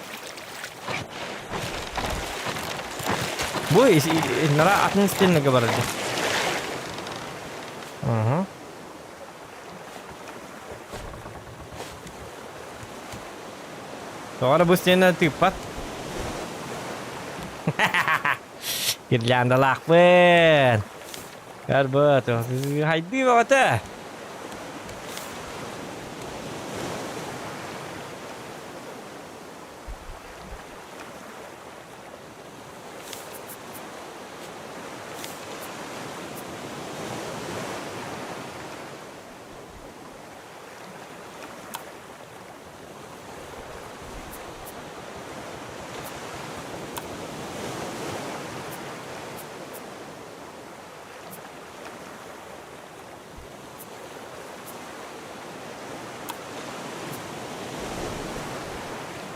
Бу нара атын стенага барар Ага. Тоҕо эрэ бу стена тыыппат. Гирляндалаахпын. Көрбөт. Хайдыы бөҕөтө.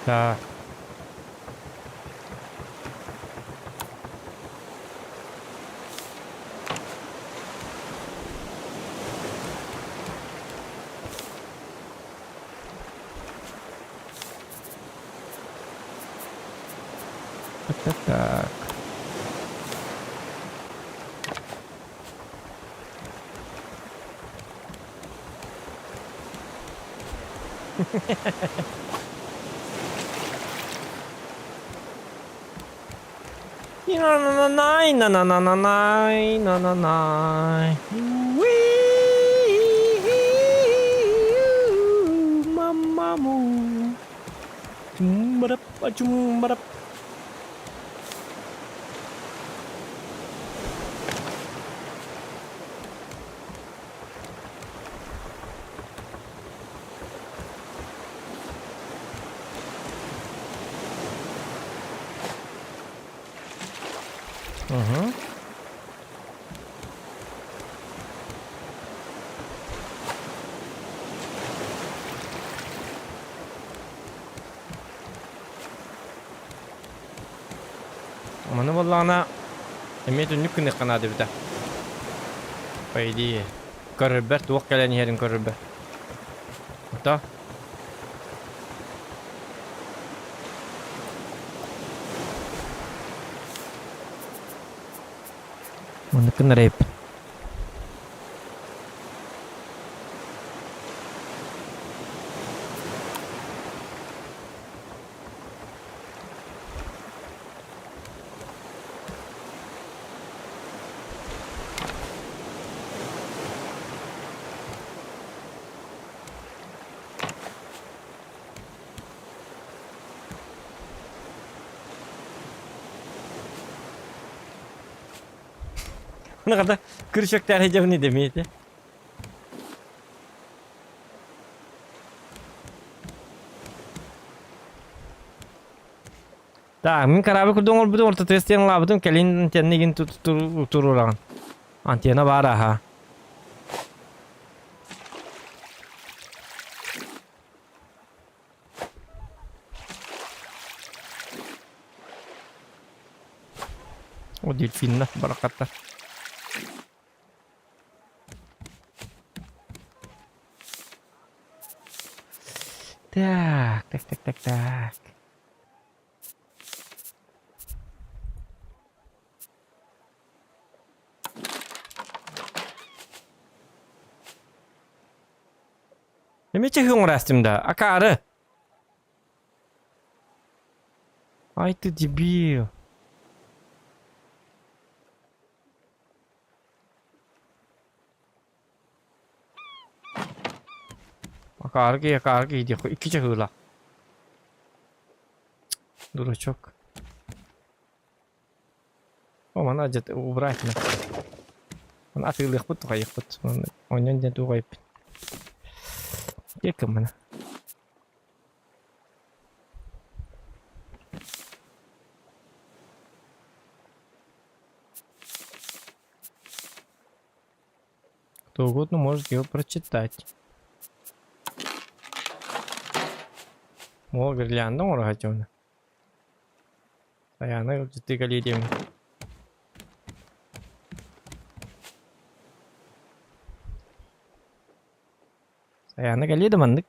Так. Так, так, так. На-на-на-най, на-на-на-на-най, на-на-най. Мамаму. Чумбарап, чумбарап. Угу. Маны буоллаҕына эмиэ түннүк гыныахха наада эбитэ. По идее. Көрөрбөр туох кэлэн иһэрин көрөрбөр. Ото. Маннык гыннарайыппын. Аны күрүчүктээх дьэбини дэмиэти. Так, мин корабль курдук оҥорбутум, ортотугар стенлаабытым, кэлин антенна туруораҕын. Антенна баар аха. О, дельфинна бараката. Так, так, так, так, так. Эмиэ чыһыҥ да, акаары! Ай ты дебил. Акаары киһи, акаары киһи диэххэ икки чаһыылаах. Дурачок. О, маны адьат убрать на. Маны атыылыахпыт тухайыахпыт. Онньон диэн туох айыппын. Диэккин маны. Кто угодно может его прочитать. О, гирлянда оҥоро сылдьабын. Айаана ыалдьыттыы кэлиэ диэммин. Айаана кэлиэ да маннык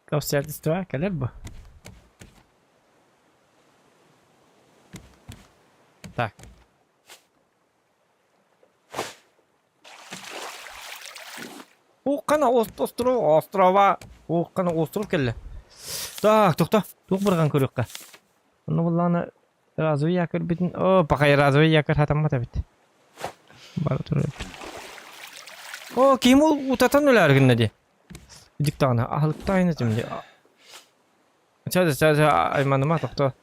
обстоятельства кэлэр бу. Так. Ууккана остров, острова, ууккана остров кэллэ. Так, тохто, туох бырҕан көрүөххэ. Онно буллаҕына разовый якорь бүтүн, о, пока разовый якорь хатаммат эбит. Бара турар. О, ким ол утатан өлөр гынна ди. Диктана, аһылыктаайын этим ди. Ча, ча, ча, айманыма, тохто.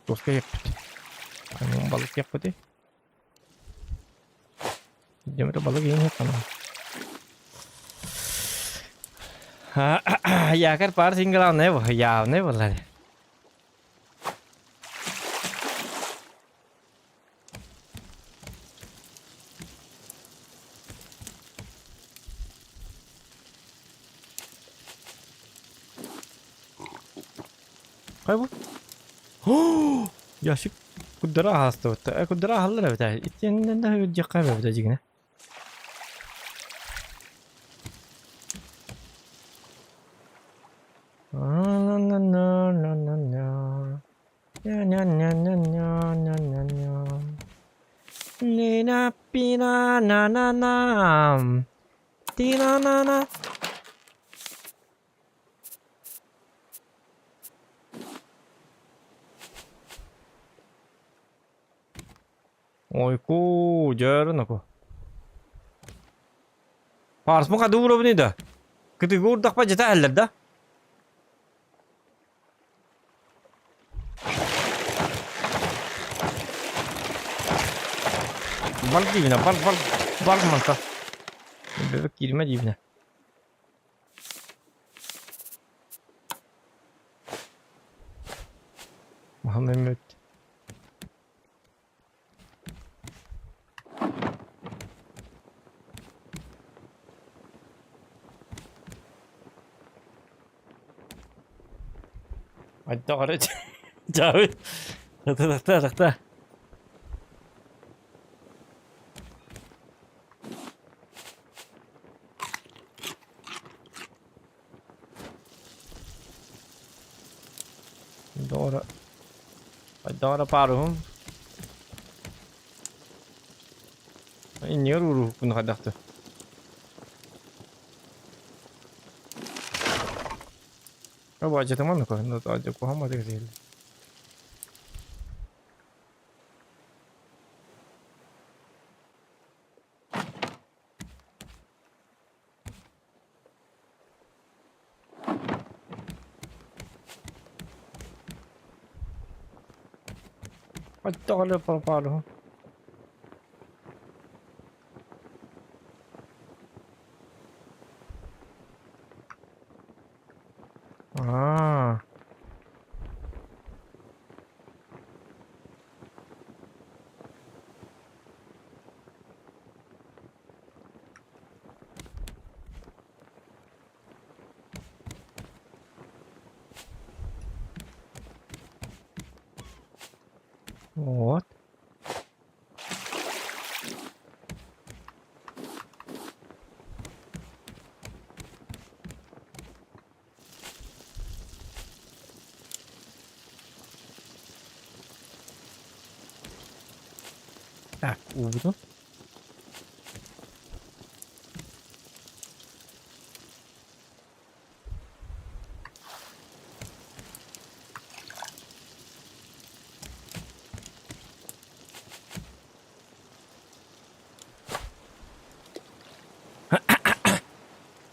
Хортуоска иэппит. Балык иэппитий? Дьэ балык иһин Якорь пар главное, явный была. Хайбы? Ящик Куддара аһаастыбыт. Куддара аһаллар эбит ээ. Итиэннэ да үрдүөххэ эбит дьиҥинэ. Ти-на-на-на. Ойку, дьөрүн оку. Парсмы хады уровни да. Кытыгы урдахпа жета әллер да. Бар дибine, бар, бар, бар манта. Бөбек кирме дибine. Мөхәммәт. Айдоҕор Чаабыт. Тахта, тахта, тахта. Доҕоро Доҕоро пааруһум Иннигэр ууруһукпун хайдахты Баадьатыман куһаҕан Хайдах пропалу. Аа. Вот. Так, уубутун.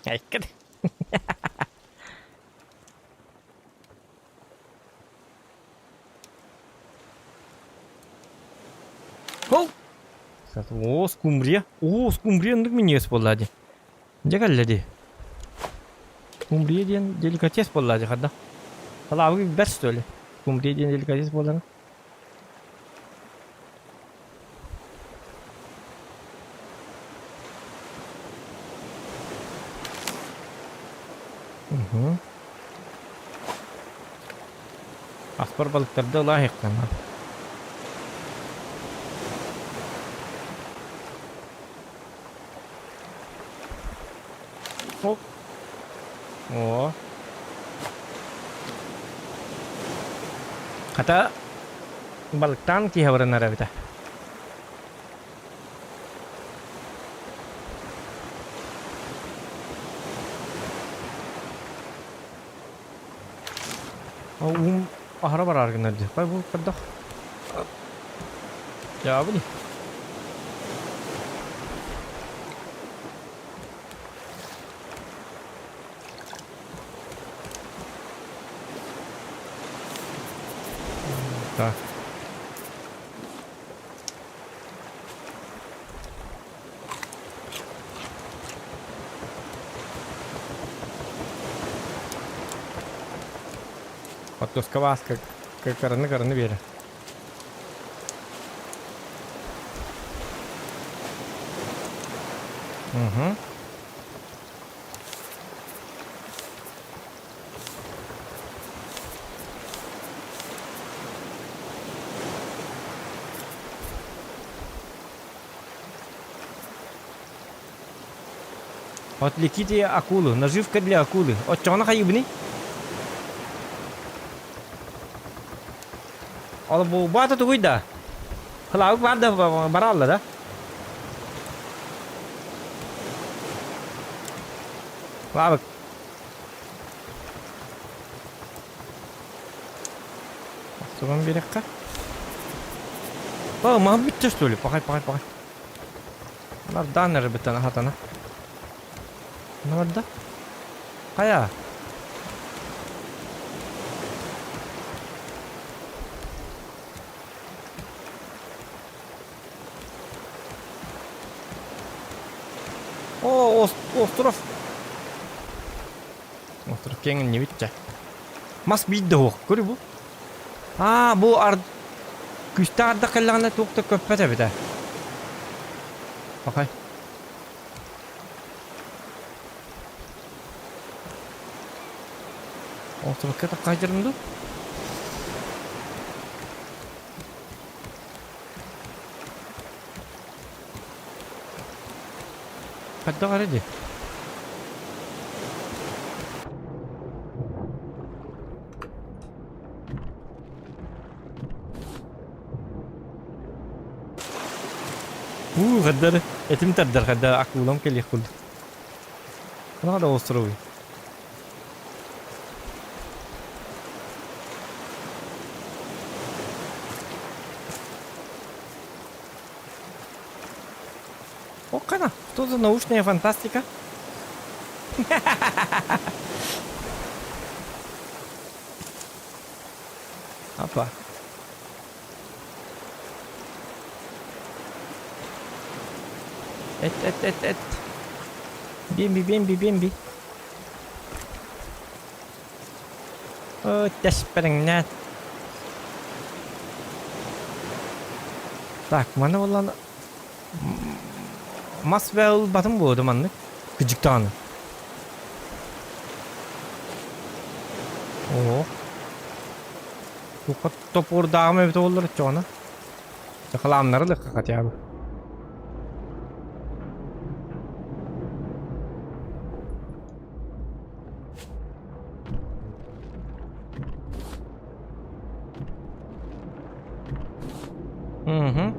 Айкын. Ол! Оо, скумбрия. Оо, скумбрия оннук минньигэс буолла дии. Дьэ кэллэ дии. Скумбрия диэн деликатес буолла дии хадда. Халаабыгы бэрт что ли? Скумбрия диэн деликатес буоллаҕа. Угу. Аспар балыктарда ылааһыктана. Оп. О. Хата балыктаан киһи баранар эбитэ. Уум аһара бараар гынар дии. Хай бу көрдөх. Дьаабы дии. Так. Оттуска бааска кыраны-кыраны биэрэр. Угу. Отвлеките акулу. Наживка для акулы. Оччоҕуна хайыыбыный? Ол бу баата тугуй да? Хылаабык баар да бараалла да? Хылаабык. Охсуган биэрэххэ. О, маһым бүттэ что ли? Пахай, пахай, пахай. Нардаан эрэ бүтэн аһатана. Нарда? Хайа? О, остров. Остров киэҥ иннибит дьэ. Мас биир да суох. Көрү бу. Аа, бу ар күүстээх ардах кэллэҕинэ туох да көппөт эбит ээ. Пахай. Островка таккайдырым дуу? Хайдах эрэ дии. Уу, хаддар этим тардар, хаддар акулам кэлиэх курдук. Ханна да островы. Окана, что за научная фантастика? Апа. Эт, эт, эт, эт. Бимби, бимби, бимби. О, тэспэриҥнээн. Так, маны булан мас ылбатым буолуо маннык. Кыдьыктаҕына. Оо. Туохха топуурдааҕым эбитэ буоллар оччоҕуна. Сахалааннары ылыахха хотя бы. Угу.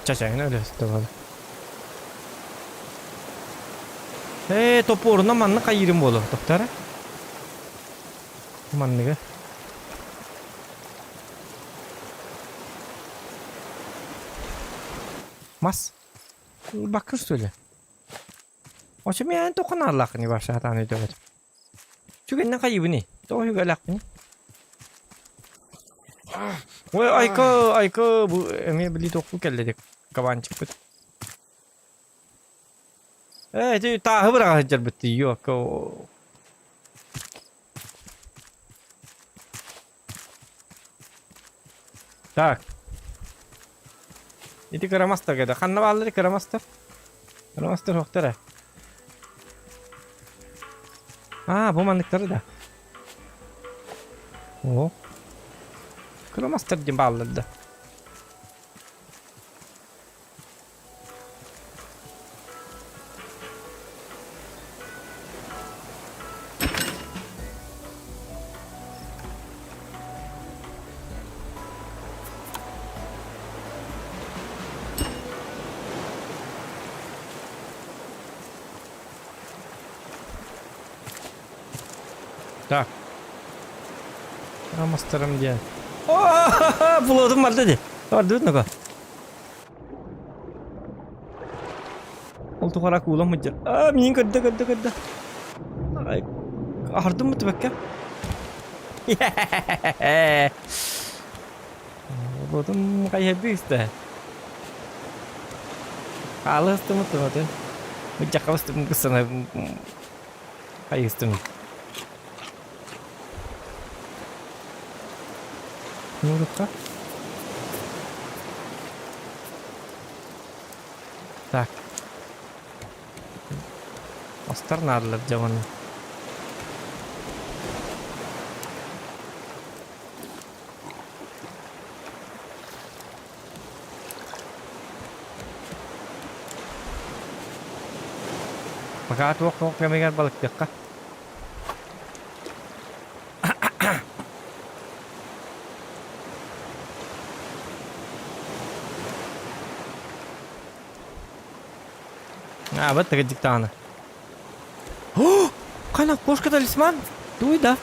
Чачайын өлөстө бала. Ээ, топорунан маннык хайыырым буолуо, тохтара. Манныгы. Мас. Бакыр что ли? Очо мен тоқынааллааххын бар саатаан өйдөбөт. Түгэннэн хайыыбыный? Тоҕо үгэлээхпиний? Ой, айка, айка, бу эмиэ били тохпу кэллэ дек кабанчикпыт. Ээ, ити тааһы быраҕа сылдьарбыт дии, ёка. Так. Ити кырамастар кэдэ. Ханна бааллар кырамастар? Кырамастар суохтар ээ. Аа, бу манныктары да. О. Кырамастар диэн бааллар да. Так. Кырамастарым диэн. О, булуотум барда дии. Бардыбыт ну-ка. Ол тухары акулам сылдьар. Аа, миигин көрдө, көрдө, көрдө. Ай, аһардым бутубакка. Ботум хайһардыы истэ. Хаалыстым утуматын. Быдьахабыстым кысана хайыстым. Нурукка. Так. Астар наадалар дьэ уонна. Пока туох-туох кэмигэр балыктыахха. А, вот так диктана. О, Кана, кошка талисман? Туй да.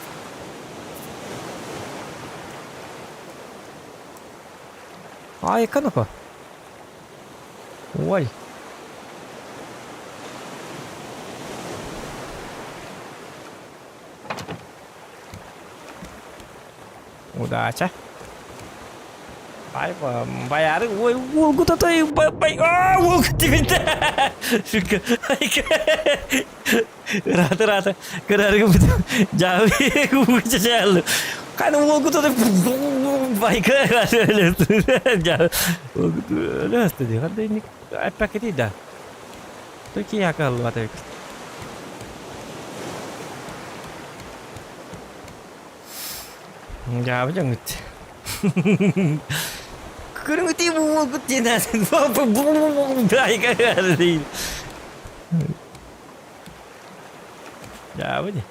Ай, канапа. Ой. Удача. Бай, баяры, ой, уолгу татай, бай, бай, а, уолгу тибинте. Шүккө. Рата, рата, кырарыгы жабы, угуча Каны уолгу татай, байка, өлөстү ди, хандай ник, аппакети да. Токи якаллы Дьаабы дьоҥҥут. Көрүҥүтүй бу уолгут диэн Дьаабы дии.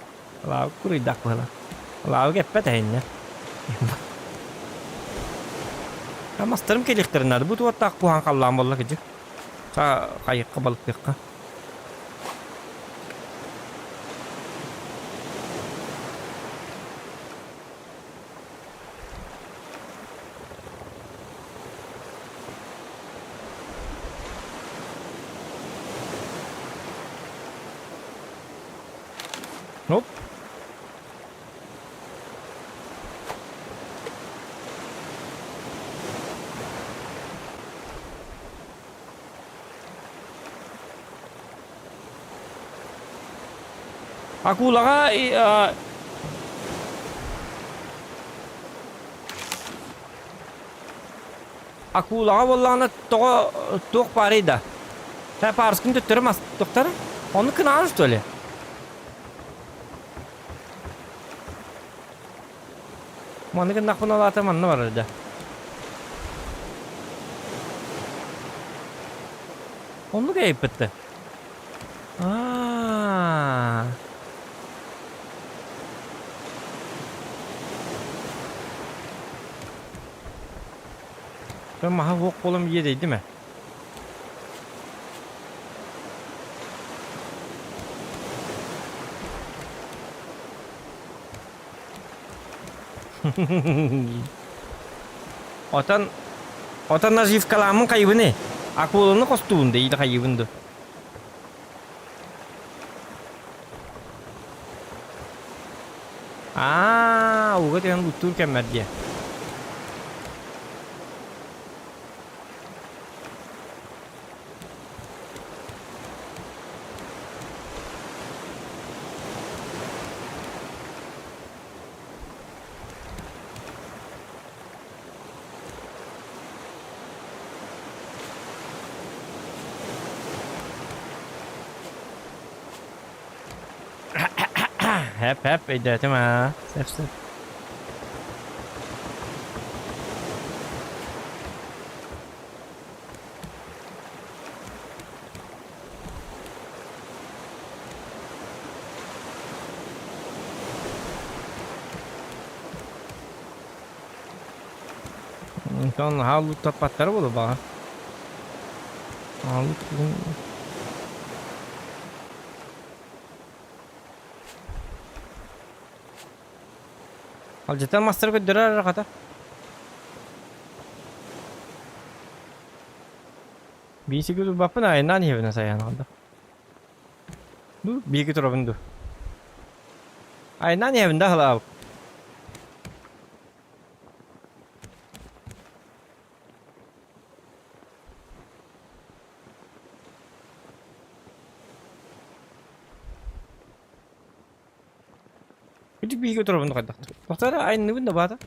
Лаабы куруйдах быһыла. Лаабы кэппэт эһиннэ. Мастарым кэлиэхтэрин наада. Бу туоттаах куһаҕан халлаан буолла кыдьык. Хайыкка балыктыахха. Оп. Акулаҕа акулаҕа буоллаҕына тоҕо туох баарый да? Парскын төттөрү мас тохтор. Ону кынаҕын что ли? Маны гыннахпына улаата манна барар да. Оннук эйиппитте. Аа. Маһа суох буолан иэдэйдим ээ. Отон отон наживкалааммын хайыбыный? Акуланы хостуубун да или хайыбын ду? Аа, ууга түһэн луттуур кэммэр диэ. Хэп хэп өйдөөтүм аа. Сөп сөп. Онтон хааллык таппаттара буолуо баҕар. Хааллык Алдьатар мастары көрдөрөр эрэ хата. Биисиги турбаппын айаннаан иһэбин сайаан ханда. Ду биики турабын ду. Айаннаан иһэбин да халаабыт. Ити биигэ турабын хайдах. Тохтоо айанныбын да баата.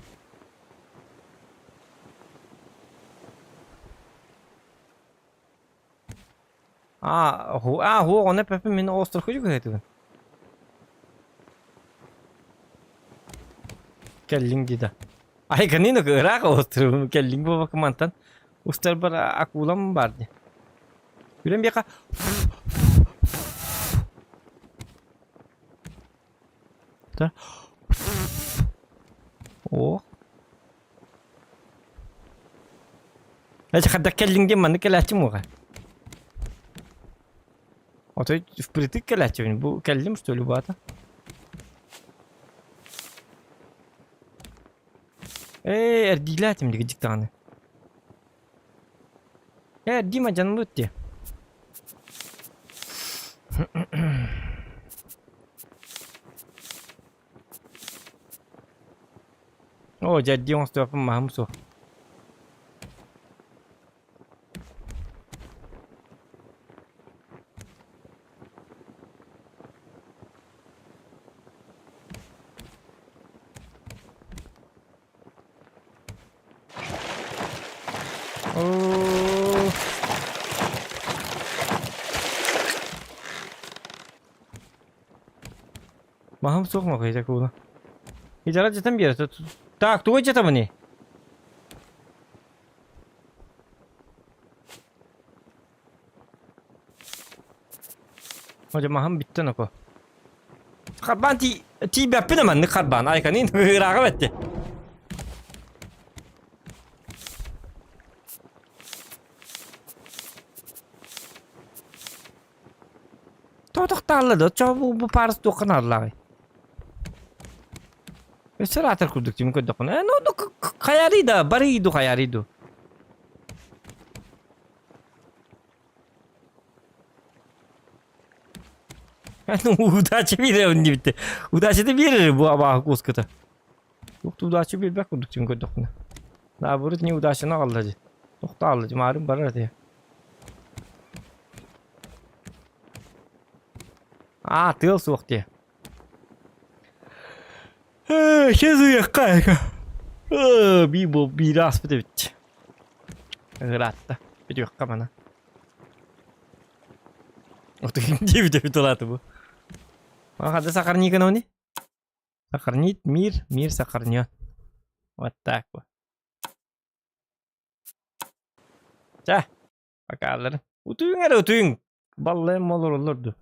Аа, ху аа, хуох, онно эппэппин мин оҕустарга дьүкэһэтибин. Кэллиҥ дии да. Айгынын ыраах оҕустарбын кэллиҥ буолбакка мантан устарбар акулам баар дии. Күлэн биэхэ Да. О. Эти хадда кэллиҥ диэн маннык кэлээччим уоҕа. Отой впритык кэлээччибин. Бу кэллим что ли баата? Ээ, эрдиилээтим дигидик даҕаны. Ээ, Дима дьанылыт дии. Оо, дьэрдии оҥостуохпун маһым суох. Оо. Маһым суох махыйда куула. Итара дьэтэн биэрэ. Так, тугу дьэтэмини? Ожо маһым бүттэ ноко. Харбаан ти тиийбэппин маннык харбаан. Айканын ыырааҕа бэтти. Тоҕо тохтоолло да, оччоҕо бу, бу паарыс туохха наадалааҕый? Өссө ыраатар курдук дии көрдөххүнэ. Э, ну, ну, хайаарый да, барый ду хайаарый ду. Ну, удача биэрэр диэбитте. Удачата биэрэр бу абааһы куоската. Туох да удача биэрбэт курдук дии көрдөххүнэ. Наоборот, неудачаны аҕалла дии. Тохтоолло дии, маарым барар этэ. Аа, тыал суох дии. Сейчас уехха. Би бу биир ааспыт эбит. Ыраатта. Бүтүөххэ мана. Отугин диэбит эбит улааты бу. Хада сахарника нони? Сохранить мир, мир сохранен. Вот так вот. Чэ, покалары. Утуйуҥ эрэ утуйуҥ. Баллайым олороллор ду.